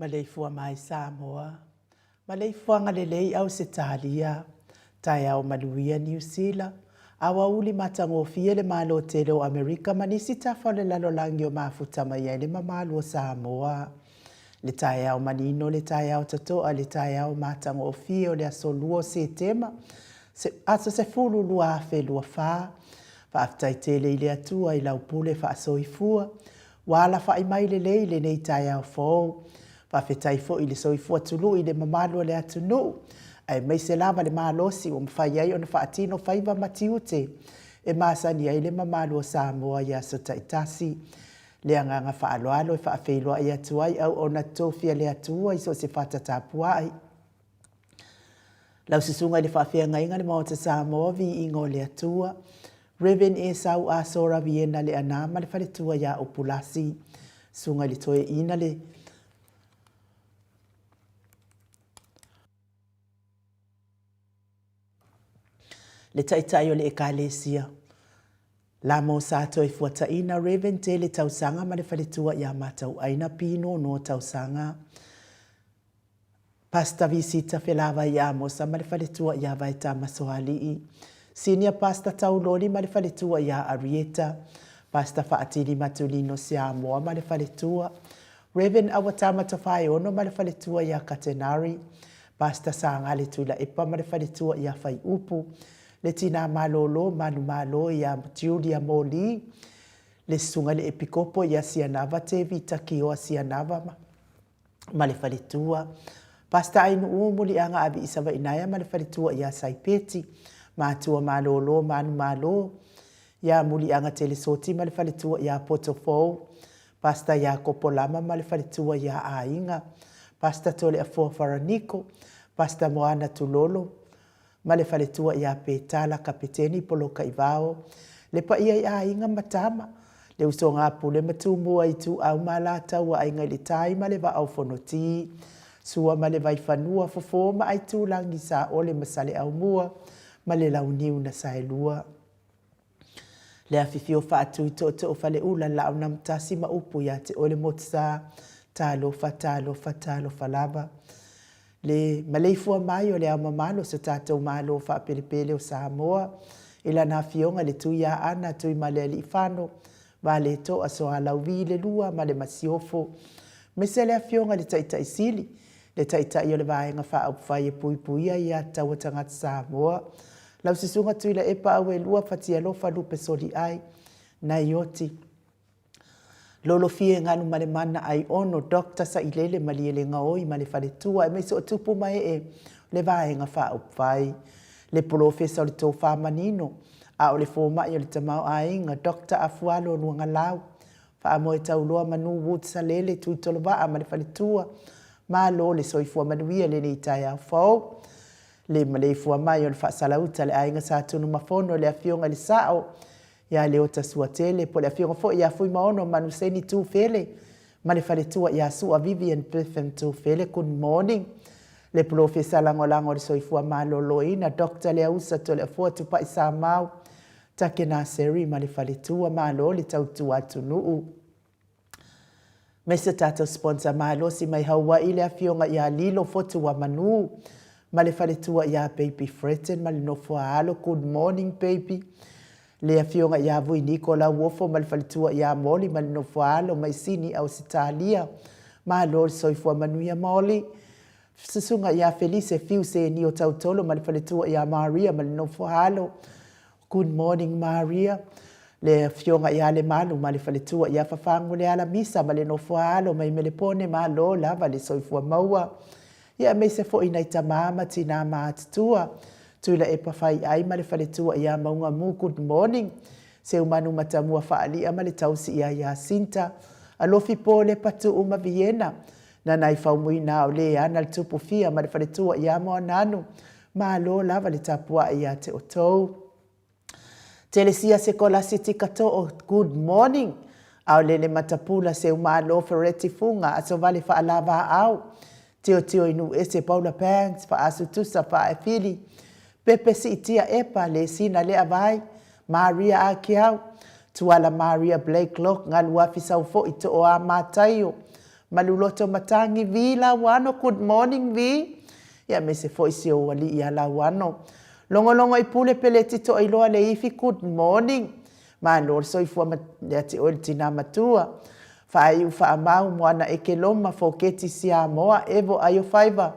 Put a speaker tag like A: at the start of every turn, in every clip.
A: Maleifua mai Samoa, Maleifuaga lelei Ausetalia, Taeao manuia Niu Sila, Aoauli matagofie le Malo tele o Amerika ma nisi tafa o le lalolagi o mafuta mai ai le mamalu o Samoa. Le taeao manino, le taeao totoa, le taeao matagofie o le aso 2 o Setema, aso 10 2024. Faafetai tele i le Atua i lau pule faasoifua, ua alafai mai lelei lenei taeao fou. Faafetai foi i le soifua tului i le mamalu o le atunuu, aemaise lava le malosi ua mafai ai ona faatino faiva ma tiute e masani ai le mamalu o Samoa i aso taitasi. Le agaga faaaloalo e faafeiloai atu ai auauna tofi a le Atua i so o se fata tapuai. Lau Susuga i le Faafeagaiga le Maota Samoa, Viiga o le Atua, Rev. Esau Asora Viena Leaana ma le faletua ia Upulasi, Susuga i le Toeaina le Le Taitai o le Ekalesia, Lamo Sa Toefuataina Rev. Tele Tausaga ma le faletua ia Matauaina Pinono Tausaga, Pastor Visita Felavai Amosa ma le faletua ia Vaetama Soalii, Senior Pastor Tauloli ma le faletua ia Arieta, Pastor Faatili Matulino Siamoa ma le faletua, Rev. Awatama Tofaeono ma le faletua ia Katenari, Pastor Sagale Tuilaepa ma le faletua ia Faiupu, le Tina Malolo Manumalo ia Julia Moli, le Susuga i le Epikopo ia Sianava Tevita Kioa Sianava ma ma le faletua. Pastor Ainuu Muliaga Avi Savainaea ma le faletua ia Saipeti, Matua Malolo Manumalo, ia Muliaga Telesoti ma le faletua ia Potofou, Pastor Iakopo Lama ma le faletua ia Aiga, Pastor Toleafoa Faraniko, Pastor Moana Tulolo, ma le faletua ia Petala Kapeteni Polokaivao, le paia i aiga ma tama, le usoga a Pule ma Tumua Ituau ma Alataua Aiga i le Tai ma le Vaa o Fonoti, Sua ma le Vaifanua, Fofo ma Aitulagi, Saole ma Saleaaumua ma le Launiu na Saelua. Le afifio faatui tootoo faleula Laaunamtasi ma upu ia te oe le Motusa, talofa, talofa, talofa lava. Le maleifua mai o le Ao Mamalu o so tatou Malo faapelepele o Samoa i lana Afioga i le Tuiaana Tuimalealiifano Valetoa Soalauvi le Lua ma le Masiofo, aemaise le Afioga i le Taitai Sili, le Taitai o le Vaega Faaupufai e Puipuia Ia Tatau a Tagata Samoa, lau Susuga Tuilaepa Auelua Fatialofa Lupe Soliai, Naioti, Lolofie Galumalemana Aiono Doctor Sailele Malielegaoi ma le faletua aemaise o tupu ma ee o le Vaega Faaupufai. Le Polofesa o le Tofa Manino a o le Fomai o le Tamaoaiga Doctor Afualo Luagalau Faamoe Tauloa Manu Wood Salele Tuitolovaa ma le faletua. Malo le soifua manuia i lenei taeao fou. Le maleifua mai o le Faasalauta le Aiga Sa Tunumafono le Afioga i le Sao ia Leota Suatele, po o le afioga foi ia Fuimaono Manuseni Tufele ma le faletua ia Sua Vivian Bliffin Tufele. Good morning. Le Polofesa Lagolago o le Soifua Maloloina, Doctor Leausa Toleafoa Tupai Samau, Takena Seri ma le faletua. Malo le tautua atunuu. Aemaise tatou sponsor malosi mai Hawaii le afioga ia Lilo Fotuamanu ma le faletua ia Baby Fretton ma le nofo a alo. Good morning baby. Le afioga ia Vui Niko Lauofo ma le faletua ia Molly ma le nofo a alo mai Sini Ausetalia. Malo le soifua manuia Molly. Susuga ia Felise Fiu Senio Tautolo ma le faletua ia Maria ma le nofo a alo. Good morning Maria. Le afioga ia Lemalu ma le faletua ia Fafagu le Alamisa ma le nofo a alo mai Melepone malo lava le soifua maua. Ia aemaise foi nai tama ma tina matutua. Tuilaepa Faiai ma le faletua ia Maugamu good morning. Seumanu Matamua Faalia ma le tausi ia Iasinta. Alofi Pole Patuu ma Viena. Nanai Faumuina o le ana le tupu fia ma le faletua ia Moananu. Malo lava le tapuai ia te outou. Telesia Sekolasi Tikatoo, good morning. Aolele Matapula Seumalo Fereti Fuga Asovale Faalavaau Tiotio i Nuuese Paula Banks Faasutusa Faaefili Pepe Siitia Epa Lesina Leavai Maria Akiau Tuala Maria Blake Lok Galuafi Saufoi Tooa Mataio. Maluloto Matangi Vi Lauano Good morning Vi Ia aemaise foi si ou alii ia Lauano Logologo i Pule Peleti Toailoa Leifi Good morning Malo le soifua ma ia te oe le tina matua Faaiu Faamau Moana Ekeloma Foketi Siamoa Evo Aiofaiva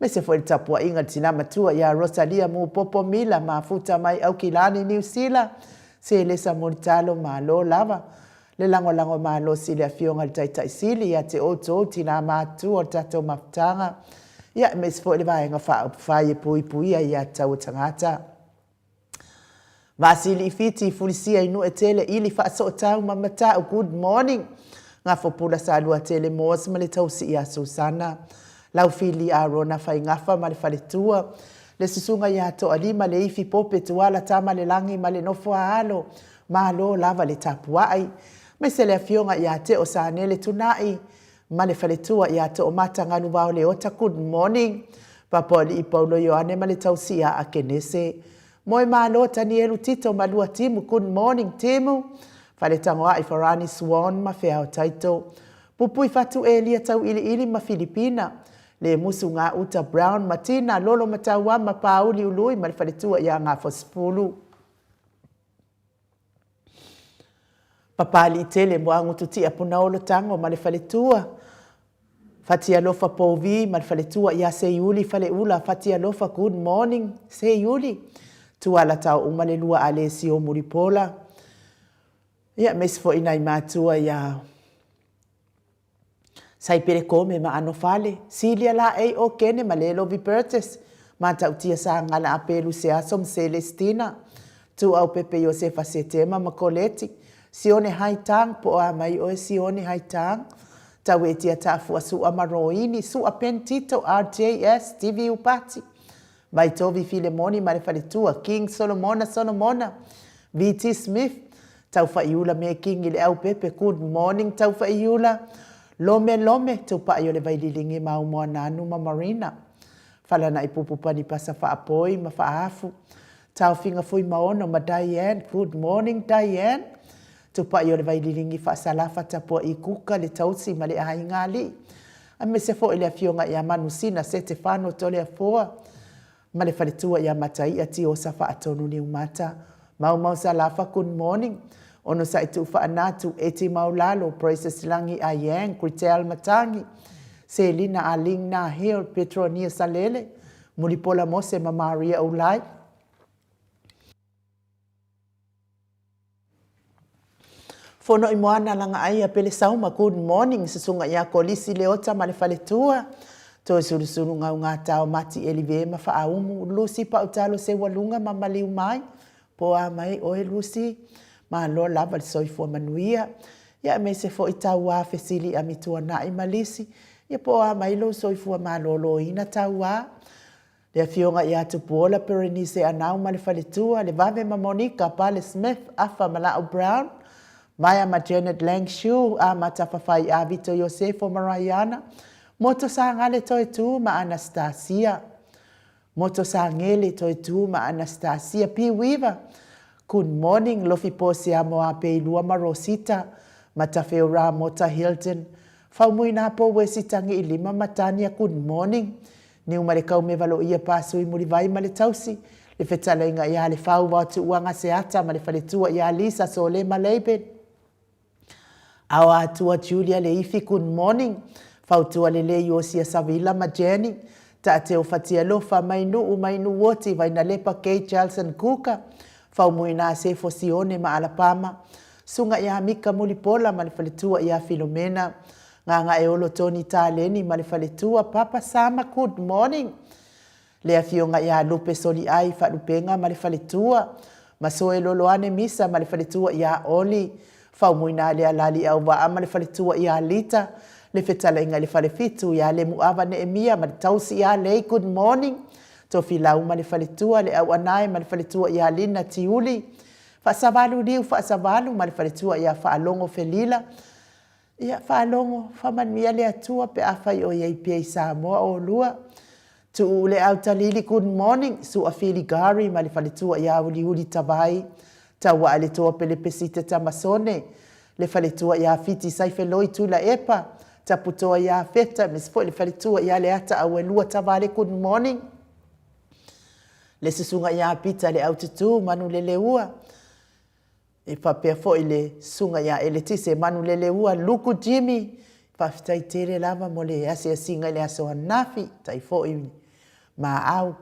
A: Aemaise foi le tapuaiga a le tina matua ia Rosalia Mupopo Mila Mafuta mai Aukilani Niu Sila Selesa Mulitalo Malo lava le lagolago malosi i le Afioga i le Taitai Sili ia te outou tina matutua o le tatou mafutaga ia aemaise foi le Vaega Faaupufai e puipuia ia taua tagata. Vasili Fiti Fulisia i Nuetele Ili Faasootau ma Matau Good morning Gafopula Saluatele Moores ma le tausi ia Susana Laufili Arona Faigafa ma le faletua le susuga ia Toalima Leifi Pope Tuala Tamalelagi ma le nofo a alo Malo lava le tapuai aemaise le afioga ia Teo Sanele Tunai ma le faletua ia Toomata Galuvao Leota Good morning Papoalii Paulo Ioane ma le tausi ia Akenese Moe Malo Tanielu Tito ma lua Timu Good morning Timu Faletagoai Farani Swan ma Feao Taito Pupui Fatu Elia Tauiliili ma Filipina Lemusu Gauta Brown ma Tina Lolo Matauama Pauli Ului ma le faletua ia Gafosefulu Papaliitele Moagututia Punaolo Tago ma le faletua, Fatialofa Povi ma le faletua ia Seiuli Faleula Fatialofa Good morning Seiuli Tuala Taouma le lua Alesio Mulipola Ia aemaise foi nai matua ia Saipele Kome ma Anofale, Silia Laei Okene ma Lelovi Burgess, Matautia Sagala Apelu Seaso ma Celestina, Tuau Pepe Iosefa Setema ma Koleti, Sione Haitang, po o a mai oe Sione Haitang, Tauetia Taafua Sua ma Roini, Sua Pen Tito, RJS, Stevie Upati, Vaitovi Filemoni ma le faletua, King Solomona Solomona, VT Smith, Taufa'iula me King i le Aupepe, Good morning Taufa'iula, Lome Lome, Tupa'i o le Vaililigi ma Aumoananu ma Marina, Falana'i Pupu Panipasa Faapoi ma Faafu, Taofiga Fuimaono ma Diane, Good morning Diane, Tupa'i o le Vaililigi Faasalafa Tapua'i Kuka le Tausi ma le Aiga Alii, aemaise foi le Afioga ia Manusina Setefano Toleafoa ma le faletua ia Mataia Tiosa Faatonu Niumata. Maumau Salafa Good morning Onosai Tuufaanatu Eti Maulalo Praises Lagi Ayang Kritel Matangi Selina Aling Nahil Petronia Salele Mulipola Mose ma Maria Ulai Fono i moana langa ai a Pele Sauma Good morning Susuga ia Kolisi Leota ma le faletua Toe sulusulu ngau ngā tao Mati Elive ma Faaumu Lucy Pautalo Seualuga ma Maliu Mai Po a mai oe Lucy Malo lava le soifua manuia Ia aemaise foi Tauā Fesili Amituana'i ma Lisi Ia po a mai lou soifua malōlōina Tauā Le Afioga ia Tupuola Perenise Anau ma le faletua, le Vave ma Monica, Pale Smith, Afa ma La'u Brown, Maia ma Janet Lang Shu, Amata Fafai a Vito Iosefo ma Raiana, Moto Sagale Toetu ma Anastasia, Moto Sagele Toetu ma Anastasia P. Weaver, Good morning Lofi Posia Moapeilua ma Rosita, Matafeora Mota Hilton, Faumuina Po Wesi Tagiilima ma Tania Good morning Niu ma le kaumeva loia Pasui Mulivai ma le tausi, le fetalaiga ia le Fau Vao Tuuaga Seata ma le faletua ia Lisa Sole ma Laban. Aoa Atua Julia Leifi Good morning Fautua Lelei Iosia Savila ma Jenny Taateo Fatialofa Mainuu Mainuoti Vainalepa Kay Jelson Kuka Faumuina Sefo Sione ma Alapama Suga ia Mika Mulipola ma le faletua ia Filomena Gagaeolo Tony Taleni ma le faletua Papa Sama Good morning Le afioga ia Lupe Soliai Faalupega ma le faletua Masoe Loloane Misa ma le faletua ia Oli Faumuina Lealali Auvaa ma le faletua ia Lita Le fetalaiga i le falefitu ia Lemuava Neemia ma le tausi ia Lei Good morning Tofilau ma le faletua Le Auanae ma le faletua ia Lina Tiuli Faasavalu Liu Faasavalu ma le faletua ia Faalogo Felila Ia, faalogo, faamanuia le Atua pe afai o i ai pea i Samoa oulua. Tuu le Autalili good morning, Sua Fili Gari ma le faletua ia Uliuli Tavai, Tauaa le Toa Pelepesite Tamasone, le faletua ia Fiti Saifeloi Tuilaepa, Taputoa ia Feta, aemaise foi le faletua ia Leata Auelua Tavale, good morning. Le susuga ia Pita le Aututu Manuleleua, e faapea foi le susuga ia Eletise Manuleleua Luku Jimmy, faafetai tele lava mo le asiasiga i le aso ananafi, tai foi maau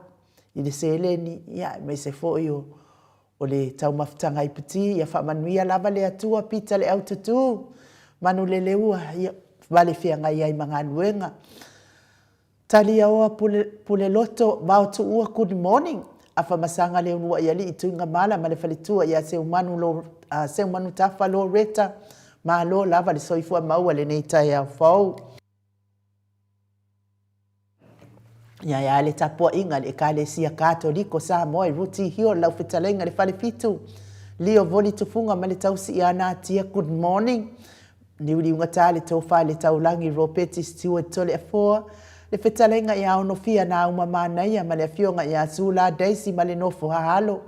A: i le seleni, ia aemaise foi o o le taumafataga i Piti, ia faamanuia lava le Atua Pita le Aututu, Manuleleua, ia ma le feagai ai ma galuega. Taliaoa Puleloto Vaotuua Good morning Afamasaga le uluai alii Tuigamala ma le faletua ia Seumanu Seumanutafa Loretta Malo lava le soifua maua i lenei taeao fou. Ia e a le tapuaiga a le Ekalesia Katoliko Samoa i Ruti Hill lau fetalaiga le Falefitu Leo Voli Tufuga ma le tausi ia Natia Good morning Liuliugata le tofa i le taulagi Ropeti Stewart Toleafoa, le fetalaiga ia Onofia Nauma Manaia ma le afioga ia Sula Daisy ma le nofo haalo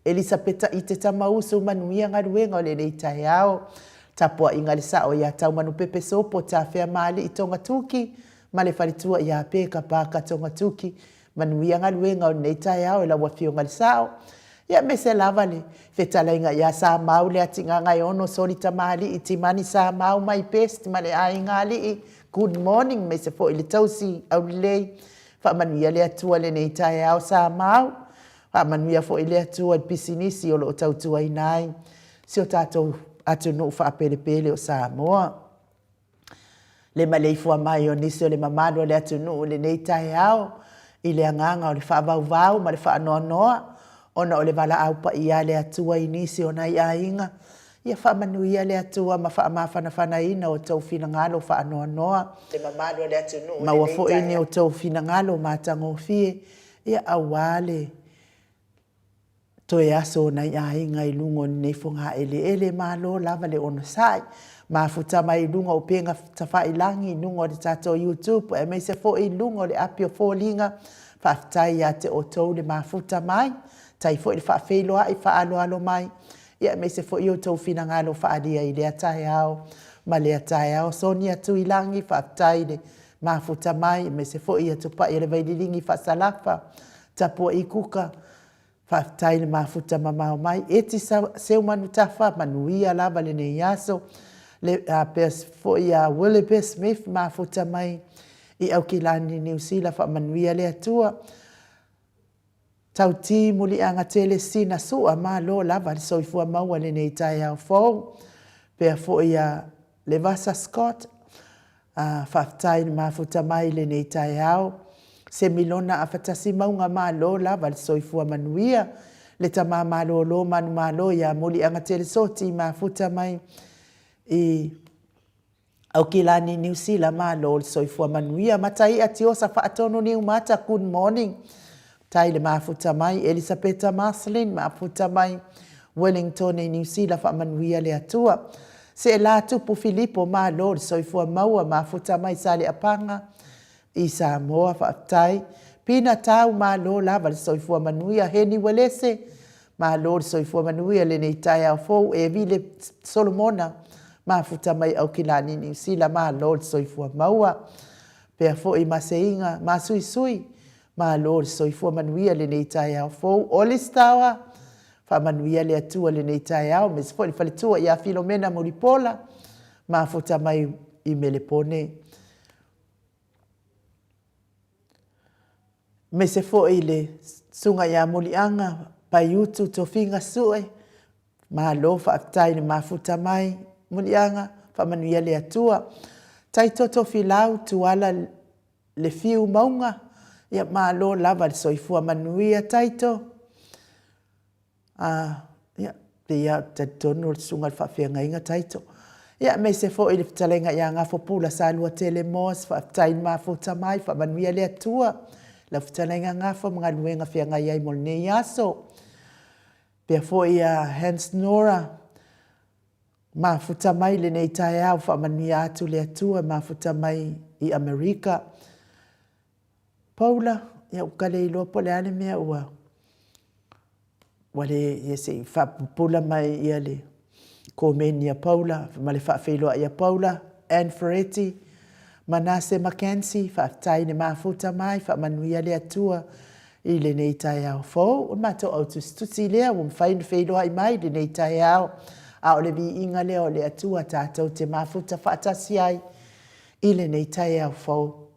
A: Elisapeta Ite Tamausu Manuia galuega o lenei taeao. Tapuaiga le sao ia Taumanupepe Sopo Tafeamaalii Togatuki ma le faletua ia Peka Parker Togatuki Manuia galuega o lenei taeao i lau Afioga i le Sao. Ia aemaise lava le fetalaiga ia Samau Leatigagaeono Soli Tamalii Timani Samau my best ma le aiga alii good morning aemaise foi le tausi aulelei. Faamanuia le Atua i lenei taeao Samau. Faamanuia foi le Atua i le pisinisi o lo o tautuaina ai si o tatou atunuu faapelepele o Samoa. Le maleifua mai o nisi o le mamalu o le atunuu i lenei taeao i le agaga o le faavauvau ma le faanoanoa ona o le valaau paia a le Atua i nisi o nai aiga. Ia faamanuia le Atua ma faamafanafanaina outou finagalo faanoanoa. Maua foi ni outou finagalo matagofie, ia aua le Toe aso o nai aiga i luga o lenei fogaeleele, malo lava le onosai. Mafuta mai i luga o upega tafailagi i luga o le tatou YouTube aemaise foi i luga o le api o foliga. Faafetai ia te outou le mafuta mai, tai foi le faafeiloai faaaloalo mai, ia aemaise foi outou finagalo faaalia i lea taeao ma lea taeao. Sonia Tuilagi, faafetai le mafuta mai, aemaise foi ia Tupai o le Vaililigi Faasalafa, Tapuai Kuka, Faafetai le mafuta mamao mai. Eti Seumanutafa, manuia lava lenei aso. Le pea foi ia Willoughby Smith, mafuta mai i Aukilani, Niu Sila, faamanuia le Atua. Tauti Muliaga Tele Sina Sua, malo lava le soifua maua i lenei taeao fou. Pea foi ia Levasa Scott, Faafetai le mafuta mai i lenei taeao. Semilona Afatasi Mauga Malo lava le soifua manuia. Le tama malolo manumalo ia Muliagatele mafuta mai i Aukilani Niu Sila malo le soifua manuia. Mataia Tiosa Faatonu Niumata good morning. Tai le mafuta mai Elisapeta Marceline mafuta mai Wellingtone Niu Sila faamanuia le Atua. Seela Tupu Filipo malo le soifua maua mafuta mai Saleapaga i Samoa faafetai. Pina Tau malo lava le soifua manuia. Heni Uelese malo le soifua manuia lenei taeao fou. Evile Solomona mafuta mai Aukilani Niu Sila malo le soifua maua. Pea foi Maseiga Masuisui Malo le soifua manuia lenei taeao fou. Olice Tawa, faamanuia le Atua lenei taeao, aemaise foi le faletua ia Filomena Mulipola, mafuta mai i Melepone. Aemaise foi le susuga ia Muliaga Paiutu Tofiga Sue, malo faafetai le mafuta mai Muliaga, faamanuia le Atua. Taito Tofilau Tuala Le fiu mauga, ia malo lava le soifua manuia Taito. A, ia, pei lava ou te talitonu o le susuga i le faafeagaiga Taito. Ia, aemaise foi le fetalaiga ia Gafopula Saluatele Moss, faafetai le mafuta mai, faamanuia le Atua i lau fetalaiga Gafo ma galuega feagai ai mo lenei aso. Pea foi ia Hans Nora, Mafuta mai lenei taeao faamanuia atu le Atua mafuta mai i Amerika. Paula, ia ua ka le iloa po o le a le mea ua ua le ia se i faapupula mai ia le komeni a Paula ma le faafeiloai a Paula Ann Ferretti. Manase McKenzie, faafetai le mafuta mai, faamanuia le Atua i lenei taeao fou. O le matou au tusitusi lea ua mafai ona feiloai mai i lenei taeao, a o le viiga lea o le Atua tatou te mafuta faatasi ai i lenei taeao fou.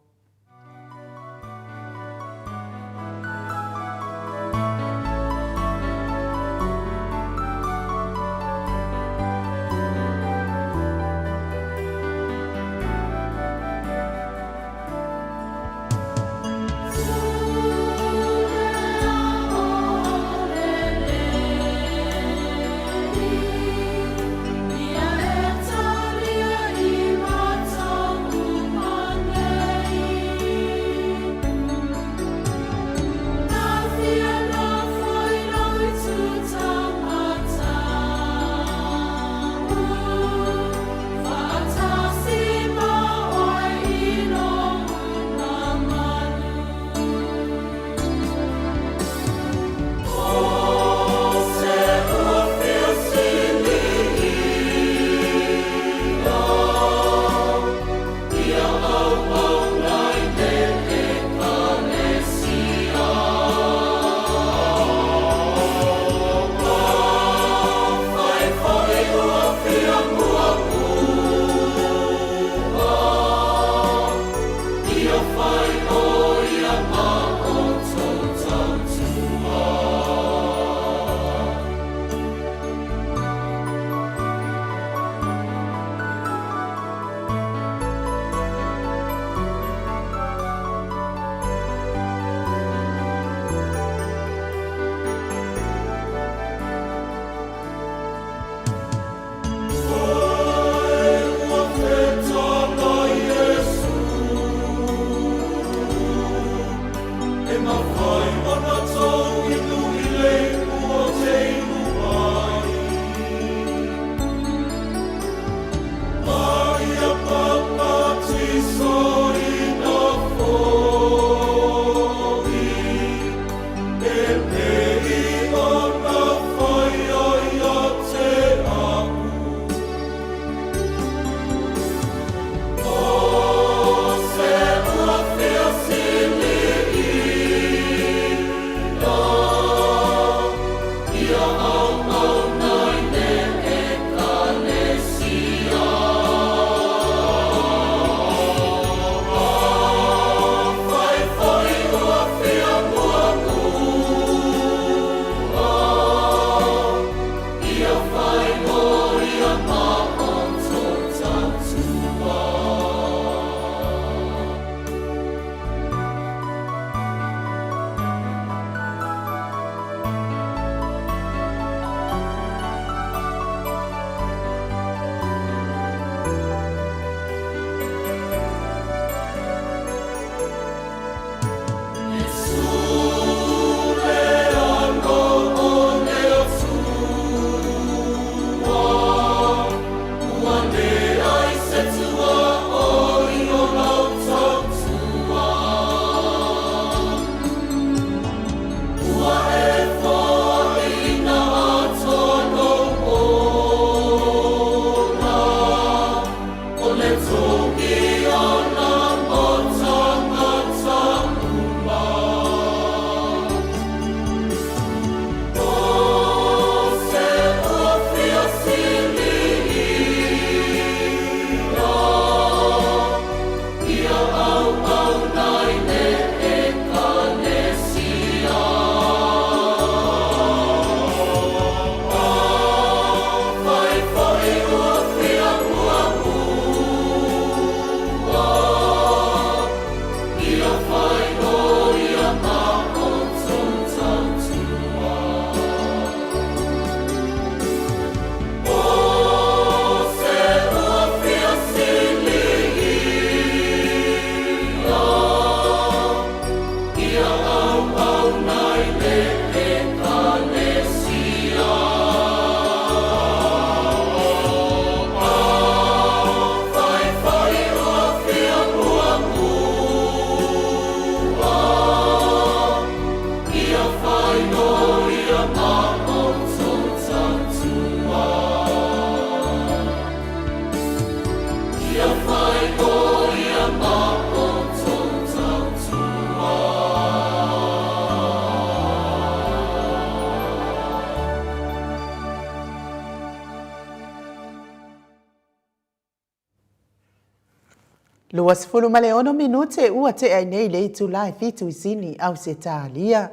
A: 26 minute ua tea ai nei le itula e fitu i Sini, Ausetalia.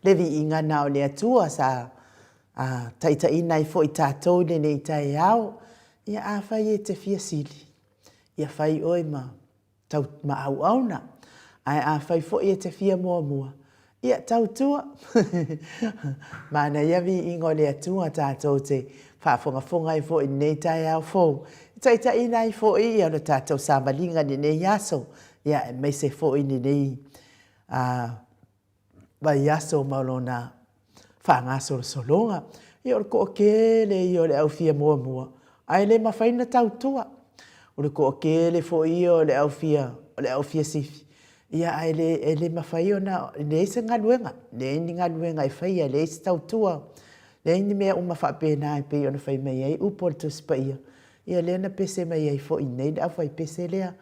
A: Le viiga na o le Atua sa a taitaiina ai foi tatou i lenei taeao. Ia afai e te fia sili, ia fai oe ma tau ma auauna. Ae afai foi e te fia muamua, ia tautua. Manaia viiga o le Atua tatou te faafogafoga ai foi i lenei taeao fou, e taitaiina ai foi ia le tatou savaliga i lenei aso, ia aemaise foi i lenei vaiaso ma lona faagasolosologa. Ia o le toatele ia o le au fia muamua, ae le mafai ona tautua. O le toatele foi ia o le au fia, o le au fia sifi, ia ae le, e le mafai ona, e leai se galuega, leai ni galuega e faia, leai se tautua, leai ni mea uma faapena e pei ona fai mai ai upu o le Tusi Paia. Ia lea na pese mai ai foi i inei le aufaipese lea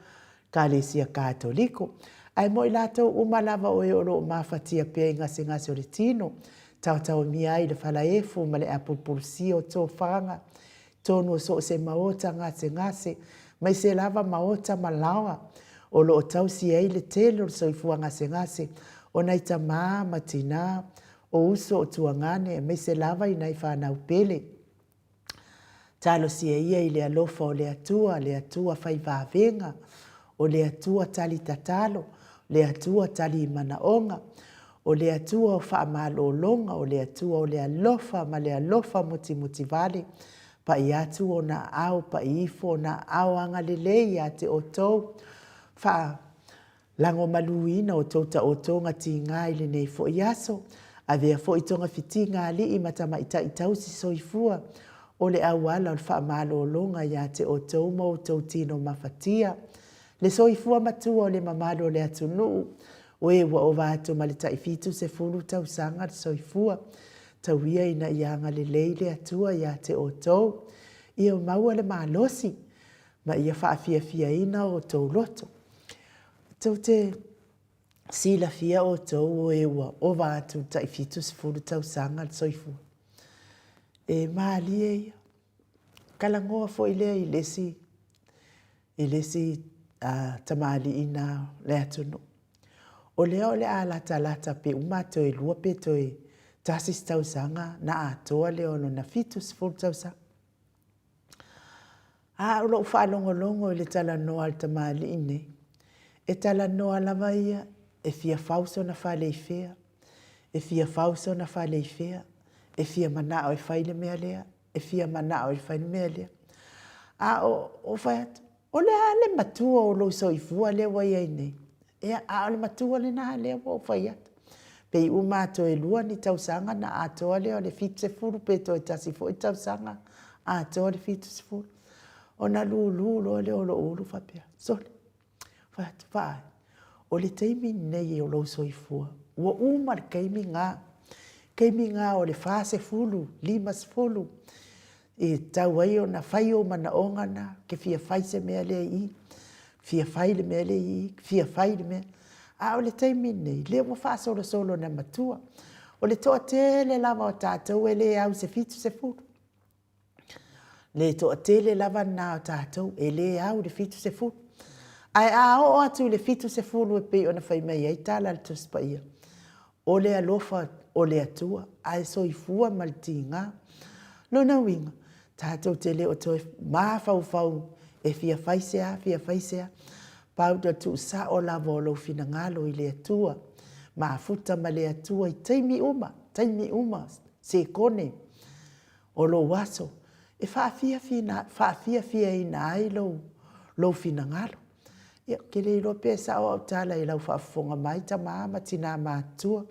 A: Ekalesia Katoliko. Ae mo i latou uma lava o e o lo o mafatia pea i gasegase o le tino, taotaomia ai le falaefu ma le apulupulusia o tofaga, tonu o so o se maota gasegase, maise lava maota ma laoa, o lo o tausi ai le tele o le soifua gasegase o nai tamā ma tinā, o uso o tuagane, aemaise lava i nai fanau pele. Talosia ia i le alofa o le Atua, le Atua fai vavega, o le Atua tali tatalo, le Atua tali manaoga, o le Atua o faamalologa, o le Atua o le alofa ma le alofa mutimutivale, pai atu ona aao, pai ifo ona aao agalelei ia te outou. Faa Lagomaluina o tou taotoga tiga i lenei foi aso. Avea foi togafitiga alii ma tamaitai tausi soifua o le auala o le faamalologa ia te outou ma outou tino mafatia. Le soifua matua o le mamalu o le atunuu, o e ua ova atu ma le tai 70 tausaga le soifua, tau ia ina ia agalelei le Atua ia te outou, ia maua le malosi ma ia faafiafiaina outou loto. Tou te silafia outou o e ua ova atu i le tai 70 tausaga le soifua. E malie ia. Talanoa foi lea i le isi, i le isi tamalii na o le atunuu. O lea o le a latalata pe uma toe lua pe toe tasi se tausaga na atoa lea o lona 70 tausaga. A o lou faalogologo i le talanoa a le tamalii nei, e talanoa lava ia e fia fau sona fale i fea, e fia fau sona fale i fea, e fia manao e fai le mea lea, e fia manao e fai le mea lea. A o ou fai atu, o le a le matua o lou soifua lea ua i ai nei? Ia, a o le matua lena lea ua ou fai atu. Pe i uma toe lua ni tausaga na atoa lea o le 70 pe toe tasi foi tausaga atoa le 70. Ona lulu loa lea o lou ulu faapea, sole, fai atu, vaai, o le taimi lenei o lou soifua, ua uma le taimi lena, taimi lena o le 40, 50, E tatau ai ona fai ou manaoga na, ke fia fai se mea lea i i, fia fai le mea lea i i, fia fai le mea. A o le taimi lenei, lea ua faasolosolo ina matua. O le toatele lava o tatou e le au i se 70. Le toatele lava lena o tatou e le au i le 70. Ae a oo atu i le 70 e pei ona fai mai ai tala a le Tusi Paia, O le alofa o le Atua, ae soifua ma le tiga. Lona uiga, tatou te le o toe mafaufau e fia fai se a, fia fai se a. Pau le tuusao lava o lou finagalo i le Atua, mafuta ma le Atua i taimi uma, taimi uma, sekone o lou aso, e faafiafiaina ai lou finagalo. Ia, ou te le iloa pe sao au tala i lau faafofoga mai, tama ma tina matutua,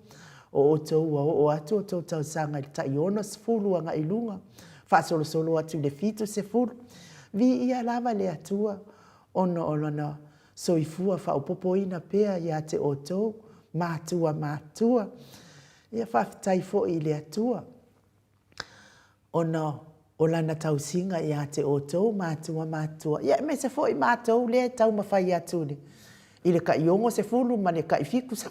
A: o outou ua oo atu outou tausaga i le tai 60 agai i luga, faasolosolo atu i le 70. Viia lava le Atua ona o Lona soifua faaopoopoina pea ia te outou, matua matutua. Ia, faafetai foi i le Atua. ona o lana tausiga ia te outou matua matutua, ia aemaise foi matou lea e taumafai atu i le tai 60 ma le tai 70.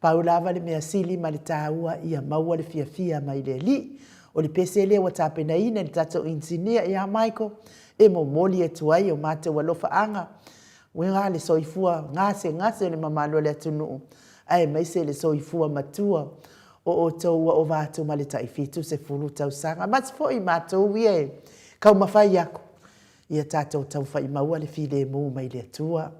A: Pau lava le mea sili ma le taua ia maua le fiafia mai le Alii. O le pese lea ua tapenaina e le tatou inisinia ia Michael e momoli atu ai o matou alofaaga uiga le soifua gasegase o le mamalu o le atunuu aemaise le soifua matua o outou ua ova atu ma le tai 70 tausaga. Ma atu foi matou ia e taumafai aku ia tatou taufai maua le filemu mai le Atua.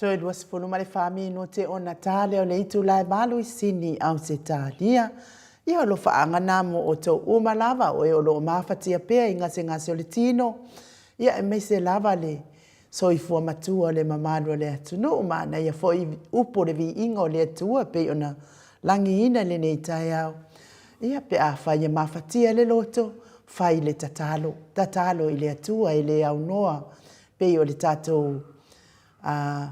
A: Toe 24 minute ona tā lea o le itula e 8 i Sini, Ausetalia. Ia o alofaaga na mo outou uma lava o e o lo o mafatia pea i gasegase o le tino, ia aemaise lava le soifua matua o le mamalu o le atunuu. Manaia foi upu o le viiga o le Atua e pei ona lagiina i lenei taeao. Ia, pe afai e mafatia le loto, fai le tatalo, tatalo i le Atua e le aunoa, pei o le tatou a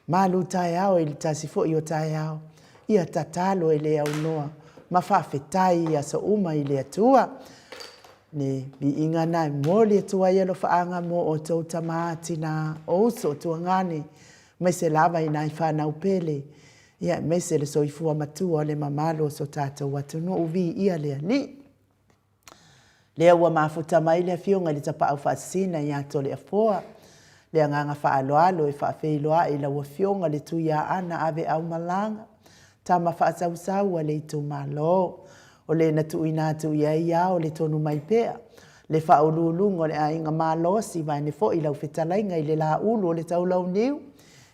A: malu taeao i le tasi foi o taeao, ia tatalo e le aunoa ma faafetai i aso uma i le Atua. Le viiga na e momoli atu ai alofaaga mo outou tama, tina, o uso, tuagane, aemaise lava i nai fanau pele, ia aemaise le soifua matua o le mamalu o so tatou atunuu. Viia le Alii. Lea ua mafuta mai le Afioga i le Tapaau Faasisina ia Toleafoa, le agaga faaaloalo e faafeiloai i lau Afioga le Tuiaana Aveaumalaga, tama faasausau a le itumalo. O le na tuuina atu i ai ao le tonu mai pea, le faauluuluga o le aiga malosi vaeane foi lau fetalaiga i le Laulu o le Taulauniu,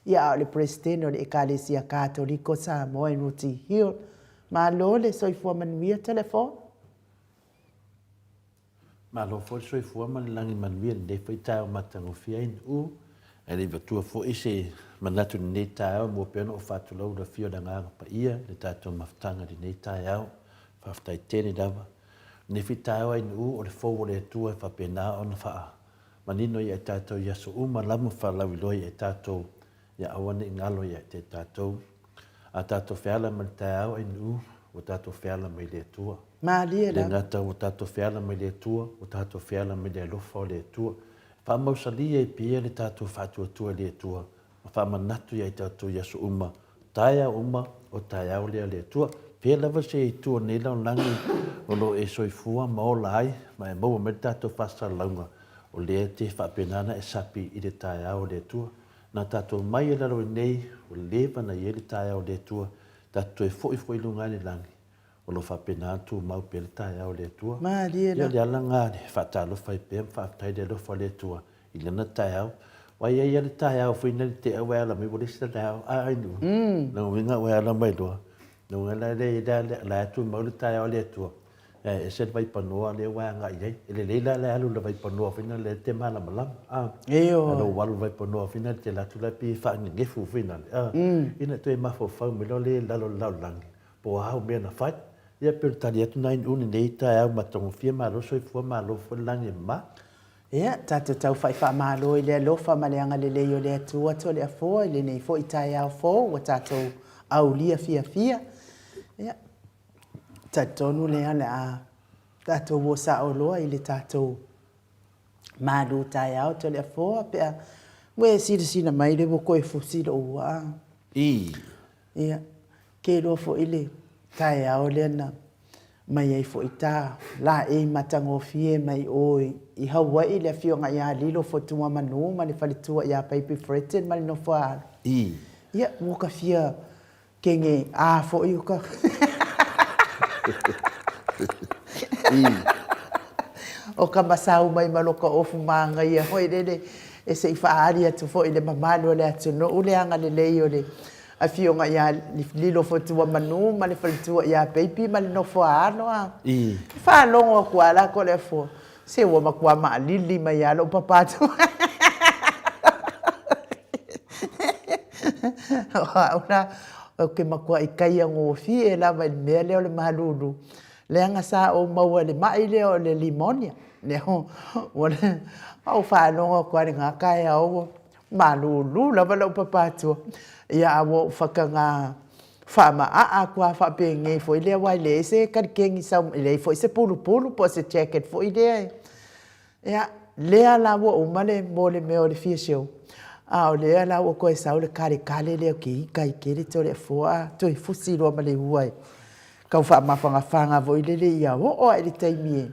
A: ia a o le Peresetene o le Ekalesia Katoliko Samoa i Rooty Hill. Malo le soifua manuia Toleafoa.
B: Malo foi le soifua ma le lagi manuia i lenei foi taeao matagofie ai Nu'u. Ae le i avatua foi se manatu i lenei taeao, e mua pea ona ou faatulou i le afio o le Agaga Paia i le tatou mafutaga i lenei taeao. Faafetai tele lava. O lenei foi taeao ai Nu'u, o le fou o le Atua e faapena ona faamanino ia i tatou i aso uma lava ma faalauiloa ia i tatou Ia aua ne i galo ia te tatou. A tatou feala mai le taeao ai Nu'u, ua tatou feala mai le Atua.
A: Malie
B: lava. Le gata ua tatou feala mai le Atua, ua tatou feala mai le alofa o le Atua. E faamausali ai pea le tatou faatuatua i le Atua, ma faamanatu ia i tatou i aso uma, taeao uma, o taeao lea a le Atua. Pea lava se itu o lenei lalolagi o lo o e soifua ma ola ai, ma e maua mai le tatou faasalalauga, o lea e te faapena ona e sapi i le taeao o le Atua. Na tatou mai i lalo i nei, ua leva na i ai le taeao o le Atua, tatou toe foi foi i luga i le lagi, o lo o faapena ona tumau pea le taeao o le Atua.
A: Malie
B: la. Ia o le ala lena e faatalofa ai pea ma faafetai i le alofa o le Atua i lana taeao. Aua e i ai lava le taeao foi lena i te i ua e ala mai ua leai se taeao, a Ainuu? Lona uiga ua e ala mai loa, lona uiga la lea o la e tumau le taeao o le Atua. E ese le vaipanoa lea ua e agai i ai. E lelei la le alu i le vaipanoa foi lea e te malamalama. A,
A: Ioe.
B: A lou alu i le vaipanoa foi lea e te alu atu la pei e faanenefu foi lea, a, ina toe mafaufau mai loa lea i lalo o le lalolagi, po o a au mea na fai. Ia pei o le tali atu lena i Nu'u lenei taeao matagofie, malo soifua malo foi le lagi e mama.
A: Ia, tatou taufa'i faamalo i le alofa ma le agalelei o le Atua Toleafoa i lenei foi taeao fou ua tatou aulia fiafia. Ia, Talitonu lea o le a tatou o sao loa i le tatou malu taeao Toleafoa pe a ua e silasila mai lea ua toe fusi lou ua.
B: I.
A: Ia, ke iloa foi le taeao lea na mai ai foi ta laei matagofie mai o i Hawaii le afioga ia Lilo Fotuamanu ma le faletua ia Baby Fredson ma le nofo a alo.
B: I.
A: Ia, ua ka fia Kenge a foi o ka. O ka masau mai ma loka ofu māngaia foi lele e se i faaali atu foi i le mamalu o le atunuu le agalelei o le Afioga ia Lilo Fotuamanu ma le faletua ia Baby ma le nofo a alo a. E faalogo atu lava la Toleafoa, Se ua matua maalili mai lava lou papa atu. O au la, ou te matuai taiagofie lava i le mea lea o le malulu, leaga sa ou maua i le mai lea o le limonia. Lea ua ou faalogo atu lava i lena taeao ua malulu lava lou papa atua. Ia a ua ou faataga faamaaa atu lava faapenei foi lea aua e leai se kalikeni sau, e leai foi se pulupulu po o se jacket foi lea e. Ia, lea la ua uma le mo le mea o le fia show, a o lea la ua toe sau le kalekale lea ou te ita ai tele Toleafoa a toe fusi loa ma le ua e tau faamafanafana foi lele ia oo lava i le taimi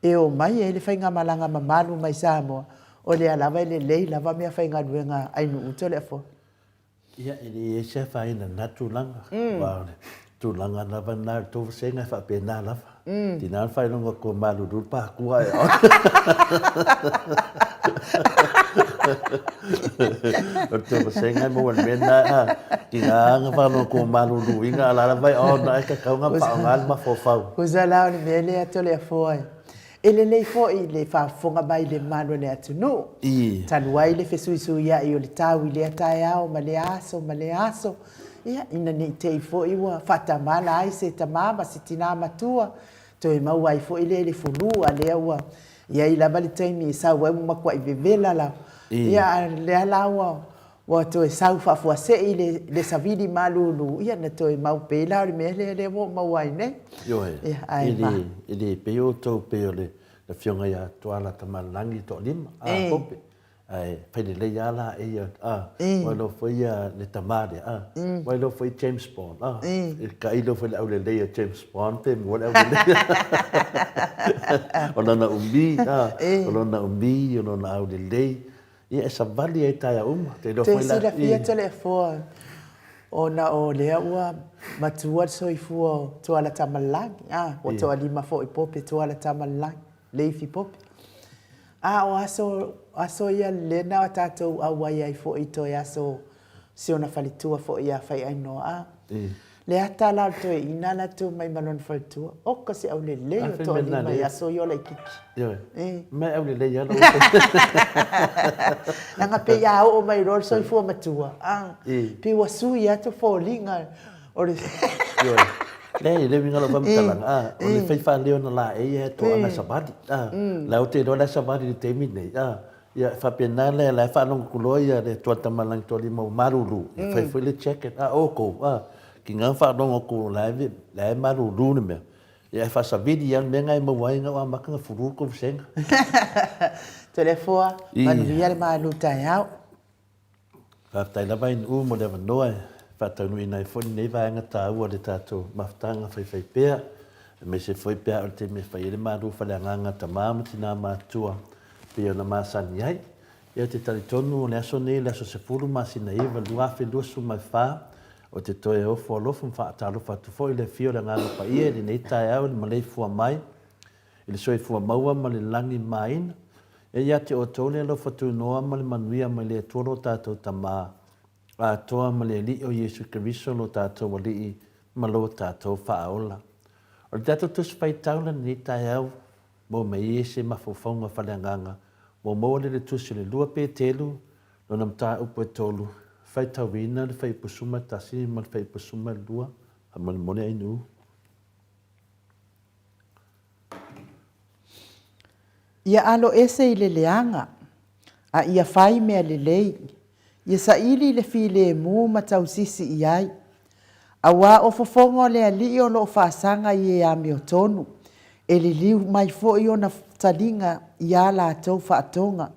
A: e omai ai le faigamalaga mamalu mai Samoa, o lea lava e lelei lava meafaigaluega a Ainuu Toleafoa.
B: Ia, e leai se afaina i lena tulaga, aua o le tulaga lava lena o le tou vasega e faapena lava. Tiga ona faailoga atu ua malulu le pākua ae o O le tou vasega e maua i le mea lena, a, tiga ona faalogo atu ua maluluina, a o la e lava e on ae tatau ona faaaoga le mafaufau.
A: Tusa la o le mea lea Toleafoa e. E lelei foi le faafofoga mai i le mamalu o le atunuu, talu ai le fesuisuia'i o le tau i lea taeao ma lea aso ma lea aso. Ia, ina ne i te i foi ua faatamala ai se tama ma se tinā matua, toe maua ai foi lea i le fulu, a lea ua i ai lava le taimi e sau ai ua matuai vevela lava. Ia, a o lea la ua ua toe sau faafuasei le le savili malulu, ia na toe mau pei la o le mea lea lea ua ou maua ai nei.
B: Ioe,
A: Ia, ae
B: e
A: ma.
B: le, e le pei outou pei o le Afioga ia Tuala Tamalelagi Toalima, a, Pope. Ae fai lelei lava la e ia, a, ua iloa foi ia le tama lea, a, ua iloa foi James Bond, a, e tailo foi le aulelei a James Bond pe mua le aulelei. O lona umi, a, o lona umi, o lona aulelei, ia e savali ai taeao uma. Te iloa
A: Toe
B: foi la,
A: silafia Toleafoa ona o lea ua matua le soifua o Tuala Tamalelagi, a, ua toalima foi Pope Tuala Tamalelagi, Leifi Pope. A o aso, aso ia lea na tatou auai ai foi i toe aso si ona faletua foi ia Faiainoa. A, le ata la o le toeaina la tu mai ma lona faletua, oka se aulelei o toalima i aso ia o laititi.
B: Ioe.
A: E.
B: Mai aulelei lava lau
A: Leaga pei a oo mai loa le soifua matua, a, pei ua sui atu foliga O le
B: Ioe. Leai, e le uiga o lau faamatalaga, a, o le fai faaleo na laei e toaga savali, a, la ou te iloa la e savali i le taimi lenei, a, ia e faapena la, la e faalogo atu loa ia le Tuatamalagi Tualima ua malulu, ia fai foi le jacket, a o outou, a, tiga ona faalogo atu o la e, la e malulu le mea, ia e faasavili lava le mea lena e maua ai ina ua amata ona fulu le tou vasega.
A: Toleafoa, manuia le malu taeao.
B: Faafetai lava i Nu'u mo le avanoa e faataunuuina ai foi lenei vaega taua o le tatou mafutaga faifaipea, aemaise foi pe a o le taimi e fai ai le malu faleagaga a tama ma tina matutua pei ona masani ai. Ia ou te talitonu o le aso nei, le aso 10 masina 9 2024, ou te toe ofo alofa ma faatalofa atu foi i le afio o le Agaga Paia i lenei taeao i le maleifua mai i le soifua maua ma le lagi maina. E ia te outou le alofa tunoa ma le manuia mai le Atua lo tatou Tama atoa ma le Alii o Iesu Keriso lo tatou Alii ma lo tatou Faaola. O le tatou Tusi Faitau lenei taeao mo mai e se mafaufauga faleagaga ua maua le le Tusi o le Lua Petelu lona mataupu e tolu, faitauina le Fuaiupu 11 ma le Fuaiupu 12, faamolemole Ainuu.
A: Ia alo ese i le leaga, a ia fai mea lelei, ia saili i le filemu ma tausisi i ai. Auā o fofoga o le Alii o lo o faasaga i e amiotonu, e liliu mai foi ona taliga i ā latou faatoga.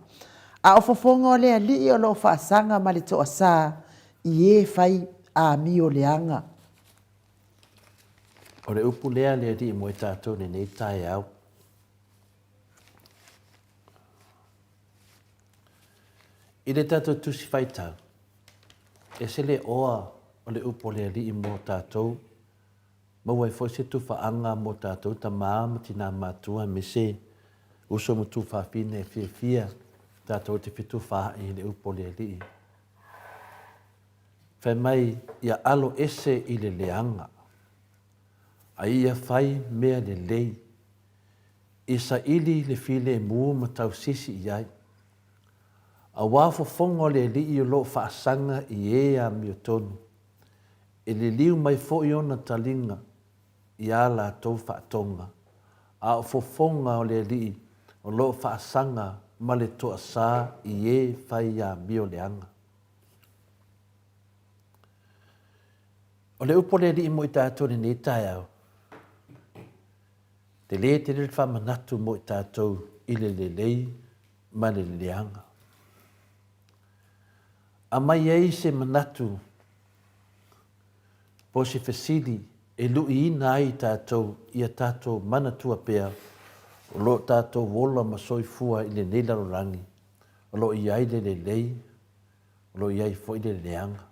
A: A o fofoga o le Alii o lo o faasaga ma le toasā i e fai amio leaga.
B: O le upu lea a le Alii mo i tatou i lenei taeao. I le tatou tusi faitau, ese le oa o le upu a le Alii mo tatou, maua ai foi se tufaaga mo tatou tama ma tinā matua aemaise uso ma tuafafine e fiafia tatou te fetufaai i le upu a le Alii. Fai mai ia alo ese i le leaga, a ia fai mea lelei, i saili le filemu ma tausisi i ai. Auā fofoga o le Alii o lo o faasaga i e amiotonu, e liliu mai foi ona taliga i ā latou faatoga, a o fofoga o le Alii o lo o faasaga ma le toasā i e fai amio leaga. O le upu a le Alii mo i tatou i lenei taeao, tele tele le faamanatu mo i tatou i le lelei ma le leaga. Aumai ai se manatu po o se fesili e luiina ai i tatou ia tatou manatua pea o lo o tatou ola ma soifua i lenei lalolagi o lo o i ai le lelei o lo o i ai foi le leaga.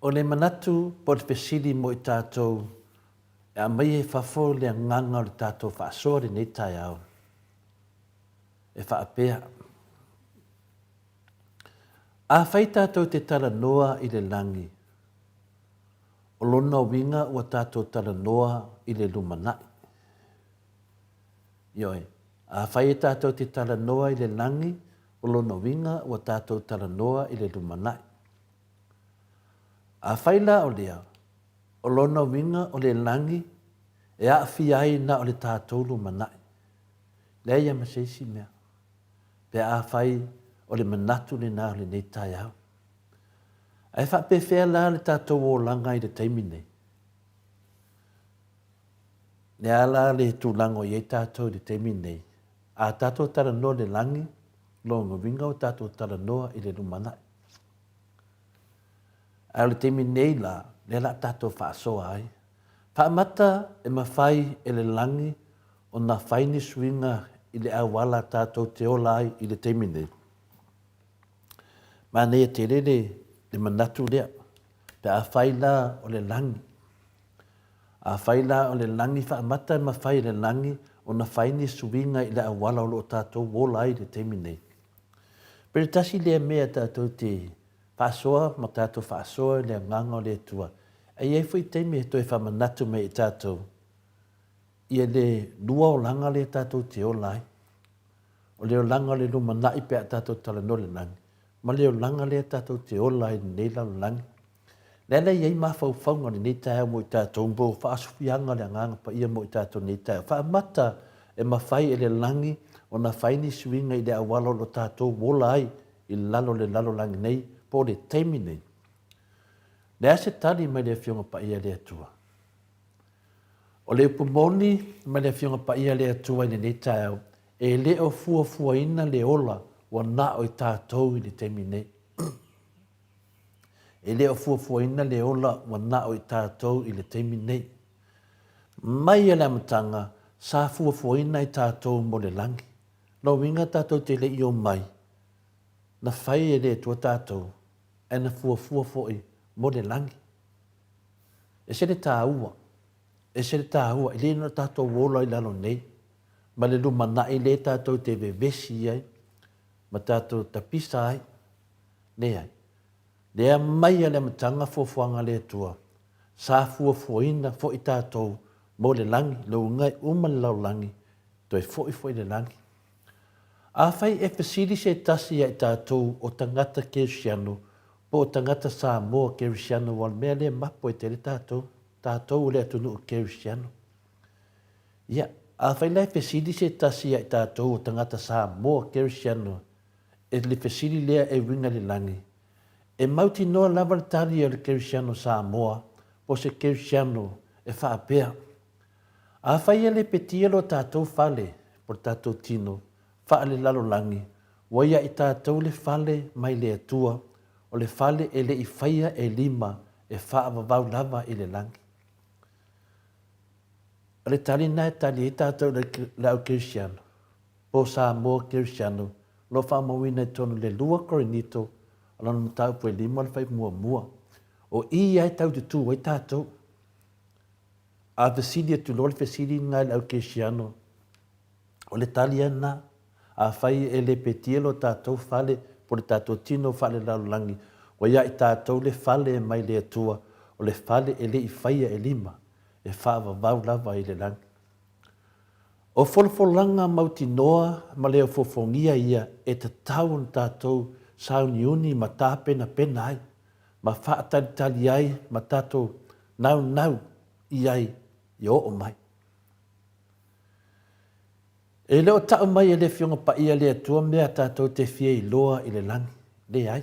B: O le manatu po o le fesili mo i tatou e aumai ai fafo le agaga o le tatou faasoa i lenei taeao, e faapea, Afai tatou te talanoa i le lagi, o lona uiga ua tatou talanoa i le lumanai. Ioe, afai e tatou te talanoa i le lagi, O lona uiga ua tatou talanoa i le lumanai. Afai la o lea, o lona uiga o le lagi e aafia ai na o le tatou lumanai. Leai lava ma se isi mea, pe afai o le manatu lena o lenei taeao. Ae faapefea la le tatou olaga i le taimi nei? Le a la le tulaga o i ai tatou i le taimi nei? A tatou talanoa i le lagi, lona uiga ua tatou talanoa i le lumanai. Ae o le taimi nei la, lea la a tatou faasoa ai. Faamata e mafai e le lagi ona fai ni suiga i le auala tatou te ola ai i le taimi nei? Manaia tele le, le manatu lea, pe afai la o le lagi. Afai la o le lagi faamata e mafai e le lagi ona fai ni suiga i le auala o lo o tatou ola ai i le taimi nei. Pe le tasi lea mea tatou te faasoa ma tatou faasoa i le agaga o le Atua, e i ai foi taimi e toe faamanatu mai i tatou ia le lua olaga lea tatou te ola ai. O le olaga o le lumanai pe a tatou talanoa i le lagi, ma le olaga lea tatou te ola ai i lenei lalolagi. Lea la e i ai mafaufauga o lenei taeao mo i tatou, mo faasufiaga o le Agaga Paia mo i tatou i lenei taeao. Faamata e mafai e le lagi ona fai ni suiga i le auala o lo o tatou ola ai i lalo o le lalolagi nei, po o le taimi nei. Le a se tali mai le Afioga Paia a le Atua? O le upu moni mai le Afioga Paia a le Atua i lenei taeao, e le o fuafuaina le ola ua na o i tatou i le taimi nei. E le o fuafuaina le ola ua na o i tatou i le taimi nei. Mai a le amataga, sa fuafuaina i tatou mo le lagi. Lona uiga tatou te le i omai, na fai e le Atua tatou, ae na fuafua foi mo le lagi. Ese le taua, ese le taua, e le na o tatou ola i lalo nei, ma le lumanai lea tatou te vevesi ai, ma tatou tapisa ai. Leai. Lea mai a le amataga fuafuaga a le Atua, sa fuafuaina foi tatou mo le lagi, le uiga e uma le lalolagi, toe foi foi le lagi. Afai e fesili se tasi ia i tatou o tagata Kerisiano po o tagata Samoa Kerisiano aua o le mea lea e mapo e tele tatou, tatou o le atunuu Kerisiano. Ia, afai la e fesili se tasi ia i tatou o tagata Samoa Kerisiano e le fesili lea e uiga i le lagi, e mautinoa lava le tali a le Kerisiano Samoa po o se Kerisiano e faapea, Afai e le petia lo tatou fale po le tatou tino faalelalolagi, ua ia i tatou le fale mai le Atua, o le fale e le i faia e lima e faavavau lava i le lagi. O le tali lena e tali ai tatou le au Kerisiano, po o Samoa Kerisiano, o lo o faamauina i totonu i le 2 Korinito, o lona mataupu e 5 le fai muamua. O i lava e tau tutū ai tatou. A fesili atu loa le fesili lena i le au Kerisiano, o le tali lava lena. Afai e le petie lo tatou fale po le tatou tino faalelalolagi, ua ia i tatou le fale mai le Atua, o le fale e le i faia e lima, e faavavau lava i le lagi. O folafolaga mautinoa ma le ofoofogia ia e tatau ona tatou sauniuni ma tapenapena ai, ma faatalitali ai ma tatou naunau i ai ia oo mai. E le o tau mai e le Afioga Paia le Atua mea tatou te fia iloa i le lagi. Leai.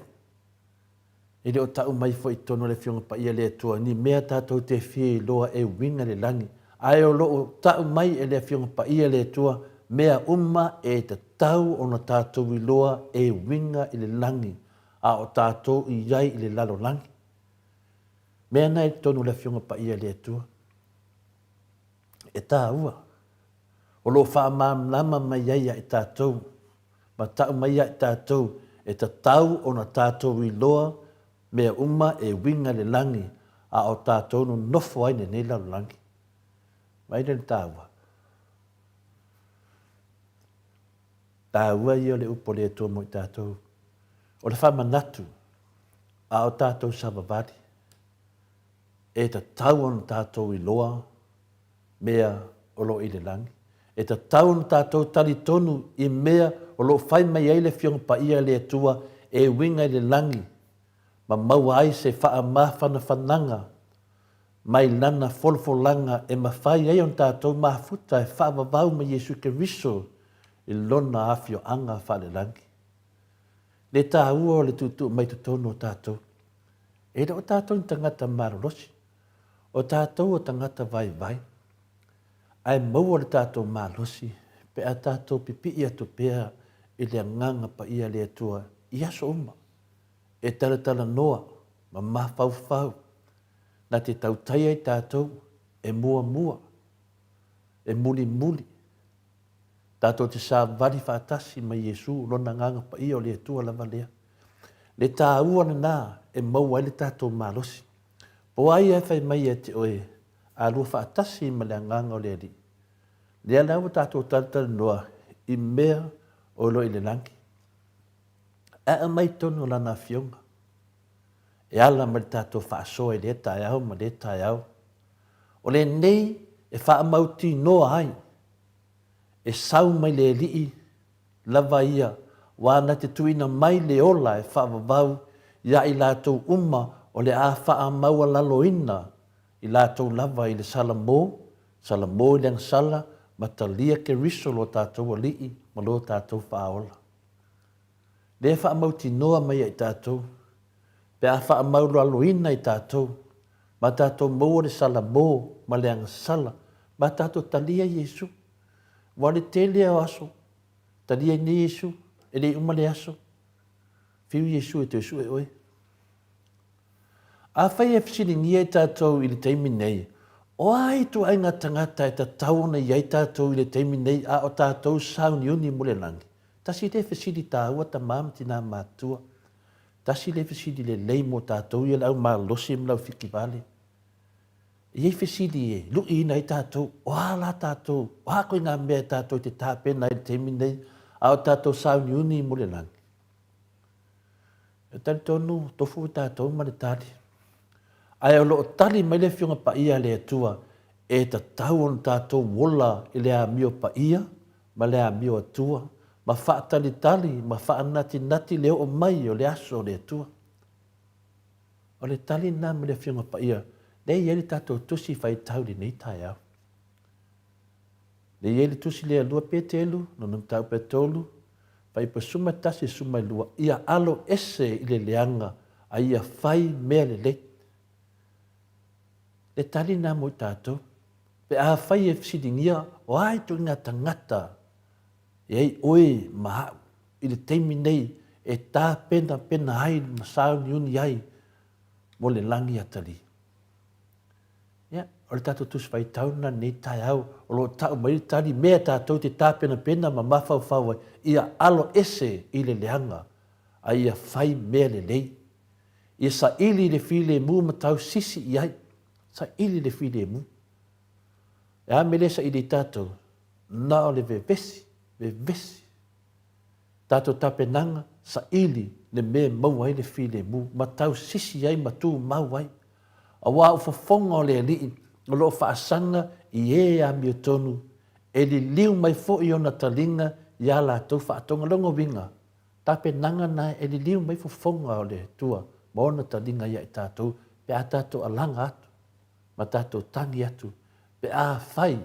B: E le o tau mai foi i totonu o le Afioga Paia le Atua ni mea tatou te fia iloa e uiga le lagi, ae o lo o tau mai e le Afioga Paia le Atua mea uma e tatau ona tatou iloa e uiga i le lagi, a o tatou i ai i le lalolagi. Mea na i totonu o le Afioga Paia le Atua. E tāua. O lo o faamalamalama mai ai ia i tatou, ma tau mai ia i tatou, e tatau ona tatou iloa mea uma e uiga i le lagi, a o tatou nonofo ai i lenei lalolagi. Vaai lea i le tāua. Tāua ia o le upu a le Atua mo i tatou. O le faamanatu, a o tatou savavali, e tatau ona tatou iloa mea o lo o i le lagi. E tatau ona tatou talitonu i mea o lo o fai mai ai le Afioga Paia a le Atua e uiga i le lagi ma maua ai se faamafanafanaga mai Lana folafolaga e mafai ai ona tatou mafuta e faavavau ma Iesu Keriso i Lona afioaga faalelagi. Le taua o le tuutuu mai totonu o tatou. E le o tatou ni tagata malolosi. O tatou o tagata vaivai. Ae maua le tatou malosi pe a tatou pipii atu pea i le Agaga Paia le Atua i aso uma, e talatalanoa ma mafaufau na te tautai ai tatou e muamua, e mulimuli, tatou te savali faatasi ma Iesu, Lona Agaga Paia o le Atua lava lea. Le taua lena e maua ai le tatou malosi. Po ai e fai mai ia te oe, alua faatasi ma le Agaga o le Alii. Lea la ua tatou talatalanoa i mea o lo i le lagi. Ae aumai tonu Lana Afioga e ala mai le tatou faasoa i lea taeao ma lea taeao. O lenei e faamautinoa ai e sau mai le Alii lava ia, ua na te tuuina mai le ola e faavavau iā i latou uma o le a faamaualaloina i latou lava i le Salamo, Salamo i le agasala, ma talia Keriso lo tatou Alii ma lo tatou Faaola. Lea e faamautinoa mai ia i tatou, pe a faamaualaloina i tatou, ma tatou maua le Salamo ma le agasala, ma tatou talia Iesu. Ua le tele o aso, talia nei Iesu, e le i uma le aso, fiu Iesu e toe sue oe. Afai e fesiligia i tatou i le taimi nei, o a ituaiga tagata e tatau ona i ai tatou i le taimi nei a o tatou sauniuni mo le lagi? Tasi lea fesili taua tama ma tina matutua. Tasi lea fesili lelei mo tatou ia le au malosi ma le au fitivale. E i ai fesili e luiina ai tatou, o a la tatou, o a koe ngā mea e tatou te tapena ai i le taimi nei a o tatou sauniuni mo le lagi? E talitonu, tofu tatou ma le tali. Ae o lo o tali mai le Afioga Paia a le Atua, e tatau ona tatou ola i le amio paia ma le amio Atua, ma faatalitali ma faanatinati le oo mai o le aso o le Atua. O le tali lena ma le Afioga Paia, lea e i ai le tatou tusi faitau i lenei taeao. Lea e i ai le tusi lea 2 Petelu, lona mataupu e 3, Faipasuma tasi suma e lua, ia alo ese i le leaga a ia fai mea lelei. Le tali lena mo i tatou. Pe afai e fesiligia, o a ituaiga tagata e ai oe ma au i le taimi nei e tapenapena ai ma sauniuni ai mo le lagi atalii? Ia, o le tatou Tusi Faitau lena lenei taeao, o lo o tau mai le tali, mea tatou te tapenapena ma mafaufau ai, ia alo ese i le leaga, a ia fai mea lelei. Ia saili le filemu ma tausisi i ai. Saili le filemu. E a mea lea e saili ai tatou? Na o le vevesi, vevesi. Tatou tapenaga, saili le mea e maua ai le filemu, ma tausisi ai ma tumau ai. Aua o fofoga o le Alii o lo o faasaga i e amiotonu, e liliu mai foi ona taliga i a latou faatoga. Lona uiga, tapenaga na e liliu mai fofoga o le Atua ma ona taliga ia i tatou pe a tatou alaga atu ma tatou tagi atu pe afai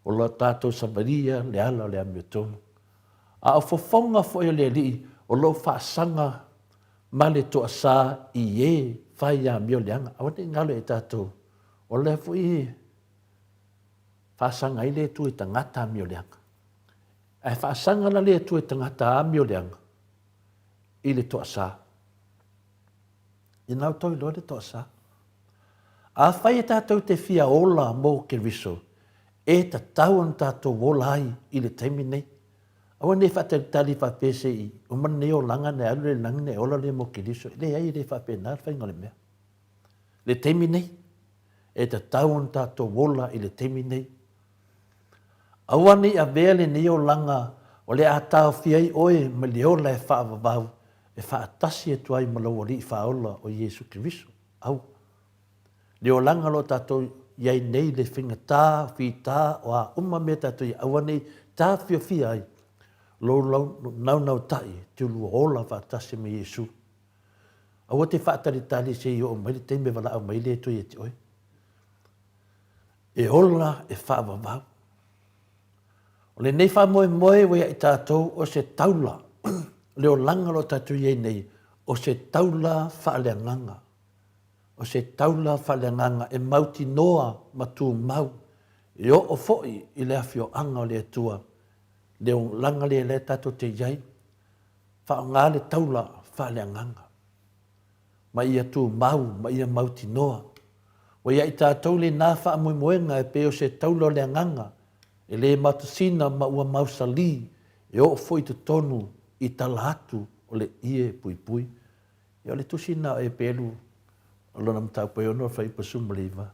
B: o lo tatou savalia le ala o le amiotonu. A o fofoga foi o le Alii o lo o faasaga ma le toasa i e fai amio leaga. Aua ne i galo ia i tatou, o lea foi e faasaga ai le Atua i tagata amio leaga. Ae faasaga la le Atua i tagata amio leaga i le toasa. Ina outou iloa le toasa. Afai e tatou te fia ola mo Keriso, e tatau ona tatou ola ai i le taimi nei. Aua ne i faatalitali faapea se i uma lenei olaga ona e alu lea i le lagi ona e ola lea mo Keriso. E leai, e le faapena le faiga o le mea. Le taimi nei, e tatau ona tatou ola i le taimi nei. Aua ne i avea lenei olaga o le a taofia ai oe mai le ola e faavavau e faatasi atu ai ma lou Alii Faaola o Iesu Keriso. Aua. Le olaga o lo o tatou i ai nei le faigata, fita, o a uma mea tatou i ai, aua ne i taofiofia ai lou naunautai e te lua ola faatasi ma Iesu. Aua te faatalitali se i oo mai le taimi e valaau mai ai le Atua ia te oe. E ola e faavavau. O lenei faamoemoe ua ia i tatou o se taula, le olaga o lo o tatou i ai nei, o se taula faaleagaga. O se taula faaleagaga e mautinoa ma tumau, e oo foi i le afioaga o le Atua, le olaga lea lea tatou te i ai, faaaoga le taula faaleagaga, ma ia tumau ma ia mautinoa. Ua ia i tatou lena faamoemoega e pei o se taula o le agaga, e le matasina ma ua mausali, e oo foi i totonu i tala atu o le ie puipui. Ia o le tusi lena o Epelu o lona mataupu e 6 fuaiupu 19,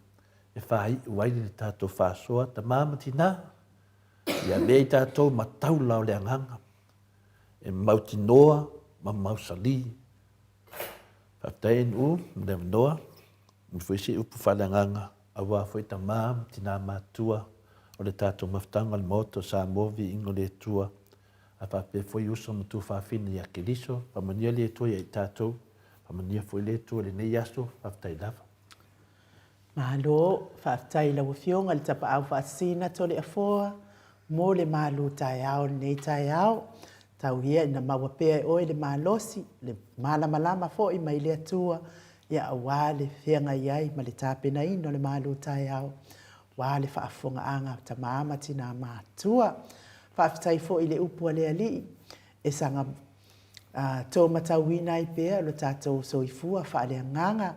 B: e faaiu ai le tatou faasoa, tama ma tina, ia avea i tatou ma taula o le agaga, e mautinoa ma mausali. Faafetai NU mo le avanoa, ma foi se upu faaleagaga aua foi tama ma tina matutua o le tatou mafutaga o le Maota o Samoa, viiga o le Atua, a faapea foi uso ma tuafafine ia Keriso, faamanuia le Atua ia i tatou, faamanuia foi le Atua i lenei aso, faafetai lava.
A: Malo, faafetai i lau Afioga i le Tapaau Faasisina Toleafoa mo le malu taeao i lenei taeao. Tau ia ina maua pea e oe le malosi, le malamalama foi mai le Atua, ia aua le feagai ai ma le tapenaina o le malu taeao, aua le faafofogaaga a tama ma tina matutua. Faafetai foi i le upu a le Alii e saga tōmatauina ai pea lo tatou soifua faaleagaga,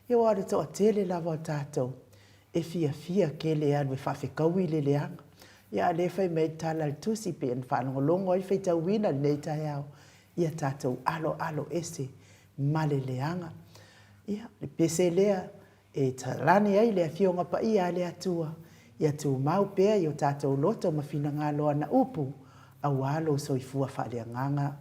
A: ia aua o le toatele lava o tatou e fiafia tele e alu e faafetaui le leaga. Ia a o lea e fai mai ai le tala a le Tusi pei ona faalogologo ai le faitauina i lenei taeao, ia tatou aloalo ese ma le leaga. Ia, le pese lea e talane ai le Afioga Paia a le Atua, ia tumau pea i o tatou loto ma finagalo ana upu, aua lou soifua faaleagaga.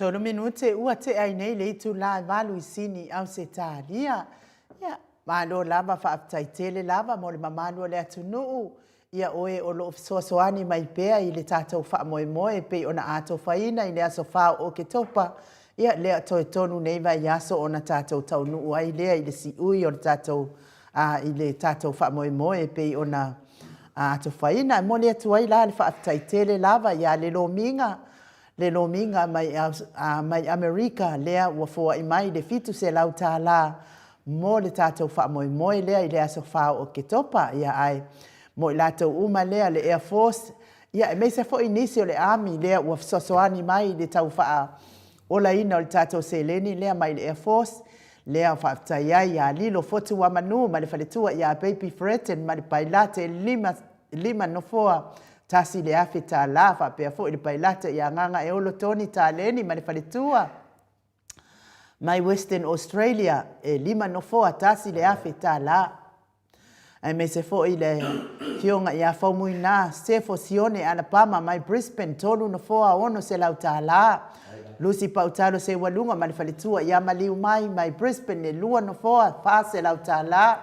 A: Tolu minute ua tea ai nei le itulā e valu i Sini, Ausetalia. Ia, malo lava, faafetai tele lava mo le mamalu o le atunuu, ia oe o lo o fesoasoani mai pea i le tatou faamoemoe e pei ona atofaina i le aso 4 o Oketopa, ia lea toe tolu nei vaiaso ona tatou taunuu ai lea i le siui o le tatou a i le tatou faamoemoe e pei ona atofaina. E momoli atu ai la le faafetai tele lava ia le Lomiga, le Lomiga mai mai Amerika lea ua foai mai le $700 mo le tatou faamoemoe lea i le aso 4 o Oketopa. Ia ae mo i latou uma lea le Air Force, ia aemaise foi nisi o le Army lea ua fesoasoani mai i le tau faaolaina o le tatou seleni lea mai le Air Force, lea faafetai ai ia Lilo Fotuamanu ma le faletua ia Baby Fretton ma le pailate lima 5 nofoa, $1,000, faapea foi le pailate ia Gagaeolo Tony Taleni ma le faletua mai Western Australia, e 5 nofoa, $1,000. Aemaise foi le Afioga ia Faumuina Sefo Sione Alabama mai Brisbane, 3 nofoa, $600. Lucy Pautalo Seualuga ma le faletua ia Maliu Mai mai Brisbane, e 2 nofoa, $400.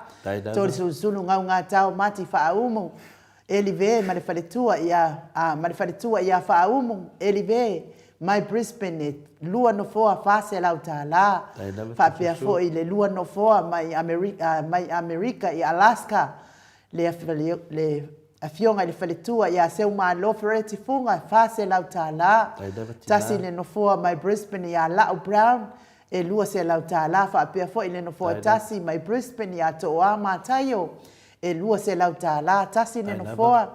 A: Tolisulusulu Gaugatao Mati Faaumu Elive ma le faletua ia ma le faletua ia Faaumu Elive mai Brisbane e lua nofoa $400. Faapea foi le lua nofoa mai mai Amerika i Alaska le le afioga i le faletua ia Seumalo Fereti Fuga $400. Tasi le nofoa mai Brisbane ia La'u Brown E $200 faapea foi le nofoa tasi mai Brisbane ia Tooa Mataio. E $200 tasi le nofoa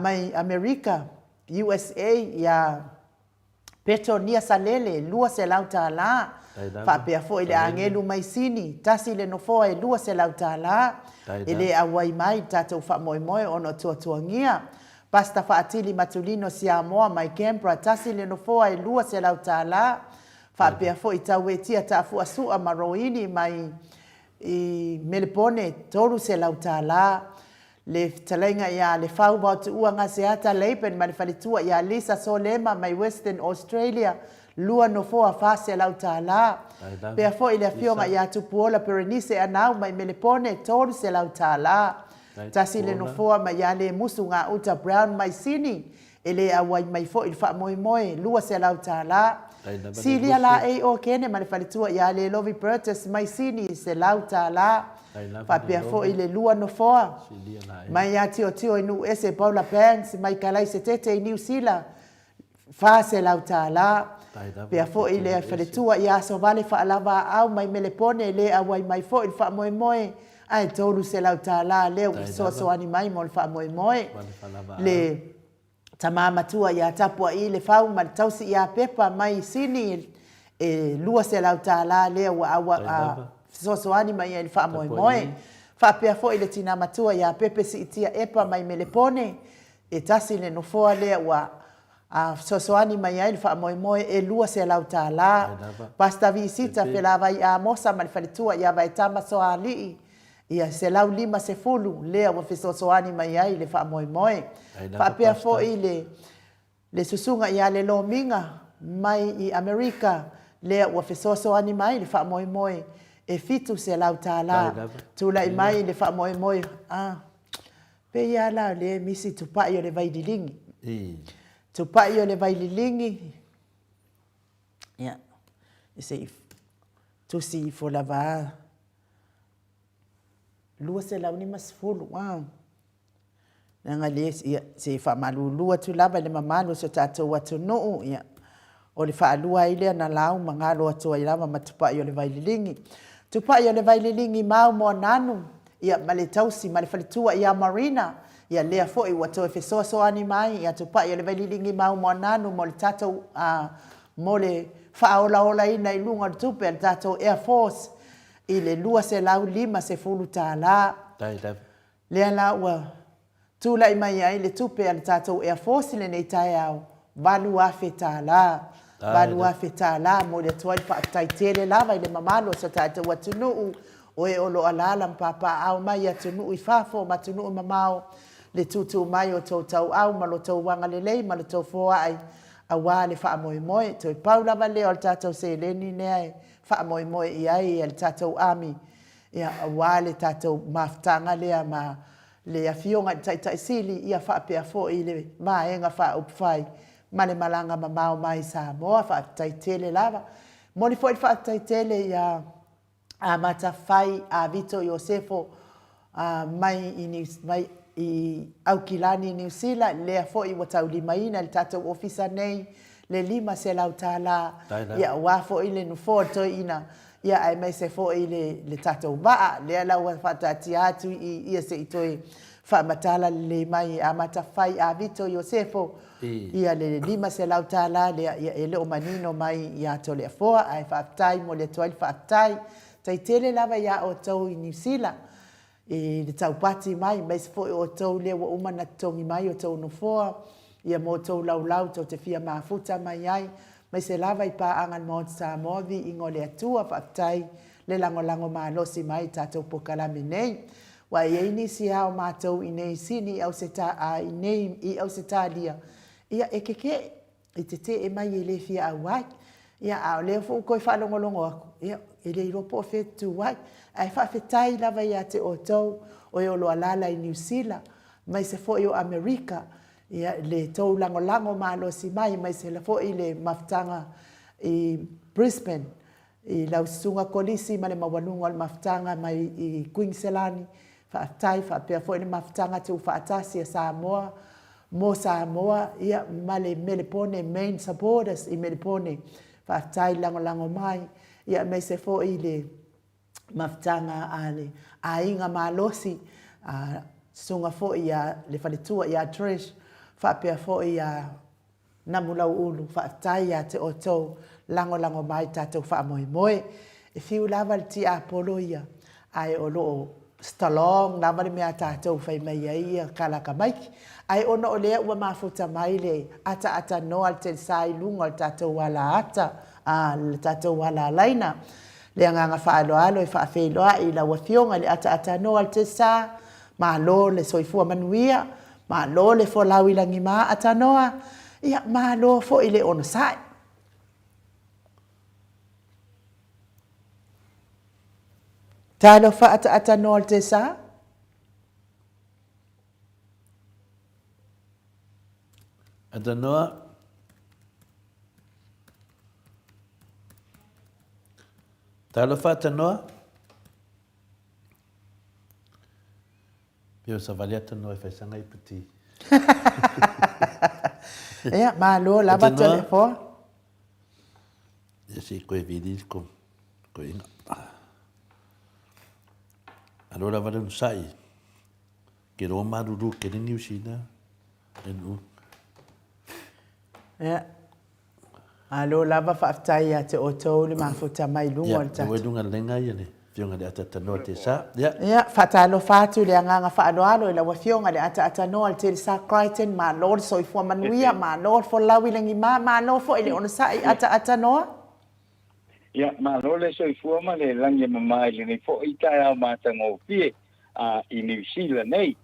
A: mai Amerika, USA, ia Petonia Salele, e $200 faapea foi le Agelu mai Sini, tasi le nofoa e $200. E le auai mai le tatou faamoemoe ona o tuatuagia. Pastor Faatili Matulino Siamoa mai Canberra, tasi le nofoa e $200. Faapea foi Tauetia Taafuasua ma Roini mai i Melepone, $300. Le fetalaiga ia Lefau Vaotuua Gaseata Laban ma le faletua ia Lisa Solema mai Western Australia, lua nofoa $400. Pea foi le afioga ia Tupuola Perenise Anau mai Melepone, $300. Tasi le nofoa mai ia Lemusu Gauta Brown mai Sini, E le auai mai foi le faamoemoe $200. Silia Laei Okene ma le faletua ia Lelovi Burgess mai Sini $100. Faapea foi le lua nofoa mai ia Tiotio i Nuuese Paula Banks mai Kalaisetete i Niu Sila $400. Pea foi le faletua ia Asovale Faalavaau mai Melepone e le auai mai foi le faamoemoe ae $300 lea ua fesoasoani mai mo le faamoemoe. Le tama matua ia Tapua'i Lefau ma le tausi ia Pepa mai Sini e $200 lea ua aua fesoasoani mai ai i le faamoemoe. Faapea foi le tina matua ia Pepe Siitia Epa mai Melepone, e tasi le nofoa lea ua fesoasoani mai ai le faamoemoe e $200. Pastor Visita Felavai Amosa ma le faletua ia Vaetama Soalii, ia 150 lea ua fesoasoani mai ai le faamoemoe. Faapea foi le le susuga ia Le Lomiga mai i Amerika lea ua fesoasoani mai le faamoemoe e $700. Tulai mai le faamoemoe a pei lava la o lea e misi tupai o le vaililigi. Tupai o le vaililigi, ia, se i tusi ifo lava a. 250, a. Leaga le, ia, se i faamalulu atu lava i le mamalu o si o tatou atunuu, ia, o le faalua ai lea na lau ma galo atu ai lava ma Tupai o le Vaililigi. Tupai o le Vaililigi mau Moananu, ia, ma le tausi ma le faletua ia Marina, ia, lea foi ua toe fesoasoani mai, ia, Tupai o le Vaililigi mau Moananu mo le tatou, a, mo le faaolaolaina i luga o le tupe a le tatou Air Force i le $250. Lea la ua tulai mai ai le tupe a le tatou Air Force i lenei taeao, $8,000. $8,000 momoli atu ai le faafetai tele lava i le mamalu o si o tatou atunuu, o e o lo o alaala ma papaaao mai i atunuu i fafo ma atunuu mamao, le tuutuu mai o tou tauau ma lo tou agalelei ma lo tou foai. Aua le faamoemoe, toe pau lava lea o le tatou seleni lea e faamoemoe i ai le tatou Army, ia, aua le tatou mafutaga lea ma le Afioga i le Taitai Sili, ia faapea foi le Vaega Faaupufai ma le malaga mamao mai i Samoa. Faafetai tele lava. Momoli foi le faafetai tele ia amata fai a Vito Iosefo mai i mai i Aukilani, Niu Sila, lea foi ua taulimaina e le tatou ofisa nei le $500 ia aua foi le nofoa o le toeaina ia aemaise foi le le tatou vaa lea la ua faataatia atu i ia se i toe faamatala lelei mai e amata fai a Vito Iosefo ia le $500 lea, ia e le o manino mai ia Toleafoa, ae faafetai, momoli atu ai le faafetai. Tai tele lava ia outou i Niu Sila i le taupati mai, aemaise foi o outou lea ua uma ona totogi mai outou nofoa, ia mo outou laulau tou te fia mafuta mai ai, aemaise lava i paaga a le Maota Samoa, viiga o le Atua, faafetai le lagolago malosi mai i tatou polokalame nei. Ua i ai nisi lava o matou i nei sini i inei i Ausetalia, ia e kekeʻe, e tetee mai e le fia auai. Ia, a o lea foi ua toe faalogologo atu, ia, e le iloa po o fea e tutu ai. Ae faafetai lava ia te outou o e o lo o alaala i Niu Sila, aemaise foi o Amerika, ia, le tou lagolago malosi mai, aemaise foi le mafutaga i Brisbane, I lau Susuga Kolisi ma le maualuga o le mafutaga mai i Kuiniselani, faafetai, faapea foi le mafutaga tuufaatasi a Samoa mo Samoa, ia, ma le Melepone Main Supporters i Melepone, faafetai le lagolago mai, ia, aemaise foi le mafutaga a le Aiga Malosi, a Susuga foi ia le faletua ia Trish, faapea foi ia Namulauulu, faafetai ia te outou lagolago mai tatou faamoemoe. E fiu lava le tiapolo ia, ae o lo o strong lava le mea a tatou fai mai ai ia Kalakamaiki. Ae ona o lea ua mafuta mai le ataatanoa a le Telesa i luga o le tatou alaata, a, le tatou alaalaina. Le agaga faaaloalo e faafeiloai i lau Afioga i le ataatanoa a le Telesa, malo le soifua manuia, Malo le folau i lagi ma Atanoa, ia malo foi le onosai. Talofa Ataatanoa le Tesa.
B: Atanoa. Talofa Atanoa. Pei o savali atu no e fai sanga i puti.
A: Ia, malo lava Toleafoa.
B: Ia se i koe vili ko ko inga. Alo lava le sai. Ke ro maruru ke le New Zealand. En u.
A: Ia. Malo lava faafetai ia te outou le mafuta mai luga o le tatou.
B: Ia, luga lenga ia le afioga i le Atatanoa Tesa. Ia.
A: Ia, faatalofa atu le agaga faaaloalo i lau afioga i le Ataatanoa le Telesa Crichton, malo le soifua manuia, malo le folau i lagima, malo foi le onosai Ataatanoa.
C: Ia, malo le soifua ma le lagi e mama i lenei foi taeao matagofie a i Niu Sila nei.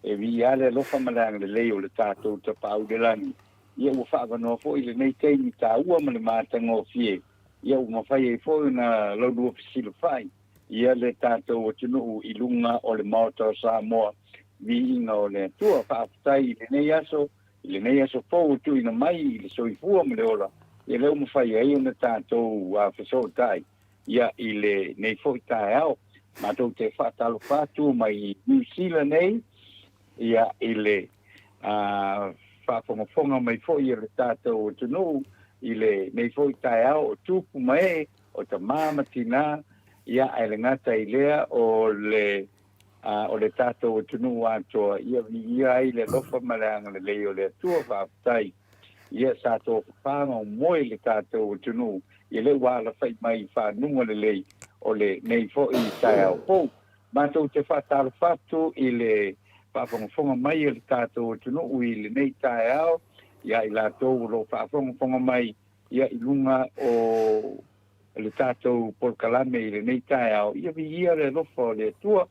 C: E viia lava le alofa ma le agalelei o le tatou Tapaau i le Lagi. Ia ua faaavanoa foi lenei taimi taua ma le matagofie, ia ua mafai ai foi ona laulua fesilafai ia le tatou atunuu i luga o le Maota o Samoa, viiga o le Atua. Faafetai i lenei aso, i lenei aso fou ua tuuina mai i le soifua ma le ola, ia lea ua mafai ai ona tatou fesootai ia i lenei foi taeao. Matou te faatalofa atu mai Niu Sila nei ia i le faafogafoga mai foi a le tatou atunuu i lenei foi taeao o tupu ma ee, o tama ma tina, ia ae le gata i lea o le o le tatou atunuu atoa, ia viia ai le alofa ma le agalelei o le Atua. Faafetai. Ia sa tofafa ma moe le tatou atunuu, ia lea ua alafai mai i fanuga lelei o lenei foi taeao fou. Matou te faatalofa atu i le faafogafoga mai a le tatou atunuu i lenei taeao, ia i latou o lo o faafogafoga mai ia i luga o le tatou polokalame i lenei taeao, ia viia le alofa o le Atua,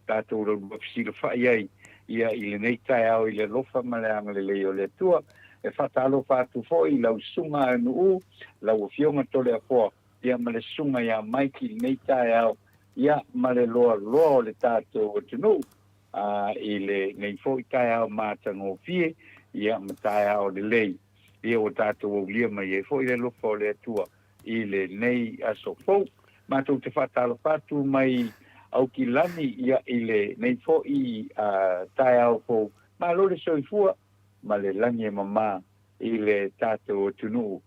C: tatou laulua fesilafai ai ia i lenei taeao i le alofa ma le agalelei o le Atua. E faatalofa atu foi i lau susuga a Nuu, lau Afioga Toleafoa, ia ma le susuga ia Mike i lenei taeao, ia ma le loaloa o le tatou atunuu a i lenei foi taeao matagofie, ia ma taeao lelei, ia ua tatou aulia mai ai foi le alofa o le Atua i lenei aso fou. Matou te faatalofa atu mai Aukilani ia i lenei foi taeao fou. Malo le soifua ma le lagi e mama i le tatou atunuu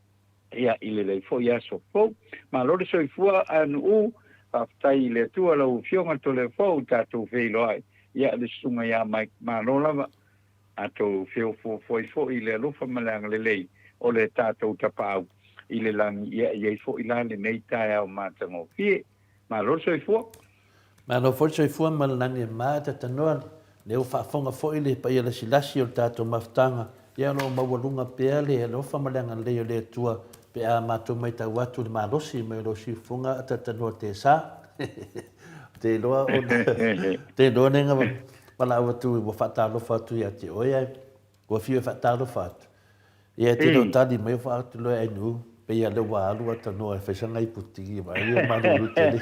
C: ia i lenei foi aso fou. Malo le soifua Nuu, faafetai i le Atua lau Afioga Toleafoa ua tatou feiloai ia le susuga ia Mike. Malo lava. Tatou feofoofoai foi i le alofa ma le agalelei o le tatou Tapaau i le lagi, ia e i ai foi la lenei taeao matagofie. Malo le soifua.
B: Malo foi le soifua ma le lagi e mama Tatanoa, lea ua faafofoga foi le paia lasilasi o le tatou mafutaga, ia o lo o maualuga pea le alofa ma le agalelei o le Atua pe a matou matau atu i le malosi mai o lou siufofoga Tatanoa Tesa. Ou te iloa ona, ou te iloa nega Valaau atu ua faatalofa atu ia te oe ae ua fiu e faatalofa atu. Ia e te le o tali mai o faaatu loa e nu pei a lea ua alu a tanoa e fai sana ipu ti vai e malulu tele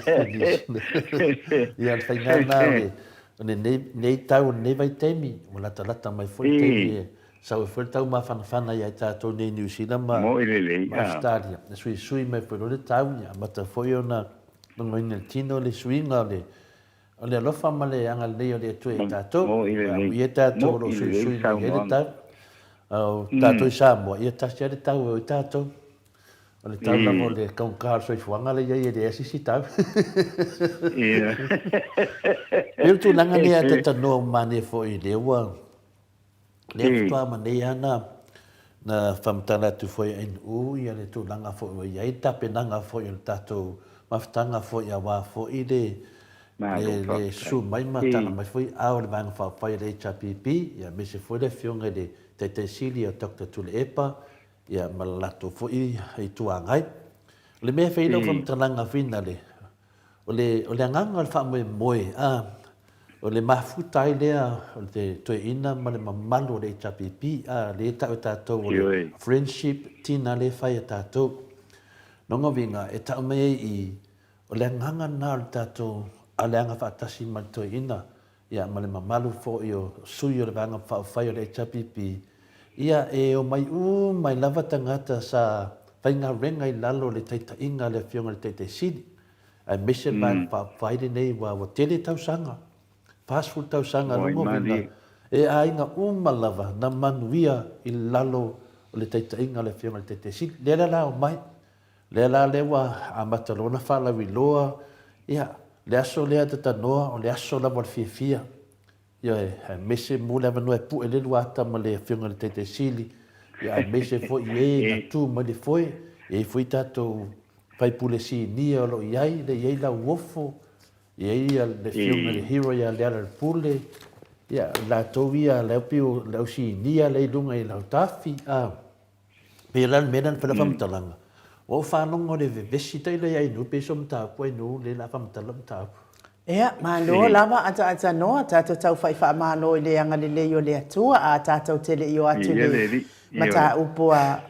B: ia le faiga na o le o lenei nei tau o lenei vaitaimi ua latalata mai foi le taimi e sau ai foi le tau mafanafana ia i tatou nei i Niu Sila ma ma Ausetalia e suisui mai foi loa le tau ia amata foi ona logoina i le tino le suiga o le O le alofa ma le agalelei o le Atua ia i tatou. Amuia tatou o lo o suisui mai ai le tau. O tatou i Samoa, ia tasi lava le tau e o i tatou. O le tau lava o le taugata o le soifuaga lea e i ai e leai se isi tau. Pei o le tulaga lea a Tatanoa ua manaia foi lea ua Lea faatoa ma nei lava na, na faamatala atu foi e NU ia le tulaga foi ua i ai le tapenaga foi o le tatou mafutaga foi aua foi le, le, le susu mai ma tala mai foi ao le Vaega Faaupufai a le HRPP, ia aemaise foi le Afioga i le Taitai Sili o Doctor Tuilaepa, ia ma le latou foi Itu Agai. O le mea e fai ai lau faamatalaga finale, O le, o le agaga o le faamoemoe, a, o le mafuta ai lea o le toeaina ma le mamalu o le HRPP, a, lea e tau e tatou o le friendship tina lea e fai e tatou. Lona uiga, e tau mai ai i, o le agaga lena o le tatou aleaga faatasi ma le toeaina, ia, ma le mamalu foi o sui o le Vaega Faaupufai o le HRPP, ia, e omai uma ai lava tagata sa faigaluega i lalo o le taitaiga a le Afioga i le Taitai Sili, aemaise le Vaega Faaupufai lenei aua ua tele tausaga, 40 tausaga lona uiga, e aiga uma lava na manuia i lalo o le taitaiga a le Afioga i le Taitai Sili. Lea la la omai, Lea la lea ua amata loa ona faalauiloa, ia, le aso lea tatanoa, o le aso lava o le fiafia. Ioe, aemaise mo le avanoa e pue le luata ma le Afioga i le Taitai Sili, ia aemaise foi i e na tu mai le foe, e i ai foi tatou faipule sinia o lo o i ai, lea e i ai Lauofo, e i ai le Afioga i le Hero ia Lealailepule, ia, latou ia, lea pei o le au sinia lea i luga i Lautafi, a. Pei la le mea lea na fai lau faamatalaga, ua ou faalogo i le vevesi tailo ia Ainuu pei so mataupu Ainuu lea la faamatala lau mataupu.
A: Ea, malo lava ataatanoa, tatou taufai faamalo i le agalelei o le Atua, a tatou te le i o atu i le mataupu a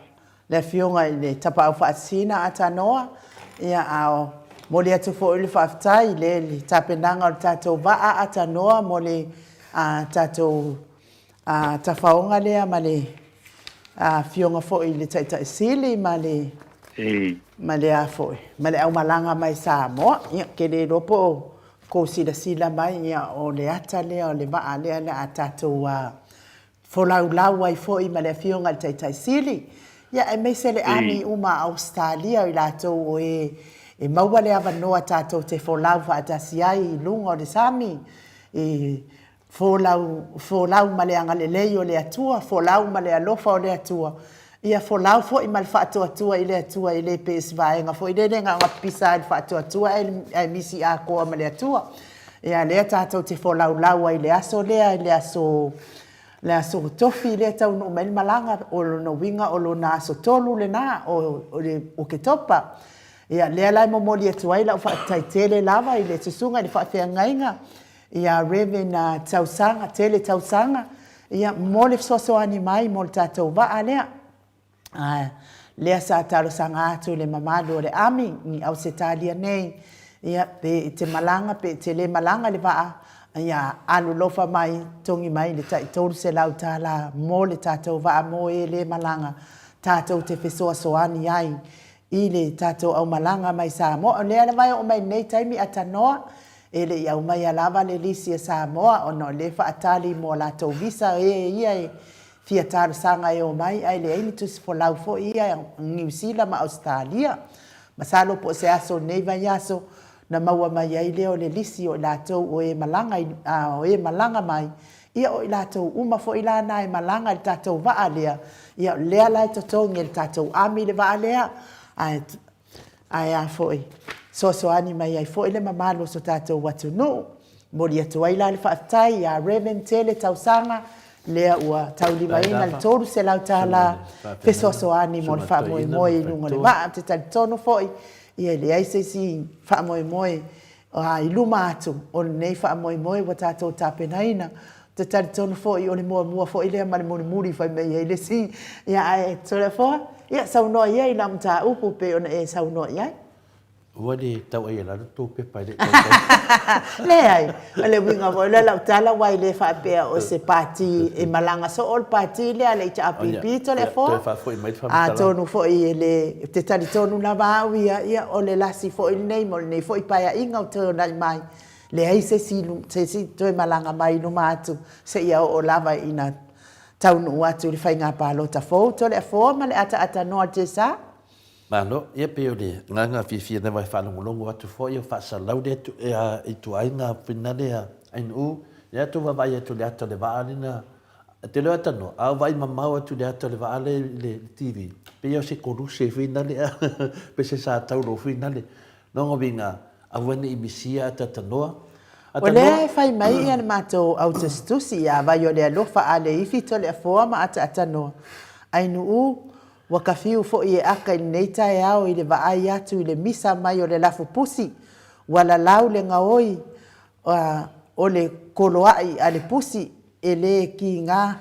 A: le Afioga i le Tapaau Faasisina Atanoa, ia a momoli atu foi le faafetai i le tapenaga o le tatou vaa Atanoa mo le tatou A tafaoga lea ma le Afioga foi i le Taitai Sili ma le ma le a foi ma le aumalaga mai Samoa. Ia, ou te le iloa po o kou silasila mai, ia, o le ata lea o le vaa lea o le a tatou folaulau ai foi ma le Afioga i le Taitai Sili, ia, aemaise le ami uma a Ausetalia, o i latou o e e maua le avanoa tatou te folau faatasi ai i luga o le sami i Folau, folau ma le agalelei o le Atua, folau ma le alofa o le Atua, ia folau foi ma le faatoatoa i le Atua, e le pei o se vaega foi lele na ona pipisa ai le faatoatoa ae misi atoa ma le Atua. Ia lea tatou te folaulau ai i le aso lea, i le aso, le aso Tofi lea e taunuu mai ai le malaga, o lona uiga o lona aso 3 lena o Oketopa. Ia lea la e momoli atu ai lau faafetai tele lava i le susuga i le faafeagaiga, Ia Rev. Tausaga, tele tausaga. Ia, mo le fesoasoani mai mo le tatou vaa lea. A lea sa talosaga atu i le mamalu o le Army i Ausetalia nei, ia, pe i te malaga pe i te le malaga i le vaa, ia, alu lofa mai, togi mai le tai $300 mo le tatou vaa mo e le malaga, tatou te fesoasoani ai i le tatou aumalaga mai Samoa. O lea lava e oo mai i lenei taimi a tanoa, e le i aumaia lava le lisi a Samoa ona o lea e faatali mo a latou visa e ia e fia talosaga e omai ae leai ni tusi folau foi ia a Niu Sila ma Ausetalia. Masalo po o se aso o lenei vaiaso na maua mai ai lea o le lisi o i latou o e malaga i, o e malaga mai, ia o i latou uma foi la na e malaga i le tatou vaa lea, ia o lea la e totogi e le tatou Army le vaa lea, ae Ae a foi, soasoani mai ai foi le mamalu o so tatou atunuu. Momoli atu ai la le faafetai ia Rev. Tele Tausaga, lea ua taulimaina le $300 fesoasoani mo le faamoemoe i luga o le vaa. Ou te talitonu foi, ia e leai se isi faamoemoe i luma atu o lenei faamoemoe ua tatou tapenaina. Ou te talitonu foi o le muamua foi lea ma le mulimuli fai mai ai le isi, ia ae Toleafoa, ia saunoa ia i lau mataupu pei ona e saunoa i ai.
B: Ua le tau ai e lalo tou pepa e le i tau.
A: Leai, o le uiga foi lea o lau tala aua e le faapea o se pati e malaga soo le pati lea a le HRPP Toleafoa.
B: Toe faafoi mai le faamatalaga.
A: Atonu foi e le, ou te talitonu lava au ia, ia o le lasi foi lenei mo lenei foi Paeaiga o toe onai mai, leai se isi, se isi toe malaga mai i luma atu seia oo lava ina taunuu atu i le faiga palota fou Toleafoa ma le ataatanoa o le TSA.
B: Malo, ia pei o le agaga fiafia lava e faalogologo atu foi o faasalau le ituaiga finale a Ainuu, lea tou vaavaai atu i le ata o le vaa lena, te leo atanoa, a o vaai mamao atu i le ata o le vaa lea i le TV, pei o se koluse finale a, pe se sataulo finale. Lona uiga, aua ne i misia atatanoa.
A: O lea e fai mai ia le matou au tusitusi ia Vaiolealofa Aleifi Toleafoa ma Ataatanoa, Ainuu, Ua ka fiu foi e aka i lenei taeao i le vaai atu i le misa mai o le lafupusi, ua lalau le gaoi o le koloaʻi a le pusi e le kīgā,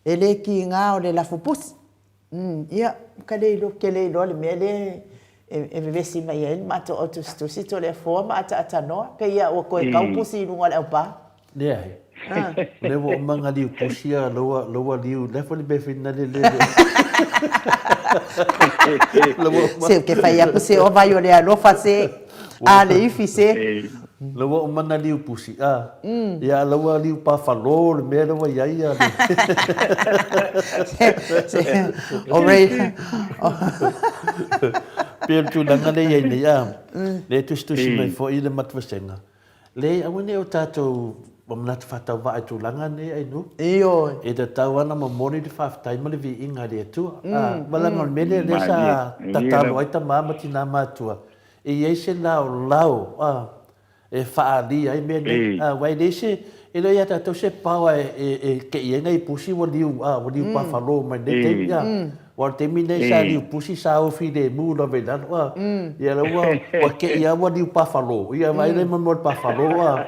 A: e le kīgā o le lafupusi. Umm, ia, ka le iloa, ke le iloa le mea lea e vevesi mai ai le matou au tusitusi Toleafoa ma Ataatanoa, pei a ua toe kau pusi i luga o le aupā.
B: Leai. O lea ua uma ona liu pusi a loua, loua liu, lea foi le mea finale le le.
A: Se ou te fai aku se o vai o le alofa se, a le ifi se.
B: La ua uma na liu pusi, a. Ia la ua liu pafalo le mea la ua iai a le.
A: O Ray.
B: Pei o le tulaga lea iai nei, a. Lea e tusitusi mai foi le matua Leai, aua ne i o tatou manatu faatauvaa i tulaga nei, Ainuu.
A: Ioe.
B: E tatau lava ona momoli le faafetai ma le viiga i le Atua. Ma leaga o le mea lea lea sa tatalo ai tama ma tina matua, e i ai se laolao e faaalia ai mea nei. Aua e leai se, e le o ia tatou se power e kei ai nai pusi ua liu, ua liu pafalo mai lenei taimi. Aua o le taimi lenei sa liu pusi sa o filemu lava i lalo a. Ia la ua ua kei a ua liu pafalo. Ia vaai la i mea o le pafalo a.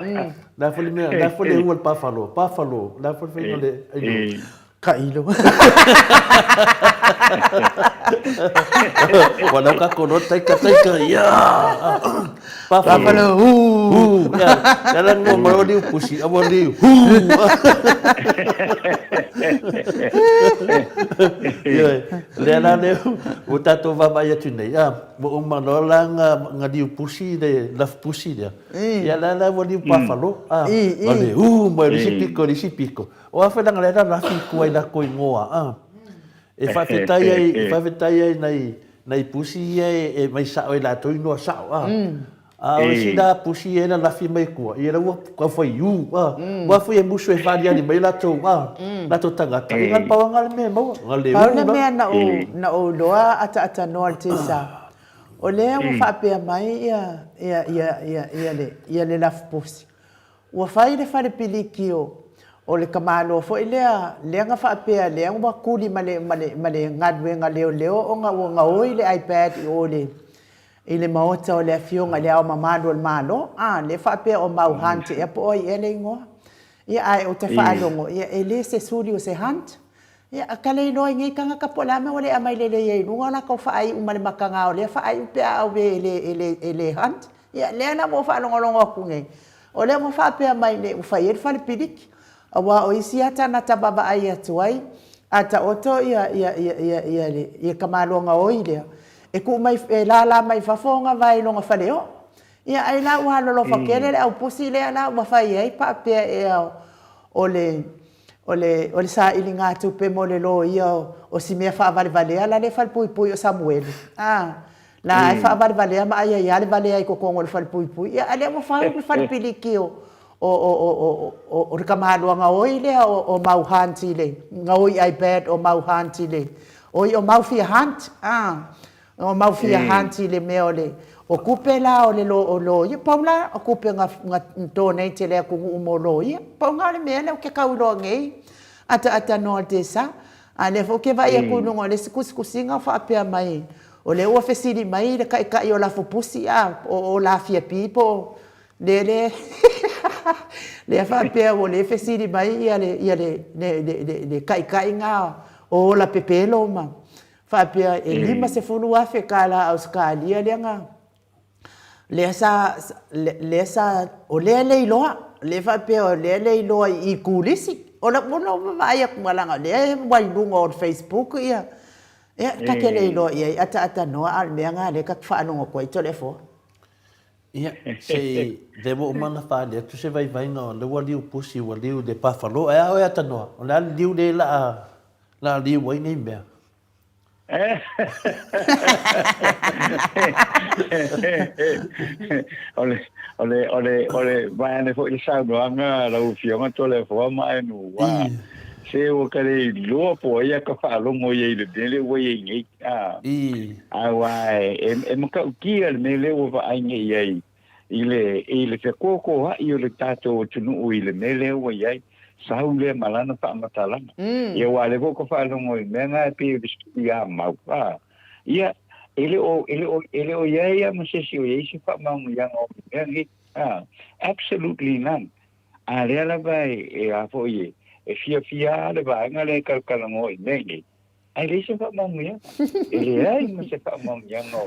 B: La foi le mea, la foi le ua le pafalo. Pafalo, la foi le faiga o le aino.
A: Tailo.
B: Ua lau kako loa taika taika ia.
A: Pafalo,
B: hu. Ia la ngua mai o liu pusi, a ua liu, hu. Ioe, lea la lea ua tatou vaavaai atu nei, a, ua uma loa la nga liu pusi le lafu pusi lea. Ia la la ua liu pafalo, a, ma le hu mai o le isi piko i le isi piko. O a foi leaga lea la lafi i tua i latou igoa, a. E faafetai ai, e faafetai ai nai nai pusi ia e mai sao e latou inoa sao, a. A o isi la pusi ia e lalafi mai tua, ia la ua tau faiū, a. Ua foi e musu e faaliali mai latou, a, latou tagata, ia na o le pau lava na o le mea e maua, na le
A: Pau le mea na ou, na ou iloa ataatanoa i le tisa, o lea ua faapea mai ia, ia, ia, ia, ia le, ia le lafupusi. Ua fai le fale pilikio o le tamaloa foi lea, lea na faapea lea ua tuli ma le, ma le, ma le galuega leoleo ona ua gaoi le iPad i o i le, i le maota o le Afioga i le Ao Mamalu o le Malo, a, lea faapea o Mau Hunt ea po o ai ea le igoa. Ia, ae ou te faalogo, ia, e le se suli o se hunt. Ia, a ka le iloa i nei tagata po o le a mea ua le aumai lelei ai i luga o latou faaiu ma le mataga o lea faaiu pe a ave e le, e le, e le hunt. Ia, lea la ua ou faalogologo atu nei, o lea ua faapea mai nei ua fai ai le fale piliki. Aua o isi lava tagata vaavaai atu ai, a taoto ia, ia, ia, ia, ia, le, ia tamaloa gaoi lea, e tuu mai, e lala mai fafo ona vae i lona faleoo. Ia ai la ua alolofa tele le aupusi lea la ua fai ai paapea ea o le o le o le sailigatupe mo le loia o si mea faavalevalea la le falepuipui o Samuele a la e faavalevalea ma ai ai lava le valea i totonu o le falepuipui. Ia a lea ua fau le falepiliki o o o o o o le tamaloa gaoi lea o Mau Hunt i le gaoi ipad o Mau Hunt i le oi o Mau Fia Hunt a O mau fia hunt i le mea o le o tupe la o le lo o loia pau la o tupe na na donate e le atunuu mo loia pau na o le mea lea ou te tau iloa nei ataata noa le tesa a lea foi ou te vaai atu i luga o le isi tusitusiga o faapea mai o lea ua fesili mai le taitai o lafupusi a o o Lafia P po o lea le lea faapea ua le fesili mai ia le ia le le le le taitai na o Ola Pepelo ma faapea e $50,000 tala Ausetalia lea na lea sa lea sa o lea le iloa lea faapea o lea le iloa i Kulisi o lau o lau vaavaai atu leaga o lea ua i luga o le Facebook ia ia ta te le iloa i ai ataatanoa a o le mea lena lea ta te faalogo atu ai Toleafoa.
B: Ia, se i lea ua uma ona faaali atu se vaivaiga o lea ua liu pusi ua liu i le pafalo. Ae a oe Atanoa, o le a le liu lea la a liu ai nei mea?
C: O le, o le, o le, o le, vaeane foi le saunoaga a lau Afioga Toleafoa ma Aenu, ua, se ua ka le iloa po o ai a ka faalogo i ai i le mea lea ua i ai nei. A, aua e, e matautia le mea lea ua vaai nei i ai i le, i le fekokoa'i o le tatou atunuu i le mea lea ua i ai. Sau lea ma lana faamatalaga. Ia aua o lea foi ua faalogo i mea na e pei o le sui mau. A, ia, e le o, e le o, e le o i ai lava ma se isi o i ai se faamanuiaga o le mea nei. A, absolutely none. A lea lava e, e a foi e, e fiafia lava le vaega lea e talatalanoa i mea nei. Ae leai se faamanuiaga. E leai ma se faamanuiaga o,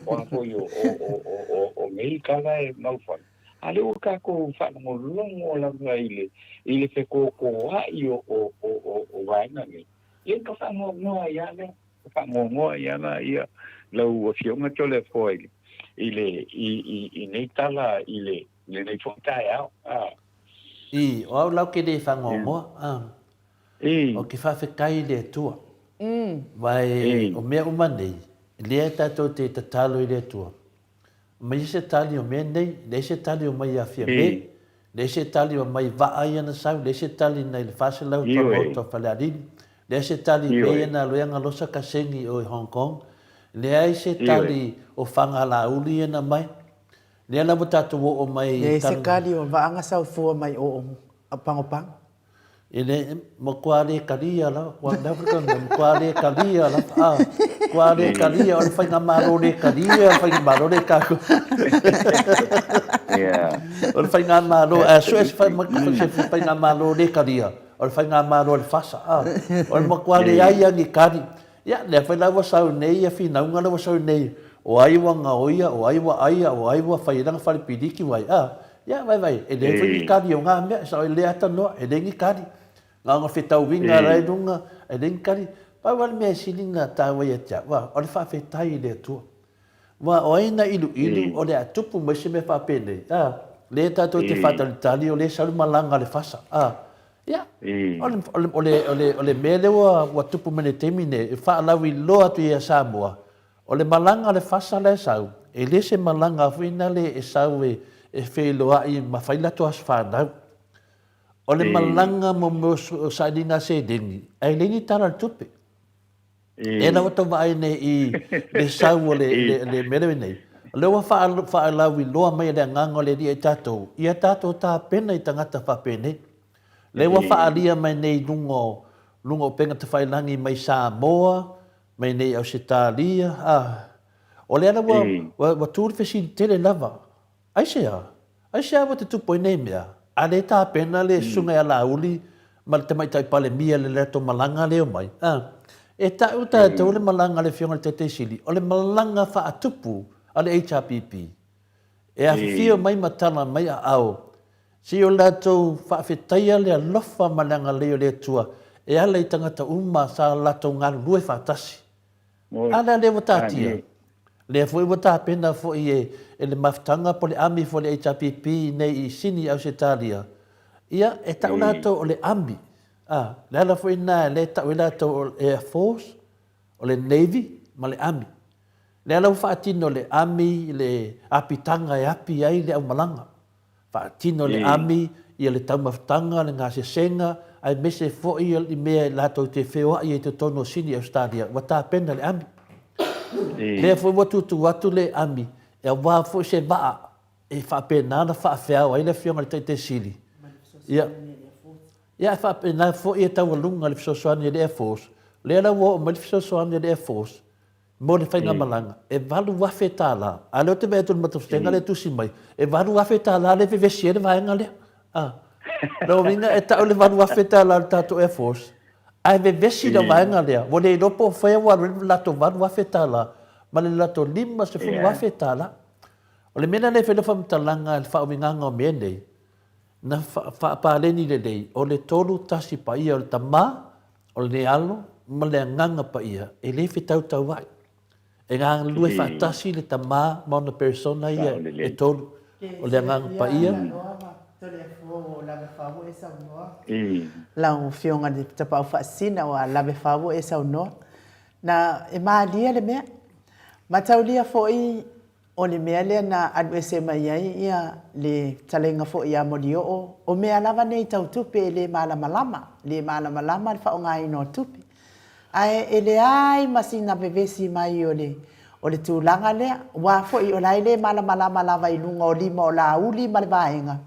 C: o a foi o, o, o, o, o, o nei tala e mau fai. A lea ua tatou faalogologo lava i le, i le fekokoa'i o, o, o, o, o vaega nei, ia ka faanoanoa ai lava lea, ka faanoanoa ai lava ia lau Afioga Toleafoa i le, i le, i, i, i nei tala i le, i lenei foi taeao. A.
B: I, o au lau ke le faanoanoa, a. Ou te faafetai i le Atua. Vae o mea uma nei, lea tatou te tatalo i le Atua. Mai se tali o mea nei, leai se tali o mai ia Fiamē, leai se tali o mai vaa ia na sau, leai se tali nai le 400 tua maota o Falealili, leai se tali mea ia na loea galosa kasegi o i Hong Kong, leai se tali o Fagalauli ia na mai. Lea la ua tatou oo mai i
A: Leai se tali o vaa na sau fua mai o Pagopago.
B: E le, matua le kalia lava, kua never gonna, matua le kalia lava, a, matua le kalia, o le faigamalo le kalia, o le faigamalo le kākou.
C: Yeah.
B: O le faigamalo, a sue se se faigamalo le kalia, o le faigamalo a le fasa, a, o le matua leai a ni kali. Ia, lea foi la ua sau nei ia finauga lea ua sau nei, o ai ua gaoia, o ai ua aia, o ai ua fai ai lana fale piliki, ua ai, a, Ia, vaivai, e leai foi ni kali o ngā mea, e sao e le ata noa, e leai ni kali. Ngā ona whetauinga rae runga, e leai ni kali. Pau a le mea e sili na tāua ia te au, o le whaawhetai i le Atua. Wā, o ai na iluilu, o le a tupu mai se mea whaapenei, ā, le tātou te whātalitali, o le salu malanga le whasa, ā, ia, o le, o le, o le, o le, o le mea lea ua, ua tupu mai le taimi nei, e whaalawi loa atu ia Samoa, O le malaga a le fasa la e sau, e le se malaga foi nale e sau e e feiloai ma fai latou aso fanau. O le malaga mo mea o sailiga seleni, ae leai ni tala o le tupe. Lea la ua tau vaai nei i le sau o le le mea lea nei. O lea ua faalauiloa mai e le Agaga o le Alii ia i tatou, ia tatou tapena i tagata faapenei. Lea ua faaalia mai nei i luga o luga o upega tafailagi mai Samoa, Mai nei Ausetalia, a, o lea la ua, ua, ua tu le fesili tele lava, Aisea? Aisea ua te tupu ai nei mea? A lea e tapena le Susuga ia Laauli ma le Tamaitai Palemia i le latou malaga lea e omai, a, e ta'u tatou le malaga a le Afioga i le Taitai Sili, o le malaga faatupu a le HRPP e afifio mai ma tala mai aao se i o latou faafetaia le alofa ma le agalelei o le Atua e ala i tagata uma sa latou galulue faatasi. A lea lea ua taatia? Lea foi ua tapena foi e e le mafutaga po o le ami foi a le HRPP nei i Sini i Ausetalia, ia e tau latou o le ami. A, le ala foi lena lea e tau ai latou o le Air Force, o le Navy ma le Army. Lea la ua faatino le Army le apitaga e api ai le aumalaga. Faatino le Army ia le taumafataga, le gasesega, aemaise foi i mea latou te feoai ai i totonu o Sini Ausetalia, ua tapena le Army. Lea foi ua tuutuu atu le Army aua foi se vaa e faapena ona faafeao ai le Afioga i le Taitai Sili. Ia, ia ae faapena foi e taualuga le fesoasoani a le Air Force. Lea la ua oo mai le fesoasoani a le Air Force, mo le faigamalaga, e $8,000. A o lea ou te vaai atu i le matafutega lea e tusi mai, e $8,000 lea e vevesi ai le vaega lea. A. Lona uiga e tau le $8,000 o le tatou Air Force, ae vevesi le vaega lea, ua le iloa po o fea ua alu ai le latou $8,000 ma le latou $50,000. O le mea lena e fai ai lau faamatalaga i le faauigaga o mea nei, na faapaleni lelei, o le 3 1 paia o le Tama, O le Alo ma le Agaga Paia e le fetautauai. E galulue faatasi le Tama ma ona Persona ia e tolu, o le Agaga Paia.
A: Lau Afioga i le Tapaau Faasisina ua lave fau e saunoa. Na e malie le mea. Mataulia foi O le mea lea na alu ese mai ai ia le fetalaiga foi ia Molioo, o mea lava nei tau tupe e le malamalama, le malamalama le faaaogaina o tupe. Ae e leai ma sina vevesi mai o le o le tulaga lea, aua foi o la e le malamalama lava i luga o lima o Laauli ma le vaega.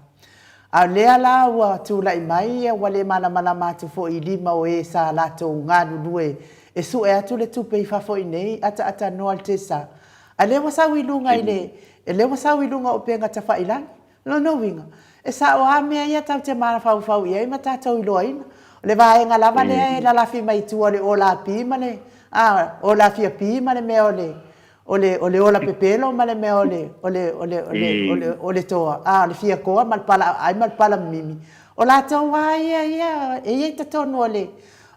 A: A o lea la ua tulai mai ua le malamalama atu foi i lima o e sa latou galulue e sue atu le tupe i fafo i inei, ataatanoa le tesa. A lea ua sau i luga i le, lea ua sau i luga o upega tafailagi. O lona uiga, e sao lava mea ia tatou te mafaufau i ai ma tatou iloaina. O le vaega lava lea e lalafi mai tua o le ola pi ma le, a, ola fia pi ma le mea o le, o le, o le ola pepelo ma le mea o le, o le, o le, o le, o le, o le toa, a, o le fia toa ma le pala aai ma le pala mimi. O latou lava ia ia e ia i totonu o le,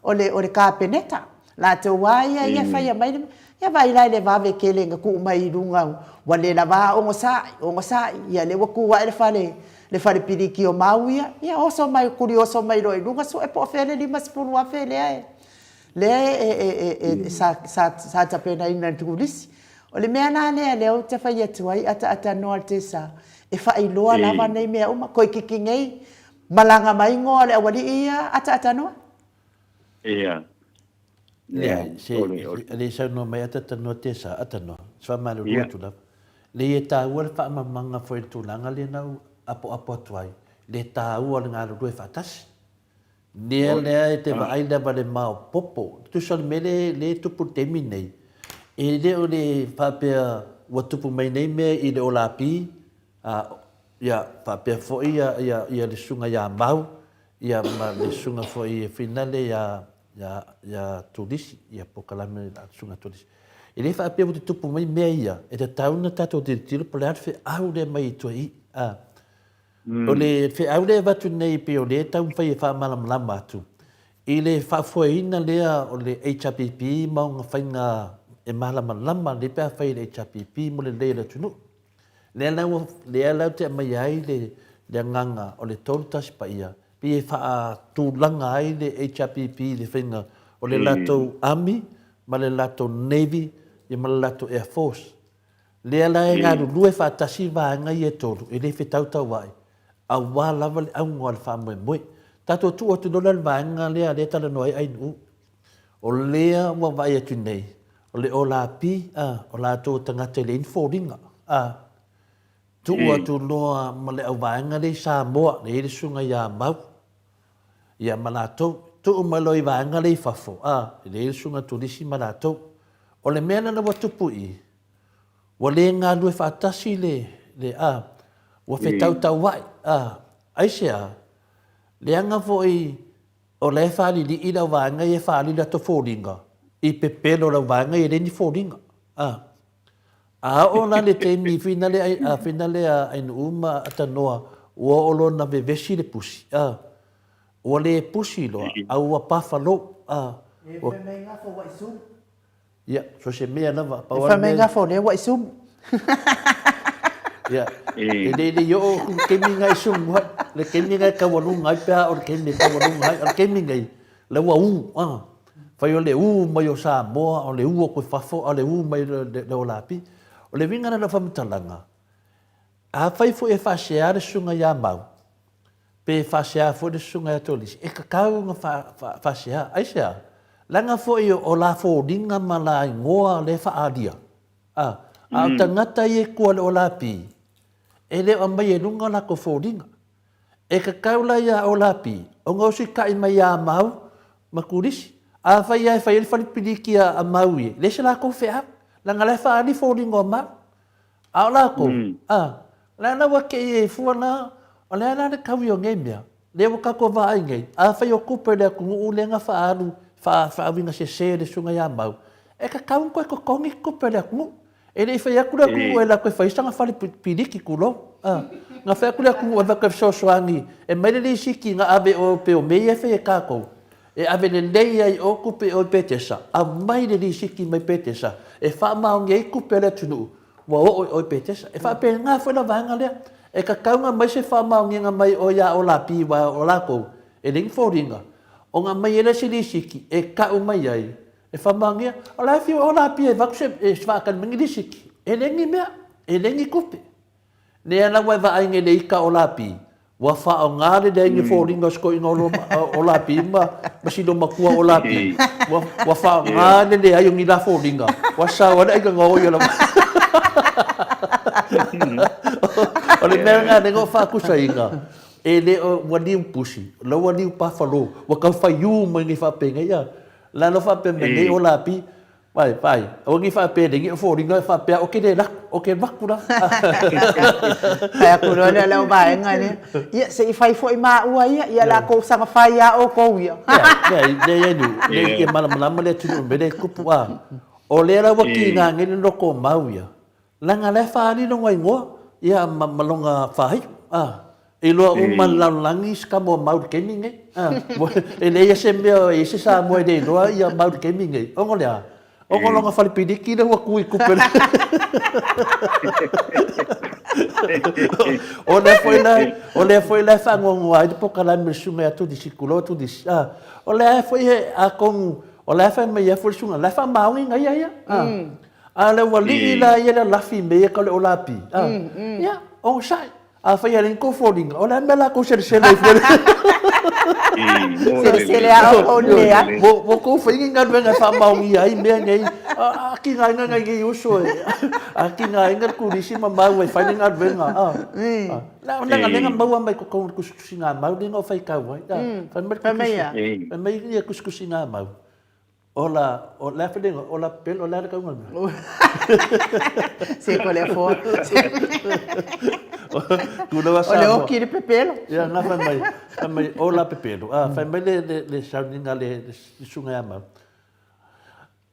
A: o le, o le Kapeneta. Latou lava ia ia e faia mai le mea. Ia vaai la i le vave tele na tuu mai i luga ua le lava a ogasai, ogasai, ia lea ua tu ae le fale, le fale piliki o Mau ia, ia oso mai, tuli oso mai loa i luga, sue po o fea le $50,000 lea e, lea e, e, e, e, sa, sa, sa tapenaina e le turisi. O le mea la lea lea ou te fai atu ai, ataatānoa le tesa, e faailoa lava nei mea uma. Toeitiiti nei, malaga mai igoa o le aualii ia, ataatānoa.
C: Ia.
B: Leai, se, e le saunoa mai ataatānoa tesa, atanoa, se faamalulu atu lava. Leai e taua le faamalamalamaga foi i le tulaga lea na ou apoapo atu ai, le taua o le galulue faatasi. Lea lea e te vaai lava i le maopoopo. Tusa o le mea lea lea e tupu i le taimi lenei, e le o le faapea ua tupu mai nei mea i le olapi, a, ia, faapea foi ia, ia, ia le susuga ia Mau, ia ma le susuga foi e finale ia, ia, ia Tulisi, ia polokalame a le susuga Tulisi. E le faapea ua tutupu mai mea ia, e tatau ona tatou tilotilo po o le a le feau lea mai i tua i i. A. O le feau lea e avatu nei pei o lea e taumafai e faamalamalama atu, i le faafoeina lea o le HRPP ma ona faiga e malamalama lelei pe a fai e le HRPP mo le lelei o le atunuu. Lea la ua, lea la ou te aumaia ai le, le agaga o le 31 paia, pei e faatulaga ai le HRPP i le faiga o le latou Army ma le latou Navy ia ma le latou Air Force. Lea la e galulue faatasi vaega ia e tolu, e le fetautauai, aua lava le auga o le faamoemoe. Tatou tuu atu loa la le vaega lea lea e talanoa ai Ainuu. O lea ua vaai atu nei, o le olapi, a, o latou o tagata e leai ni foliga, a. Tuu atu loa ma le auvaega lea i Samoa, lea e i ai le susuga ia Mau, ia ma latou. Tuu mai loa i vaega lea i fafo, a, lea e i ai le susuga Tulisi ma latou. O le mea lena ua tupu i i, Ua le galue faatasi le, le, a, ua fetautauai, a, Aisea? Leaga foi o la e faalilii le auvaega ia e faaali latou foliga i pepelo o le auvaega ia e leai ni foliga. A. A oo la le taimi finale a finale a Ainuu ma Atanoa ua oo loa ina vevesi le pusi, a. Ua le pusi loa, a ua pafalou, a.
A: E fai mai gafa ua i sumu.
B: Ia, so se mea lava,
A: pau lava le mea. E fai mai gafa o lea ua i sumu.
B: Ia, e le le i oo atu le taimi lena e sumu ai. Le taimi lena e taualuga ai pe a o le taimi e taualuga ai. A o le taimi lenei, la ua ū, a. Fai o le ū mai o Samoa, o le ū atu i fafo, a o le ū mai o le Olapi. O le uiga lena o lau faamatalaga, afai foi e faasea le susuga ia Mau, pe faasea foi le susuga ia Tolisi, e tatau ona faasea. Aisea? Leaga foi o la foliga ma la igoa lea e faaalia, a, a o tagata ia i tua o le Olapi, e le o aumaia i luga o latou foliga. E tatau la ia Olapi ona usitai mai ia Mau ma Tulisi. Afai lava e fai ai le fale piliki a Mau ia, e leai se latou feau, leaga la e faaali foliga o Mau. A o latou, a, leaga ua te i ai fua la, o le a la le taui o nei mea, lea ua tatou vaai nei, afai o tupe a le atunuu lea na faaalu faauiga sese e le Susuga ia Mau, e tatau ona toe totogi tupe a le atunuu. E le i fai atu le atunuu e alu atu e fai sana fale piliki, tulou, a. Na fai atu le atunuu e avatu e fesoasoani e aumai le lisiti na ave i o pei o mea ia e fai e tatou, e ave lelei ai i o tupe i o i Petesa, aumai le lisiti mai Petesa e faamaoni ai tupe a le atunuu ua oo i o i Petesa. E faapena foi la vaega lea, e tatau ona aumai se faamaoniga mai o ia Olapi aua o latou e leai ni foliga, ona aumai ai lea se lisiti e tau mai ai e faamaonia, o la e fiu Olapi e avatu se e faatali mai ni lisiti, e leai ni mea, e leai ni tupe. Lea la ua e vaai nei i le ita o Lapi, ua faaaoga le leai ni foliga o si toeaina o Lapi ma si loomatua o Lapi, ua faaaoga le leai o ni la foliga, ua sao ai le aiga gaoi o la. O le mea lena lea na ou faatusaina, e le o, ua liu pusi, o la ua liu pafalo, ua tau faiū mai nei faapenei, a. La e faapea mai nei o Lapi, Vai, vai, aua ne i faapea le o foliga e faapea o ke le laku, o ke vaku la.
A: Fai atu loa lea o lau vaega lea. Ia, se i fai foi maua ia, ia la kou saga fai a outou ia.
B: Leai, leai, leai, leai, ia malamalama le atunuu i le mea lea e tupu, a. O lea la ua kiga nei le loko o mau ia, Leaga la e faaali lona igoa ia ma ma lona faaiu a. E iloa uma e le lalolagi se tama o Mau i le taimi lenei a. E leai lava se mea e i ai se Samoa e le iloa ia Mau i le taimi lenei. Ona o le a? Ona o lona fale piliki lea ua tu i tupe O lea foi la, o lea foi la e faanoanoa ai le polokalame a le Susuga ia Tulisi, tulou Tulisi, a. O lea foi e, atonu o la e fai mai ai foi le susuga, o la e faamaoni na ia ia, a. A o le ualii la ia le lafi i mea ia tau le olapi, a, ia, onosai. Afai e leai ni tou foliga, o le a le mea la tou selesele ai fua?
A: Selesele a outou i le leai.
B: Ua tou fai ni galuega e faamaonia ai mea nei. A tigaina nai nei uso e, a tigaina le turisi ma mau e fai le galuega, a. Leaga lea na maua mai totonu o le tusitusiga a Mau lea na ou faitau ai. Fai mai le tusitusiga, fai mai le tusitusiga a Mau, Ola, o le a felenga, ola pelo, o le a le kauga mea.
A: Se ko le afoa.
B: Tulaga
A: O le
B: Samoa.
A: oki le pepelo.
B: Ia, na fai mai, fai mai, ola pepelo. Ah, fai mai le, le, le sauniga le, le susuga ia Mau.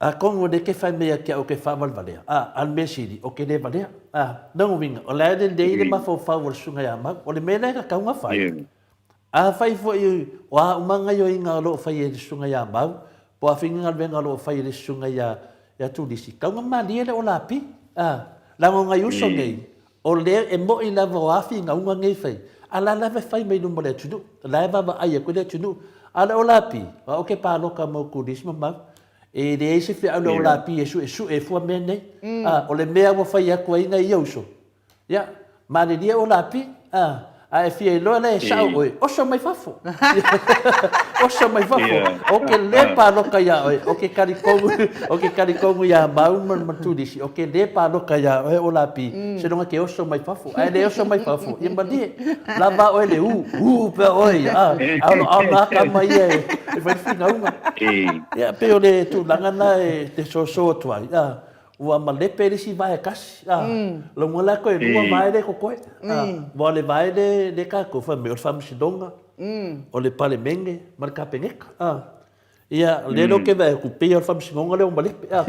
B: Atonu o lea ke fai mai ia te au ke faavalevalea. Ah, a le mea sili, o ke le valea. Ah, lona uiga, o la e lelei le mafaufau o le susuga ia Mau. O le mea lea e tatau ona fai, Afai foi o a uma gaioiga o lo o fai e le susuga ia Mau, po o a foi ni galuega o lo o fai e le susuga ia ia Tulisi, tau na malie le olapi, a, leaga o nai uso nei, o lea e moʻi lava o a finauga nei fai, a la lava e fai mai luma o le atunuu, o la e vaavaai atu le atunuu. A o le olapi, o au ke paloka mo Tulisi ma Mau, e leai se feau le olapi e suesue fua mea nei, a, o le mea ua fai atu ai nai ia uso, Ia, malilie o Lapi, a, a e fia iloa la e sao oe, oso mai fafo. Oso mai fafo. O ke le paloka iā oe, o ke kalikonu, o ke kalikonu iā Mau ma, ma Tulisi, o ke le paloka iā oe o Lapi, seiloga ke oso mai fafo. A e le oso mai fafo, ia malie, lava oe le ū, ū pea oe ia, a, a o lo ao nā kama ia e, e fai le finauga. Ia, pei o le tulaga na e te soso atu ai, a. Ua malepe le isi vae e tasi, a. Lauga la toe lua vae lea e totoe, a. Aua o le vae lea lea tatou fai mai o le Faamasinoga, o le Palemene ma le Kapeneta, a. Ia, o lea la ou te vaai atu, pei lava o le Faamasinoga lea ua malepe, a.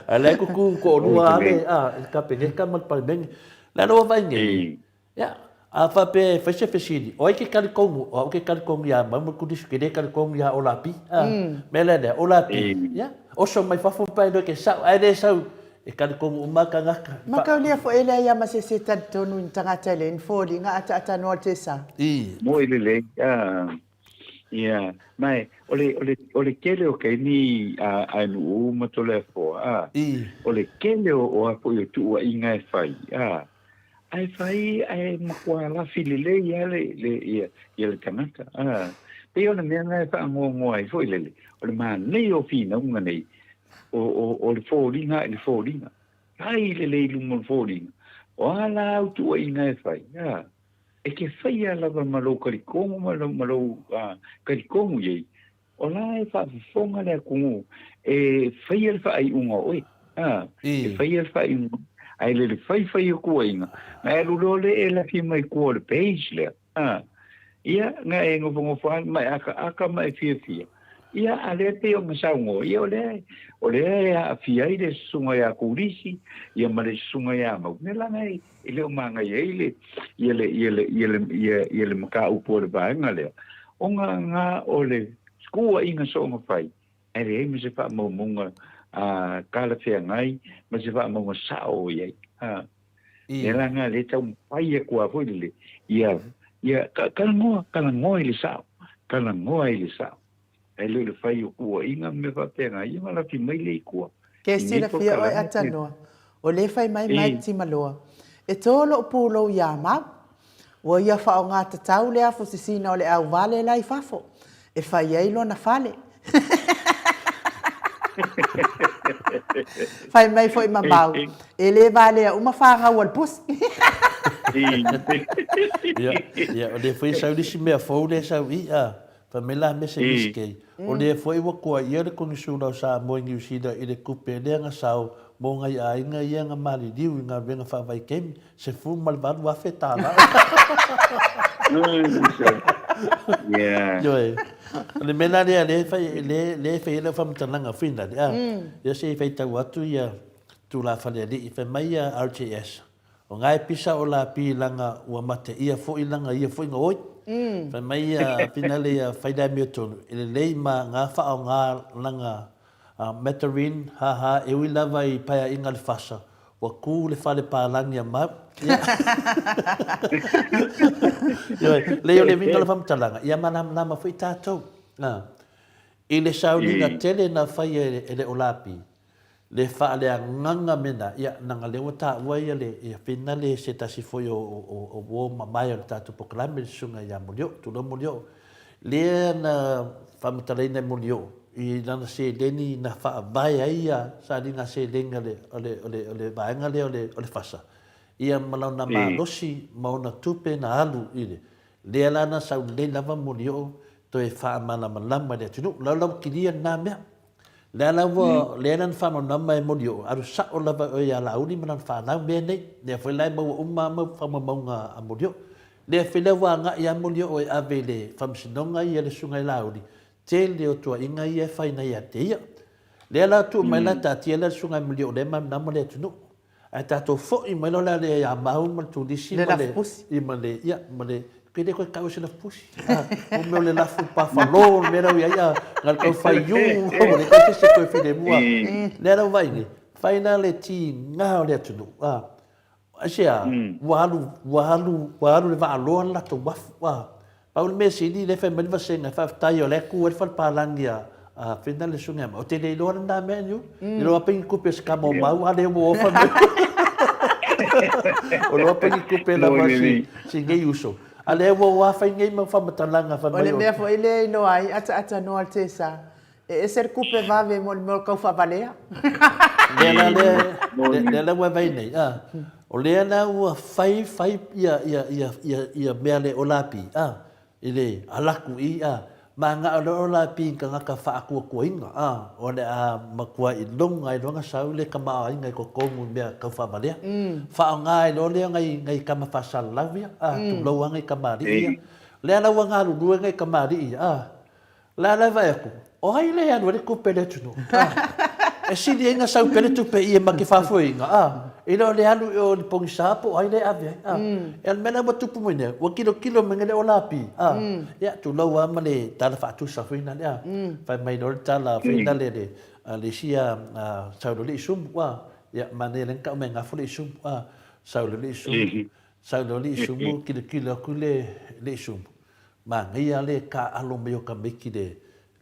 B: A o la e tutu toalua lava le, a, le Kapeneta ma le Palemene. O le a la ua vaai nei? Ia, a faapea e fai se fesili, o ai ke talitonu? O au ke talitonu iā Mau ma Kulisi, ke le talitonu iā Olapi. A, mea la lea, Olapi, ia, oso mai fafo pa e loe ke sa'o, ae le sau, e talitonu uma tagata.
A: Ma kaulia foi e leai a ma se isi e talitonu i ni tagata e leai ni foliga ataatanoa o le tesa.
B: I.
C: Moe lelei, a, ia, ma e, o le, o le, o le tele o kaimi a, a nuu ma Toleafoa, a,
B: I.
C: o le tele o, o a foi o tuuaiga e fai, a, Ae fai ae matua lafi lelei lava le, le, ia, ia le tagata. Ah, pei o le mea lena e faangoangoa ai foi lele, o le manaia o finauga nei, o, o, o le foliga i le foliga. Fai lelei i luma o le foliga. O a la au tuuaiga e fai? Ah, e te faia lava ma lou talitonu ma lou, ma lou ah, talitonu i ai, O la e faafofoga le atunuu e faia le faaiuga o oe. A, e faia le faaiuga. Ae le le faifai o tuuaiga, na e alu loa lea e lafi mai tua o le page lea. A, ia, na e nofonofo lava ma e akaaka ma e fiafia. Ia, a lea pei ona saunoa, ia o lea, o lea e aafia ai le susuga ia Kulisi, ia ma le susuga ia Mau. Mea la na e, e le o manaia ai le, ia le, ia le, ia le, ia, ia le mataupu a le vaega lea, ona na o le tuuaiga soona fai, ae leai ma se faamaumauga a talafeagai ma se faamaumauga sao o i ai. A, mea la na lea e taumafai atu lava foi lele, ia, ia talanoa, talanoa i le sao, talanoa i le sao. Ae le o le fai o tuuaiga ma mea faapena, ia ona lafi mai lea i tua.
A: Ke silafia oe Atanoa, o lea fai mai Mike Timaloa, e tō loʻu pūlou iā Mau. Ua ia whaonga tatau le afu sisina o le au vale la i fafo, e fai ai lona fale. Fai mai foi ma Mau, e le valea uma whāngau o le pusi.
B: Ia, ia, o lea foi sau le isi mea fou lea sau i, a, Fai mai la me se miskei, o lea foi ua kua ia le Konisula o Samoa i Niu Sila i le kupe lea nga sao mo ngai aiga ia nga maliliu i galuega faavaitaimi, 18 afe tala. Ioe. O le mea la lea lea e fai, lea, lea e fai ai lau faamatalaga finale, a, ia se i faitau atu ia tulafalealii, fai mai ia RJS, O nga e pisa o la pi langa ua mate ia foi langa ia foi nga oi. Fai mai ia finale ia fai la mea tonu e lelei ma nga whaonga langa Matarin ha ha e ui lava i paeainga le fasa ua ku le fale palangi a mau. Ia. Ioe, lei o le uiga o le faamatalaga, ia malamalama foi tatou. I le sauniga tele na faia e le Olapi, Le faaleagaga mena, ia, naga lea ua taua ia le, ia finale se tasi foi o, o, o uo mamae o le tatou polokalame le susuga ia Molioo, tulou Molioo. Lea na faamatalaina e Molioo i lana seleni na faavae ai ia sailiga seleni a le, o le, o le, o le vaega lea o le, o le FASA, ia ma lona malosi ma ona tupe na alu i le, lea la na sau lelei lava Molioo toe faamalamalama i le atunuu. Laulau kilia lena mea. Lea la ua, lea la na faamalamalama e Molioo, alu sa'o lava oe ia Laauli ma lana fanau mea nei. Lea foi la e maua uma lava mau faamaumauga a Molioo. Lea foi la ua agai lava Molioo e ave i le Faamasinoga ia le Susuga i Laauli, tele o tuuaiga ia e fai nei ia te ia. Lea la tuu mai la taatia la le Susuga i Molioo lea e malamalama le atunuu. Ae tatou foi mai loa la lea ia Mau ma le Turisi ma le, i ma le, ia, ma le, ke le koe tau e se lafupusi. Ah, o mea o le lafu pafalo, le mea lau ia ia, nga le tau fai iu, o le tau se koe file mua. Lea lau vai nei, fai la le ti ngā o le atunuu. Ah, aisea, ua alu, ua alu, ua alu le vaaloa le latou uafu. Ah, Pau le mea sili lea fai mai le vasega e faafetai o la e ku ai le fale palagi a a Fina le susuga ia Mau. Ou te le iloa lena mea niu. Iloa pe ni kupe se kama o Mau a lea ua ofa mai. O loa pe ni kupe lava si si nei uso. A lea ua ua fai nei mau faamatalaga fai
A: mai o. O le mea foi lea e iloa ai ataata noa le tesa E ese le kupe vave mo le mea o le kaufaavalea.
B: Lea la lea, lea la ua vaai nei, a, o lea la ua fai, fai ia, ia, ia, ia, ia mea le Olapi, a, i le alaku i, a, Ma nga'o loa o la pi kangaka fa'akuakuaina, a, o le a matua iloga ai loa nga sau le tamaoaiga i totonu i mea tau fa'avalea. Fa'aaogā ai loa lea ngai ngai tama fa'asalalau ia, a, tulou a ngai kamali'i ia. Lea la ua galulue ngai kamali'i ia, a, la la e vaai atu, o ai lea e alu ai le tupe a le atunuu, a, e sili ai na sau pea le tupe i e ma te faafoeina, a, i lo le alu i o i le pogisa po o ai lea e ave ai, a. Ia o le mea la ua tupu mai nei, ua tilotilo mai nei le Olapi, a, ia tulou lava ma le tala faatusa foi lena, a, fai mai loa le tala foi lena le, le, le isi a, sau loa le isumu, a, ia manaia lea na tau mai e gafo le isumu, a, sau loa le isumu, sau loa le isumu tilotilo atu le, le isumu, manaia le taaalo mai o tamaiti i le,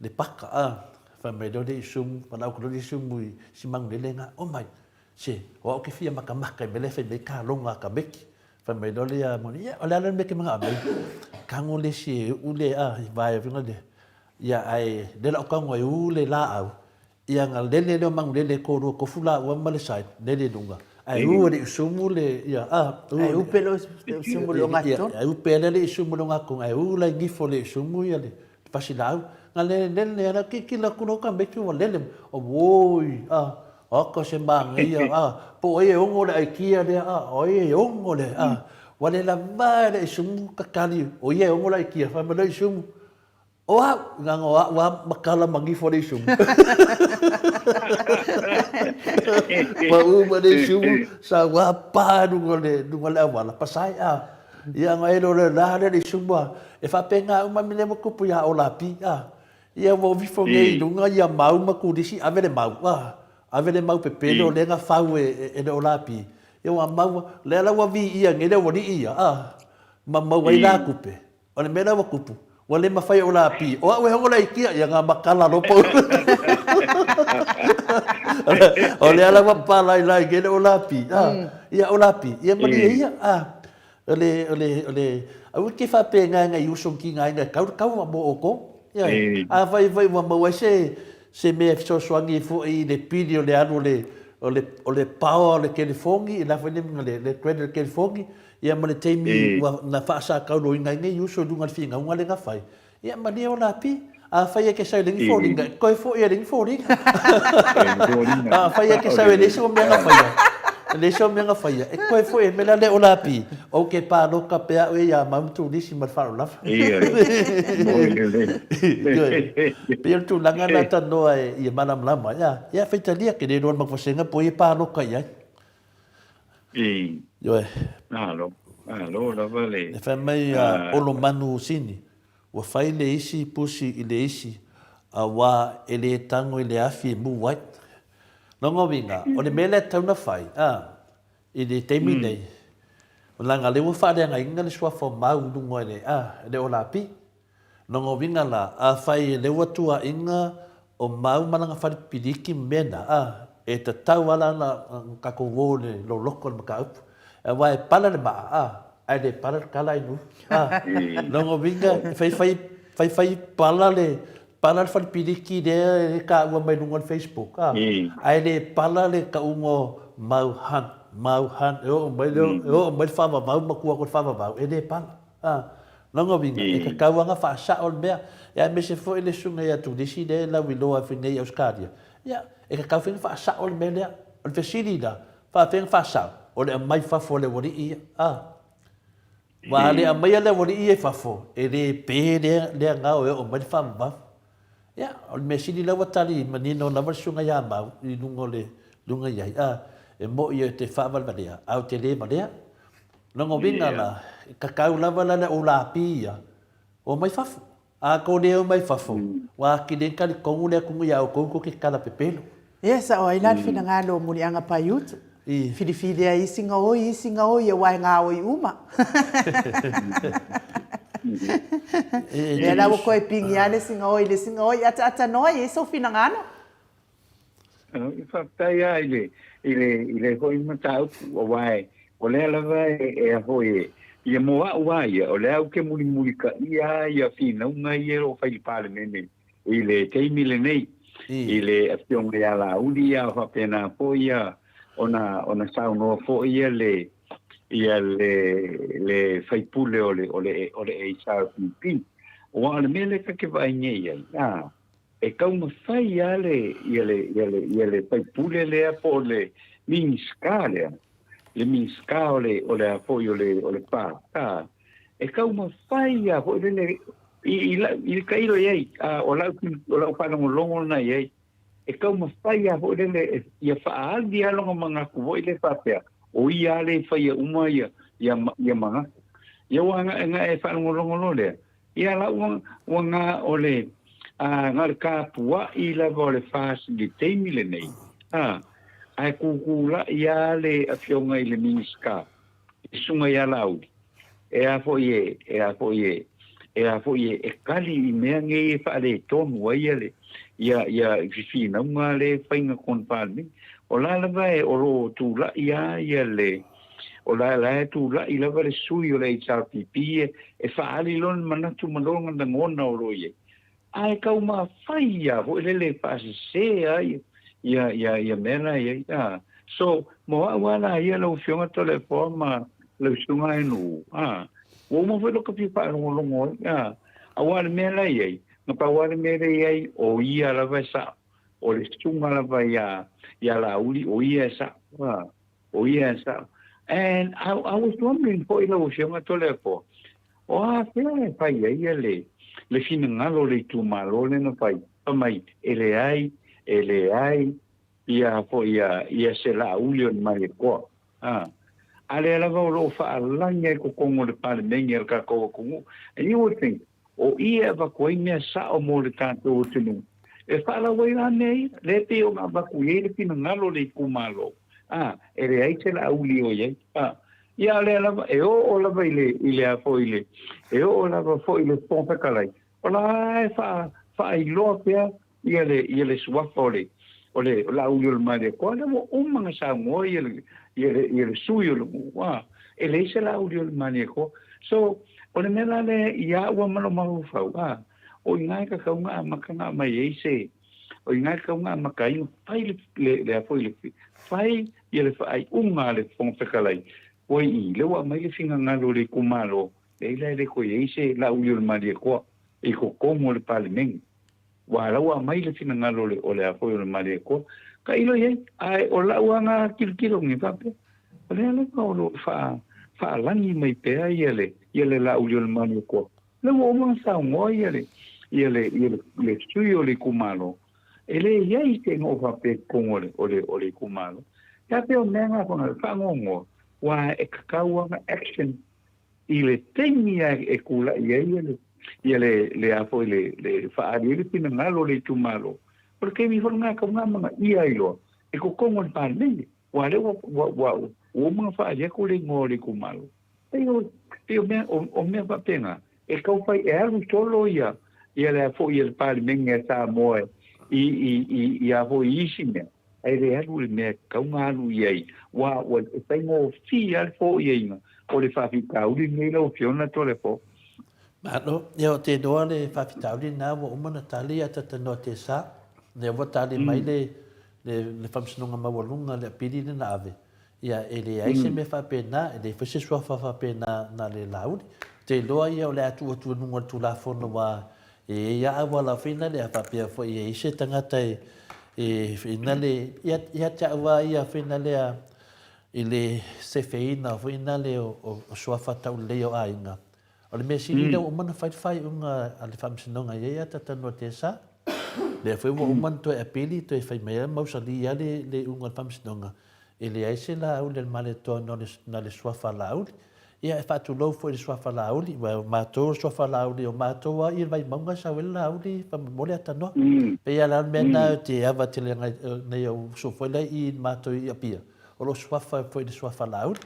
B: le paka, a, fai mai loa le isumu, valaau atu loa le isumu i si manulele lena, omai, Se, o au ke fia makamaka i mea la e fai mai ka logo a Kameki. Fai mai loa lea moni, ia, o le a le mea ke manao nei. Kago le isi e uu le, a, i vae o le, ia, ae le lau kago e uu le laau, ia nga lele lea o manulele e kōlua kofu lāua ma le side, lele i luga. Ae uu e le isumu le, ia, a, uu.
A: Ae upe le isumu le ogatotonu.
B: Ia, ae upe lea le isumu le ogatotonu, ae uu la i gifo le isumu ia le pasi laau. Nga lele lele ala kikila aku loa Kameki ua lele, auoi, a, Aka se manaia, a, po o ai e ono le aikia lea, a, o ai e ono le, a, ua le lava e le isumu kakali, o ia e ono le aikia, fai mai le isumu, o au, nganga o a'u a makala ma gifo le isumu. Pau ma le isumu, sa ua pa luga le, luga le auala, pasai, a, ia nga e lo le la le isumu, a, e faapena uma mea ua tupu ia Olapi, a, Ia ua ifo nei i luga ia mau ma kulisi, ave le mau, a, ave le mau pepelo lea na fau e, e le Olapi. Ia ua mau, lea la ua viia nei le aualii ia, a, ma mau ai la tupe. O le mea la ua tupu, ua le mafai e Olapi, o au e hono le aikia, ia nga makala loa pau. O lea la ua palailai nei le Olapi, a, ia Olapi, ia malie ia, a. O le, o le, o le, aua e te faapena e nai uso ma tigaina e tau le taua mo outou. Ioe. Afai foi ua maua ai se, se mea e fesoasoani ai foi i le pili o le alu o le, o le, o le power o le telefoni, i le a foi le uiga, le credit o le telefoni, ia ma le taimi ua, na faasakauloina ai nei uso i luga o le finauga lea na fai, Ia malie o lapi. Afai e te sau i le foliga, e toe foi e le foliga. Afai e te sau e leai se mea na faia, e leai se mea na faia, e toe foi e mea le o lapi, ou ke pāloka pea au e ia mau ma turisi ma le faaaloalo lava. Pei o le tulaga lena tanoa e ia malamalama. Ia, ia faitalia, ke le iloa le makuasega po o ai e pāloka i ai. Ioe.
C: Malo, malo lava le.
B: E fai mai a Olomanu Sini, Ua fai le isi pusi i le isi, auā e le tango i le afi e mū ai. Lona uiga, o le mea lea e tatau ona fai, ā, i le taimi nei, leaga lea ua faaleagaina le suafa o Mau i luga i le, ā, le Olapi. Lona uiga la, afai lea ua tuaina o Mau ma lana fale piliki ma mea na, ā, e tatau lava la ona tatou o i le loloto o le mataupu. Aua e pala le maa, ā, ae le pala le tala i nuu, ā. Lona uiga, e faifai, faifai pala le, pala le fale piliki lea e taua mai luga o le Facebook, ā, ae le pala le tauga o Mau Hunt, Mau Hunt, e oo mai le, e oo mai le faavavau ma tua atu i le faavavau, e le pala. A, lona uiga, e tatau lava ona faasao le mea, ia aemaise foi le susuga ia Tulisi lea e lauiloa ai foi nei i Ausetalia, ia, e tatau foi ona faasao le mea lea. O le fesili la, faapefea ona faasao? O le aumai fafo a le aualii ia. A, aua a le aumaia le aualii ia i fafo, e le pe lea, lea gao e oo mai le faavavau. Ia, o le mea sili la ua tali manino lava le susuga ia Mau i luga o le luga i ai, a, e mo'i e te faavalevalea, a o te le valea. Lona uiga la, e kakau lava la le olapi ia, omai fafo. A kou le omai fafo, ua atili ai na talitonu le atunuu ia outou tou te tala pepelo.
A: Ia, sao ai la le finagalo o Muliaga Paiutu. Filifili ai isi gaoi, isi gaoi aua e gaoi uma. Lea la ua toe pigi lava le isi gaoi i le isi gaoi. Ataatanoa i ai sou finagalo.
C: Faafetai lava i le, i le, i le foi mataupu, aua e, o lea lava e, e a foi e, ia mo a'u lava ia, o lea ou te mulimulitaia lava ia finauga ia o lo o fai i le Palemene i le taimi lenei, i le Afioga ia Laauli, ia faapena foi ia ona, ona saunoa foi ia le, ia le, le sui usufono o le, o le, o le HRPP. Aua o le mea lea ta te vaai nei ai, a, e taumafai lava le, ia le, ia le, ia le faipule lea po o le Minisita lea, le Minisita o le, o le a foi o le, o le FK, e taumafai lava foi lele i, i, lau, i le tailo i ai, a, o lau, o lau faalogologo lena i ai, e taumafai lava foi lele e, ia faaali lava lona manatu foi lea faapea, o ia lava lea e faia uma ia, ia, ia manatu. Ia ua na e faalogologo loa lea, ia la ua, ua na o le, a, na o le tapuai lava o le FAST i le taimi lenei, a, ae kukula'i lava le Afioga i le Minisita, le Susuga ia Laauli, e a foi e, e a foi e, e a foi e, e kali i mea nei e faaletonu ai ia le, ia, ia fefinauga lea e fai na kona Palemene. O la lava e, o lo o tula'i lava ia le, o la, la e tula'i lava le sui o le HRPP e, e faaali lona manatu ma lona lagona o lo o i ai. Ae taumafai lava foi lele e faasese ai ia, ia, ia mea la i ai. A, so, mo au lava la ia lau Afioga Toleafoa ma lau Susuga Aenu'u, a, ua uma foi lou fia faalogologo ai, a, aua o le mea la i ai, na pau lava le mea lea i ai, o ia lava e sa'o, o le susuga lava ia, ia Laauli, o ia e sa'o, a. O ia e sa'o. And I, I was wondering foi lau Afioga Toleafoa, o a fea e fai ai ia le, le finagalo o le itumalo lea na fai, fai mai e leai, e leai ia foi ia, ia se Laauli o le Malietoa. A, a lea lava o lo o faalagi ai totonu o le Palemene a le tatou atunuu. And you would think, O i e avatu ai mea sao mo le tatou atunuu, e faalau ai la mea ia, lea e pei ona avatu i ai le finagalo o le itumalo, a, e leai se laauli o i ai, a. Ia a lea lava, e oo lava i le, i le a foi i le, e oo lava foi i le Fofoga Fetalai, o la e faa, faailoa pea ia le, ia le suafa o le, o le Laauli o le Malietoa, lea ua uma ona saunoa ia le, ia le, ia le sui o le nuu, a, e leai se Laauli o le Malietoa. So, o le mea la lea ia au ma lou mafaufau, a, o i ina e tatau ona amata ona aumai ai se, o i ina e tatau ona amata ai ona fai le, le, le a foi le, fai ia le faaiuga a le Fofoga Fetalai, ua i, lea ua aumai le finagalo o le itumalo, leai la e le toe i ai se Laauli o le Malietoa i totonu o le Palemene. Ua alaua mai le finagalo o le a foi o le Malietoa, tailo i ai, ae o lau aga tilotilo nei faapea, o lea lava o lo o faalagi mai pea ia le ia le Laauli o le Malietoa. Lea ua uma ona saunoa ia le ia le ia le sui o le itumalo, e le i ai se igoa faapea i totonu o le o le o le itumalo. Ia pei o mea na faanoanoa, aua e tatau lava ona action I le taimi lava e tulai ai le, ia le, le a foi le, le faaali ai le finagalo o le itumalo, o le taimi foi lena e tatau ona amanaia ai loa e totonu o le Palemene, aua o lea ua, ua, ua, ua uma ona faaali atu le igoa o le itumalo. Pei o, pei o mea, o, o mea faapena, e tau fai, e alu solo ia, ia le a foi ia le Palemene a Samoa i, i, i, i a foi i isi mea, Ae le alu i le mea e tatau ona alu i ai, aua ua e faigofie lava le foiaina o le faafitauli lenei lau Afioga Toleafoa.
B: Malo, ia o te iloa le faafitauli lena ua uma ona tali a talanoa te sa, lea ua tali mai le le Faamasinoga Maualuga le apili lea na ave, ia e leai se mea faapena, e leai foi se suafa faapena na le Laauli. Ou te iloa ia o le a tuu atu i luga o le Tulafono aua E i ai a auala foi na lea faapea foi e i se tagata e e ina le ia ia te au a ia foi na lea i le sefeina foi na le o, o, o suafa taulelei o aiga. O le mea sili lea ua uma ona fai le faaiuga a le Faamasinoga i ai a talanoa te sa. Lea foi ua uma ona toe apili toe fai mai a mausali a le le iuga o le Faamasinoga. E leai se Laauli a le Malietoa na o na le suafa Laauli. Ia, e faatulou foi i le suafa Laauli, aua o matou o le suafa Laauli, o matou lava i le Vaimauga e sau ai le Laauli faamolemole atanoa. Pei lava la o le mea lena ou te ava tele nei ou uso foi la i i matou i Apia, o lou suafa foi i le suafa Laauli.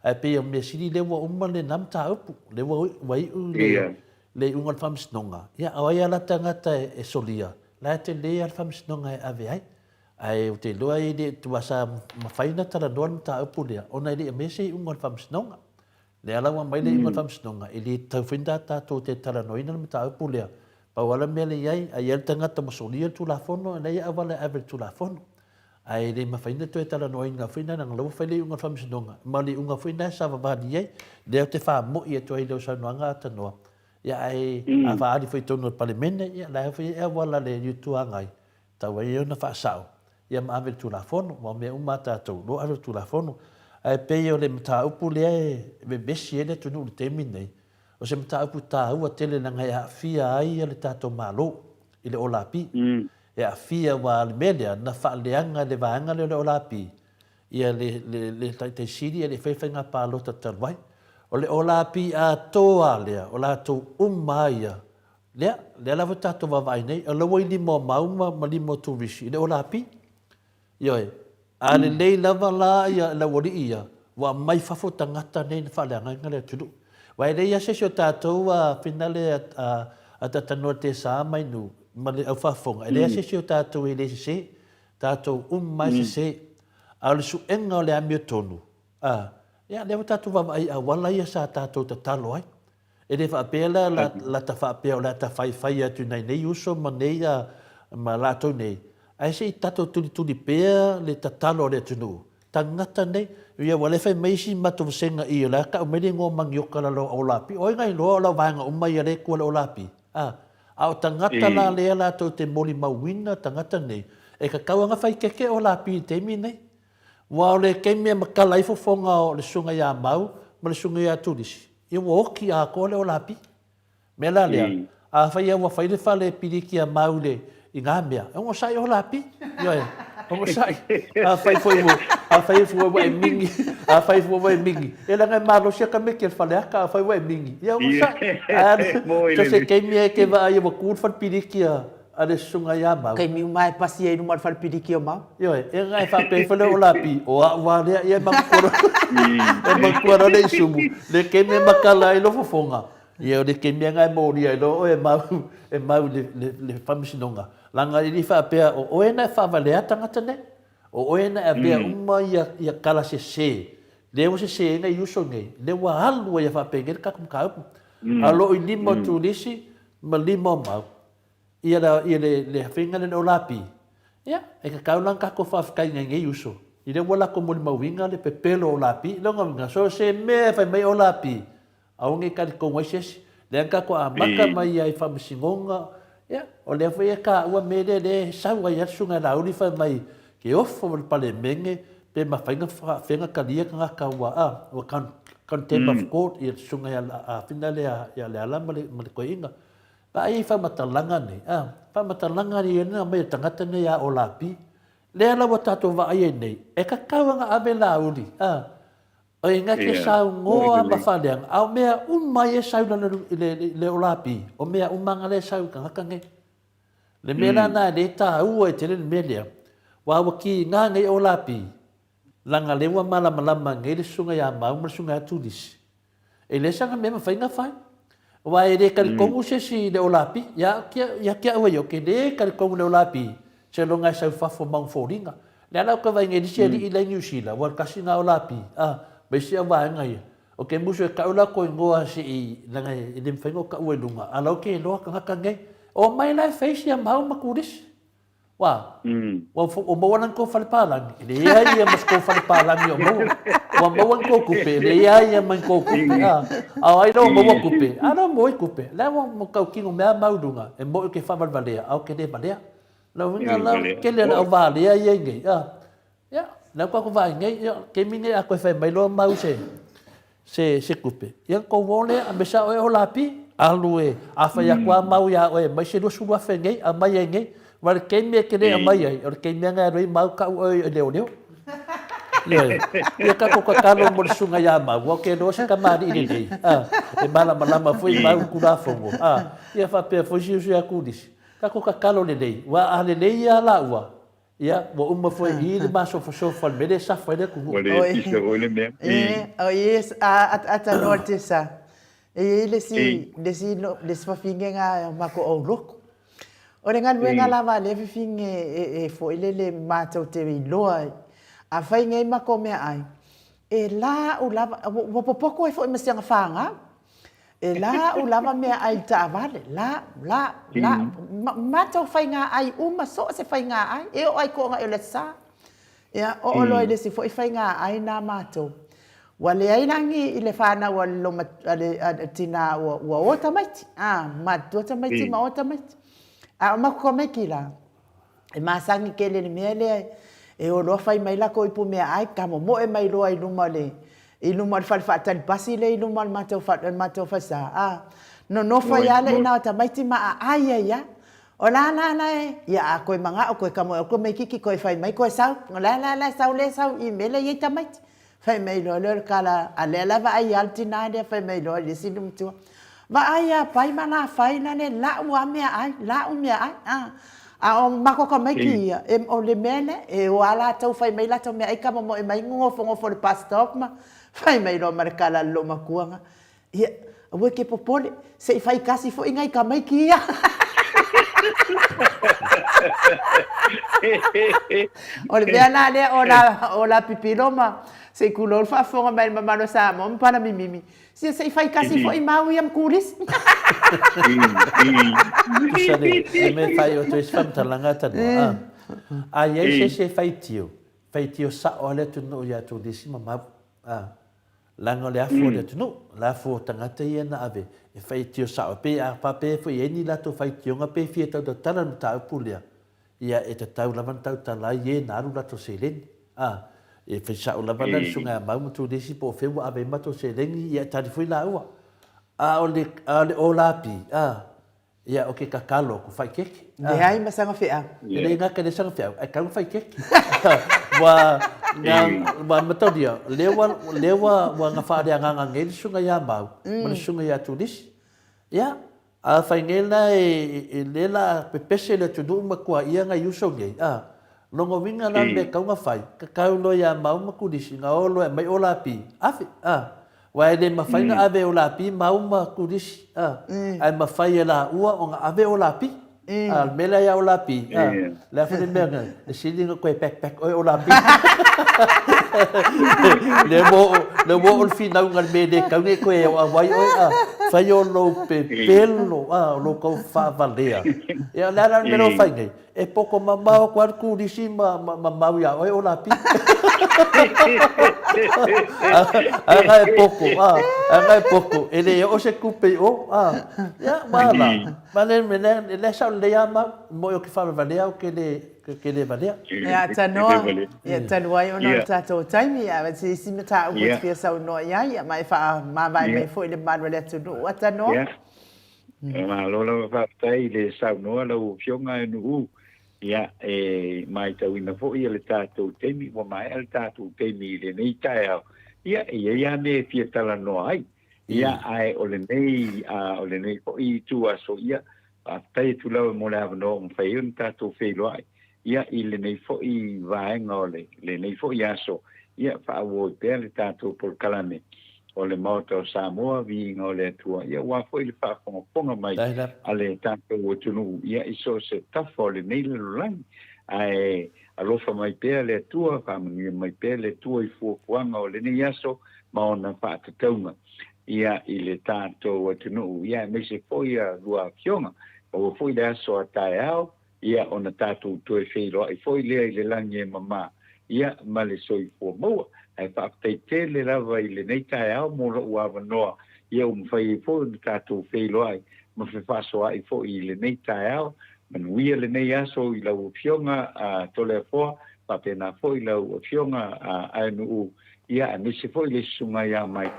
B: Ae pei o le mea sili lea ua uma lena mataupu, lea ua ua iu le le iuga o le Faamasinoga. Ia, o ai lava la tagata e solia, la e tele lava le Faamasinoga e ave ai. Ae ou te iloa e le ua sa mafai ona talanoa le mataupu lea ona e le i aumaia se iuga o le Faamasinoga. Lea la ua aumai le iuga o le Faamasinoga, e le tatau foi ona tatou te talanoaina le mataupu lea. Pau lava le mea lea i ai, a i ai le tagata ua solia le Tulafono, e leai auala e ave i le Tulafono. Ae le mafai ona toe talanoaina foi lena leaga o la ua fai le iuga o le Faamasinoga, ma o le iuga foi lena e savavali ai. Lea ou te faamoi atu ai i lau saunoaga Tanoa. Ia, ae a faaali foi i totonu o le Palemene, ia, la e foi e auala le Itu Agai, tau ai ona faasao, ia ma ave i le Tulafono, aua o mea uma a tatou, o lo o ave i le Tulafono. Ae pei o le mataupu lea e vevesi ai le atunuu i le taimi lenei, o se mataupu taua tele leaga e aafia ai le tatou Malo i le OLAP. E aafia aua o le mea lea na faaleaga e le vaega lea o le OLAP ia le, le, le Taitai Sili e le i faia faiga palota talu ai. O le OLAP atoa lava lea, o latou uma lava ia, lea, lea lava tatou vaavaai nei, o la ua i lima o Mau ma, ma lima o Turisi i le OLAP. Ioe. A lelei lava la ia le aualii ia, ua aumai fafo tagata nei na faaleagaina le atunuu. Aua e leai lava se isi o tatou a finale a, a Tatanoa Tesa mai Nu ma le au faafofoga, e leai lava se isi o tatou e le sese. Tatou uma lava e sese. A o le suega o le amiotonu, a, ia lea ua tatou vaavaai i auala ia sa tatou tatalo ai. E le faapea la la lata faapea o le a ta faifai atu i nai nei uso ma nei a ma latou nei, ae se i tatou tulituli pea le tatalo a le atunuu, tagata nei, ia ua le fai mai isi matou vasega i o le a tau mai le igoa manioka lalo o Olapi, o ai na iloa o lau vaega uma ia lea e tua le Olapi, a, a o tagata la lea latou te molimauina tagata nei, e tatau lava ona fai keke Olapi i le taimi nei. Ua o le taimi e matala ai fofoga o le susuga ia Mau ma le susuga ia Tulisi, ia ua oti atoa le Olapi. Mea la lea, afai lava ua fai le fale piliki a Mau i le i ngā mea, e onosai Olapi. Ioe, onosai. Afai foi ua, afai foi ua e mingi, afai foi ua e mingi, e leaga e malosi a tamaiti a le faleata, afai ua e mingi, ia onosai. Ae so se taimi e te vaai ua tu le fale piliki a a le susuga ia Mau.
A: Taimi uma e pasi ai i luma o le fale piliki o Mau.
B: Ioe, e na e faapea ifo le Olapi, o a'u a lea, ia e matua loa, e matua loa le isumu, le taimi e matala ai lou fofoga, ia o le taimi lena e molia ai loa oe e Mau, e Mau i le, le, le faamasinoga. Leaga e le faapea o oe na e faavalea tagata nei, o oe na e avea uma ia, ia tala sese, lea ua sese ai nai uso nei, lea ua alu ai a faapenei le tatou mataupu. A o lo o i lima o Turisi ma lima o Mau. Ia le, ia le, le hafeiga lea o Lapi, ia, e kakau la kako faafetai ngai nei uso. I le ua lako molimauina le pepelo o Lapi, le ona uiga, so se mea e fai mai o Lapi, aua nei talitonu ai se isi. Lea na tatou amata mai ai i faamasinoga, ia, o lea foi e taua mea lea, lea e sau ai lava le Susuga ia Laauli fai mai, ke ofo ma le Palemene, pe mafai ona faafefea ona talia tagata ua, a, ua contempt of court, ia le Susuga ia, a, fina lea ia Leala ma le, ma le toeaina. Vaai i faamatalaga nei, a, faamatalaga nei na aumai e tagata nei a Olapi, lea la ua tatou vaai ai nei, e tatau ona ave Laauli, a, o ina ke saunoa ma faaleaga, a o mea uma ia e sau i le, i le Olapi, o mea uma na lea e sau i tagata nei. Le mea la na e le taua e tele le mea lea, ua ua kiga nei Olapi, leaga lea ua malamalama nei le susuga ia Mau ma le susuga ia Tulisi, E le saga mea mafai na fai. Aua e le talitonu se isi i le Olapi. Ia, ia te au e ia, ou te le talitonu i le Olapi, seiloga e sau fafo ma ona foliga. Lea la ou te vaai nei i le isi alii la i Niu Sila, ua tasi na Olapi, a, ma isi au vaega ia. Ou te musu e tau latou igoa se i, leaga e le mafai ona ou taua i luga, a o la ou te iloa tagata nei. Omai la e fai sia mau ma turisi. Ua, ua, ua maua la ni kou fale palagi? E leai ia ma se kou fale palagi o maua. Ua maua ni kou kupe? E leai ia ma ni kou kupe. A, a o ai la ua maua kupe? A la ua maua i kupe. Lea ua ua tautino mea mau luga, e moʻi ke faavalevalea, a o ke le valea. Lau uiga la, kele le au valea ia i nei. A, Ia, lea ua tatou vaai nei, ia, taimi nei a toe fai mai loa mau se, se, se tupe, ia ona tou o lea, a mea oe o Lapi, alu e, a fai atu lava mau iā oe, aumai se 20,000 nei, aumai ai nei. Aua o le taimi e te le aumai ai, o le taimi lava na e alu ai mau tau oe i leoleo. Ioe. Ia tatou tatalo mo le susuga ia Mau, aua ou te iloa se tamalii lelei, a, e malamalama foi Mau i le Tulafono, a, ia faapea foi si uso ia Turisi. Tatou tatalo lelei, aua a lelei lava laua, Ia, ua uma foi i i le masofasofa i le mea lea e safa ai le atunuu.
C: Ua le pisa foi le mea.
A: E, o i a atanoa le tesa. E i le si le si le si fafine nga matou aulotu. O le galuega lava a lea fafine e foi lele matou te iloa afai nei matou meaai, e lau lava, ua popoto ai foi ma siana fanau. E lau lava meaai i le taavale, lau, lau, lau. Matou faigaai uma, so o se faigaai, e oo lava i toaga o le aso Sa. Ia, oo loa i le isi foi faigaai na matou. Ua leai lagi i le fanau a le a le a le tinā ua ua o tamaiti, a, matutua tamaiti ma o tamaiti. A o maku tamaiti la, e masani tele i le mea lea e o loa fai mai latou ipu meaai, tamomoe mai loa i luma o le i luma o le fale faatali pasi lea i luma o le matou fale le matou falesa, a, nonofo ai lava le ina o tamaiti ma aai ai lava. O la la la e, ia a toe manao toe tamoe atu tamaititi toe fai mai toe sau. O la la la e sau lea sau i mea lea e i ai tamaiti. Fai mai loa lea o le tala, a lea la vaai lava le tina lea fai mai loa i le isi matua, Vaai ia Pai ma Lafai la le lau lava meaai, lau meaai, a. A o matou tamaiti ia, e, o le mea lea, e o lava latou fai mai latou meaai tamomoe mai nofonofo i le bus stop ma fai mai loa ma le tala a le loomatua na, Ia, aua e te popole, se i fai tasi foi nai tamaiti ia. O le mea la lea o la, o la pipilo ma se i tulou le faafofoga mai le mamalu o Samoa ma Palamimimi, sia se i fai tasi foi mau ia ma turisi.
B: Tusa le, le mea e fai o toe isi faamatalaga talanoa, a. A i ai se isi e faitio, faitio sao lava le atunuu ia turisi ma mau, a. Leaga o le afu o le atunuu, le afu o tagata ia na ave e faitio sao, pe a faapea foi e i ai ni latou faitioga pe fia tautatala le mataupu lea, ia e tatau lava ona tautala ai e na alu latou seleni. A, e fai sao lava la le Susuga ia Mau ma Turisi po o fea ua ave ai matou seleni, ia e tali foi laua. A o le, a o le olapi, a, Ia, o ke kakalo aku fai keke.
A: Leai ma saga feau.
B: E le gata i le saga feau, ae tau fai keke. Ua, na, ua mataulia, lea ua, lea ua, ua na faaleagaga nei le susuga ia Mau, ma le susuga ia Tulisi. Ia, a fai nei la e, e le la pepese le atunuu ma tuaia nai uso nei, a, lona uiga la le mea e tatau ona fai, tatau loa ia Mau ma Tulisi na o loa e aumai olapi, ave, a. Aua e le mafai ona ave e Olapi mau ma Kulisi, a, ae mafai e laua ona ave Olapi. A o le mea lea ia Olapi, a, le a foi le mea na, e sili ona toe backpack oe Olapi. Lea ua oo, lea ua oo le finauga i le mea e le tatau ona e toe auai oe, a, fai o lou pepelo, a, o lou tau faavalea. Ia o le a la le mea lea ua fai nei? E poto mamao atu lava le turisi ma mau iā oe o Lapi. Aga e poto, aga e poto, e le oo se tupe i o. Ia, ua la, ma le mea lea sao lelei lava mau, moe ou te faalevalea ou te le, te le valea.
A: Ia, tanoa, ia talu ai ona o le tatou taimi, a o se isi mataupu e te fia saunoa i ai, ma e faamavae mai foi i le mamalu o le atunuu. A tanoa.
C: Malo lava faafetai i le saunoa lau Afioga e Nu'u. Ia, e maitauina foi le tatou taimi, ua maea le tatou taimi i lenei taeao. Ia, e i ai lava mea e fia talanoa ai. Ia, ae o lenei, a, o lenei foi ituaso, ia, faafetai atu lava mo le avanoa ua mafai ai ona tatou feiloai, ia, i lenei foi vaega o le, lenei foi aso, ia, faaauau ai pea le tatou polokalame. o le Maota o Samoa, viiga o le Atua, ia aua foi le faafogafoga mai a le tatou atunuu, ia i so o se tafa o lenei lalolagi. Ae alofa mai pea le Atua, faamanuia mai pea le Atua i fuafuaga o lenei aso ma ona faatatauga, ia i le tatou atunuu, ia aemaise foi a lua afioga. Maua foi le aso a taeao, ia ona tatou toe feiloai foi lea i le lagi e mama, ia, ma le soifua maua. Ae faafetai tele lava i lenei taeao mo lou avanoa, ia ua mafai ai foi ona tatou feiloai ma fefaasoaai foi i lenei taeao. Manuia lenei aso i lau Afioga a Toleafoa, faapena foi lau Afioga a Aenuu, ia, aemaise foi le Susuga ia Mike,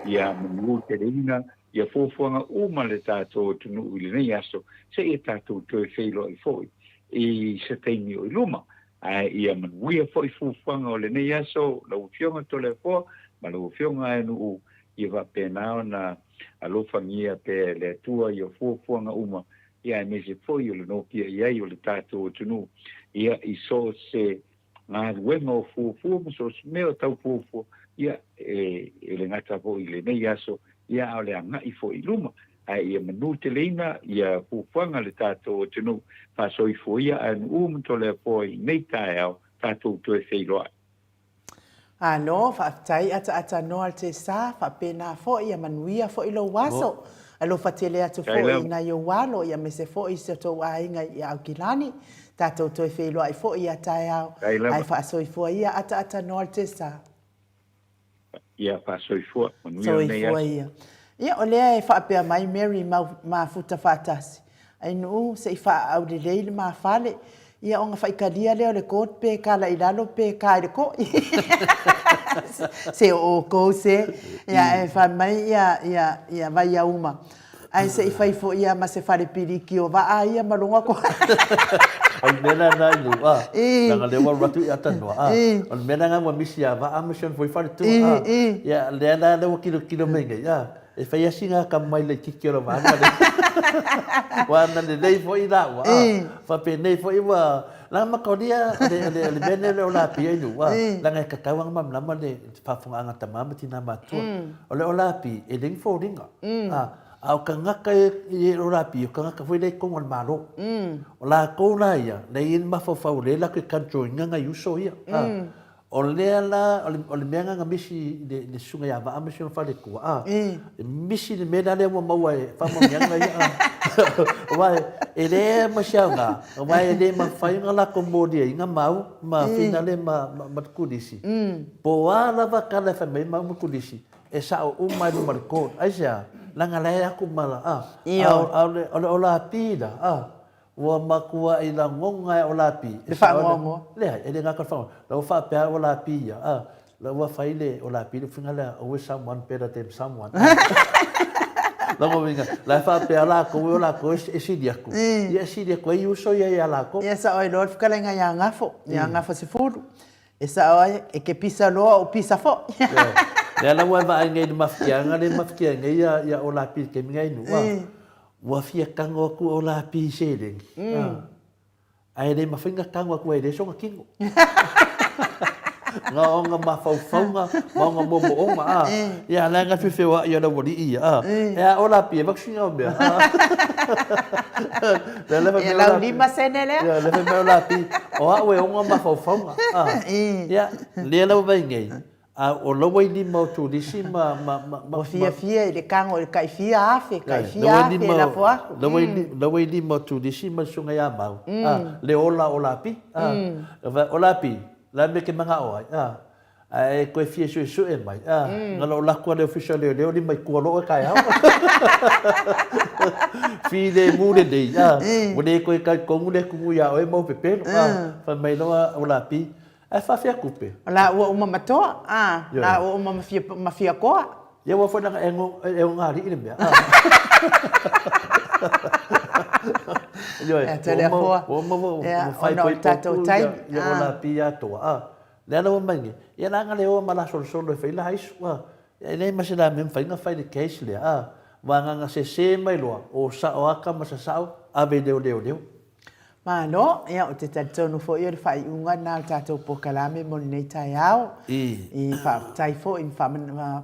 C: ia manuia teleina ia fuafuaga uma le tatou atunuu i lenei aso, seia tatou toe feiloai foi i se taimi o i luma. Ae ia manuia foi fuafuaga o lenei aso, lau Afioga Toleafoa ma lau Afioga Aenuu, ia faapena ona alofagia pea e le Atua ia fuafuaga uma, ia aemaise foi o le nopiai ai o le tatou atunuu, ia i so o se galuega o fuafua ma so o se mea o tau fuafua, ia, e, e le gata foi i lenei aso, ia, a o le agai foi i luma. Ae ia manuteleina ia fuafuaga a le tatou atunuu, faasoifua ia Anu'u ma Toleafoa i lenei taeao, tatou toe feiloai.
A: Malo, faafetai ataata noa le tesa, faapena foi ia manuia foi lou aso. Alofa tele atu foi i nai ou alo ia aemaise foi i si o tou aiga i Aukilani. Tatou toe feiloai foi ia taeao, ae faasoifua ia ataata noa le tesa.
C: Ia, faasoifua, manuia lenei
A: aso. Soifua ia. Ia, o lea e faapea mai Mary mau mafuta faatasi, Ainuu, se i faaau lelei le ma fale, ia ona faitalia lea o le court pe kala i lalo pe ka i le koi. Se o outou se, ia ae fai mai ia, ia, ia Vaiauma, ae se i fai foi ia ma se fale piliki o vaa ia ma lona
B: koa. O le mea lena i luga, leaga lea ua alu atu i Atanoa, a, o le mea lena ua misi ia Vaa ma si ona foi faletua, a, ia lea la lea ua tilotilo mai nei, a, E fai lava sina atamai laitiiti o lau vaega lea. Aua na lelei foi laua, a, faapenei foi ua, leaga mataolia o le, o le, o le mea lenei o le olapi ai nuu, a, leaga e tatau lava ona malamalama le faafofogaaga a tama ma tina matutua. O le olapi, e leai ni foliga, a, a o tagata e i ai le olapi, o tagata foi lea i totonu o le Malo. O latou la ia, lea e i ai le mafaufau o lea latou te control ina nai uso ia, a. O lea la, o le mea lena na misi i le susuga ia Vaa ma si ona faletua, a, e misi le mea la lea ua maua e faamanuiaga ia, a. Aua e leai ma se aoga, aua e le mafai ona latou moliaina mau ma finale ma le Kolisi. Po o a lava tala e fai mai ai mau ma Kolisi, e sao uma i luma o le court. Aisea? Leaga la e aku ma la, a, a o le olapi la, a, Ua matuai lagona e o Lapi.
A: Le faanoanoa.
B: Leai, e le gata le faanoanoa. La ua faapea o Lapi ia, a, la ua fai le o Lapi le ufiga lea, always someone better than someone. Lona uiga, la e faapea latou e o latou e sili atu, ia e sili atu ai uso ia ia latou.
A: Ia sao ai loa le fetalaiga ia Gafo, ia Gafosefulu. E sao ai, e ke pisa loa o pisa foi.
B: Lea la ua e vaai nei i le mafatiaga lea e mafatia ai nei ia o Lapi i le taimi nei i Nuu, a. Ua fia tago atu o Lapi i seleni, ae le mafai ona tago atu ai e leai sona kino. Na ona mafaufauga ma ona moomooga, a. Ia, la e na feofeoai e le aualii ia, a. E a o Lapi, e avatu sina o mea, a.
A: Lea la fai mai o Lapi. Ia, lau 5 sene lea.
B: Ia, lea fai mai o Lapi, o au e ona mafaufauga, a. Ia, lea la ua vaai nei, A o lau ai lima o turisi ma, ma, ma,
A: ma. Ua fiafia i le kago i le tai fia afe, tai fia afe e lafo aku.
B: Lau ai, lau ai lima o turisi ma le susuga ia Mau, a, le ola o Lapi, a, o Lapi, la mea ke manao ai, a, ae koe fia suesue mai, a, na loo lako a le ofisa o leoleo lima i tua loo e taeao. Filemu lenei, a, ua le toe talitonu le atunuu ia oe ma ou pepelo, a, fai mai loa o Lapi, Ae faafea tupe?
A: O la ua uma ma toa, a, la ua uma ma fia, ma fia koa.
B: Ia aua foi leaga e no, e ogaali'i le mea, a. Ioe,
A: ua uma,
B: ua uma ua fai
A: ona o le tatou taimi,
B: ia o la pi atoa, a. Lea la ua mai nei, ia leaga le o ma la solosolo e fai la isu, a. E leai ma se la mea mafai ona fai le case lea, a. Ua agaga sese mai loa, o sao aka ma sasao, ave i le leoleo.
A: Malo, ia ou te talitonu foi o le faaiuga lena o le tatou polokalame mo lenei taeao. I faafetai foi ma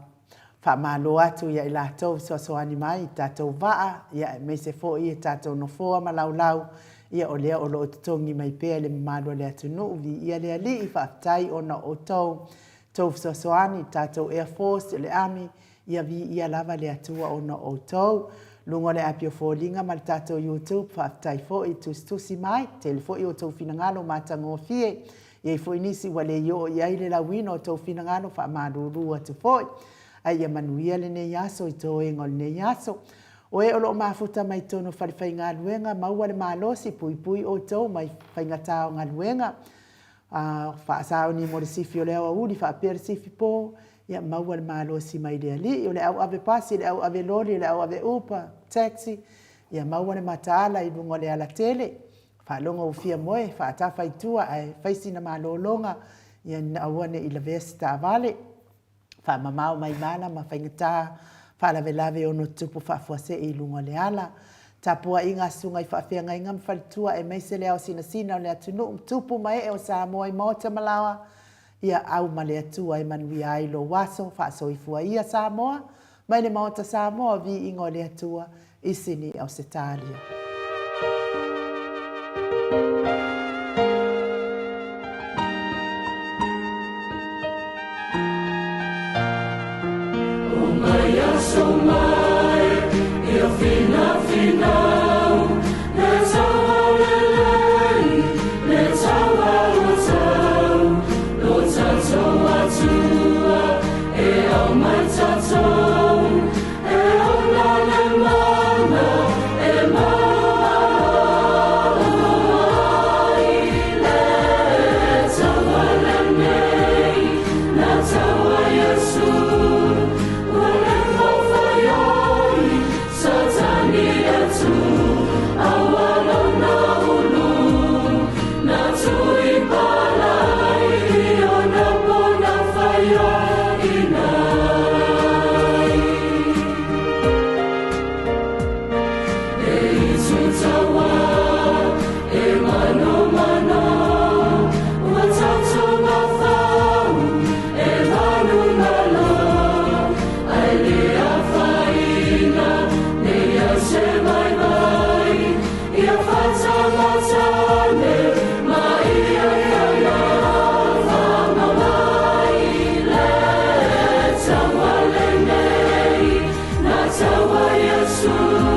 A: faamalo atu ia i latou fesoasoani mai i tatou vaa, ia aemaise foi e tatou nofoa ma laulau, ia o lea o lo o totogi mai pea i le mamalu o le atunuu. Viia le Alii, faafetai ona o outou, tou fesoasoani i le tatou Air Force, le Army, Ia viia lava le Atua ona o outou. Luga o le api o foliga ma le tatou YouTube, faafetai foi i tusitusi mai, tele foi outou finagalo matagofie. I ai foi nisi ua le i oo i ai le lauina o outou finagalo, faamalulu atu foi. Ae ia manuia lenei aso i toega o lenei aso. O e o lo o mafuta mai totonu o falefaigaluega, maua le malosi, puipui outou mai faigata o galuega. A faasaoni mo le sifi o le aoauli faapea le sifi po, ia maua le malosi mai le Alii. O le au ave pasi, le au ave loli, le au ave upa, taxi, ia maua le mataala i luga o le alatele. Faalogo ua fia moe, faatafa i tua ae fai sina malologa, ia aua ne i lavea se taavale. Faamamao mai mala ma faigata faalavelave e ono tupu faafuasei i luga o le ala. Tapuaiga a susuga i faafeagaiga ma faletua aemaise le ao sinasina o le atunuu ma tupu ma ee o Samoa i maota ma laoa, ia au ma le Atua e manuia ai lou aso, faasoifua ia Samoa mai le Maota Samoa, viiga o le Atua i Sini Ausetalia.
D: Atua Iesu.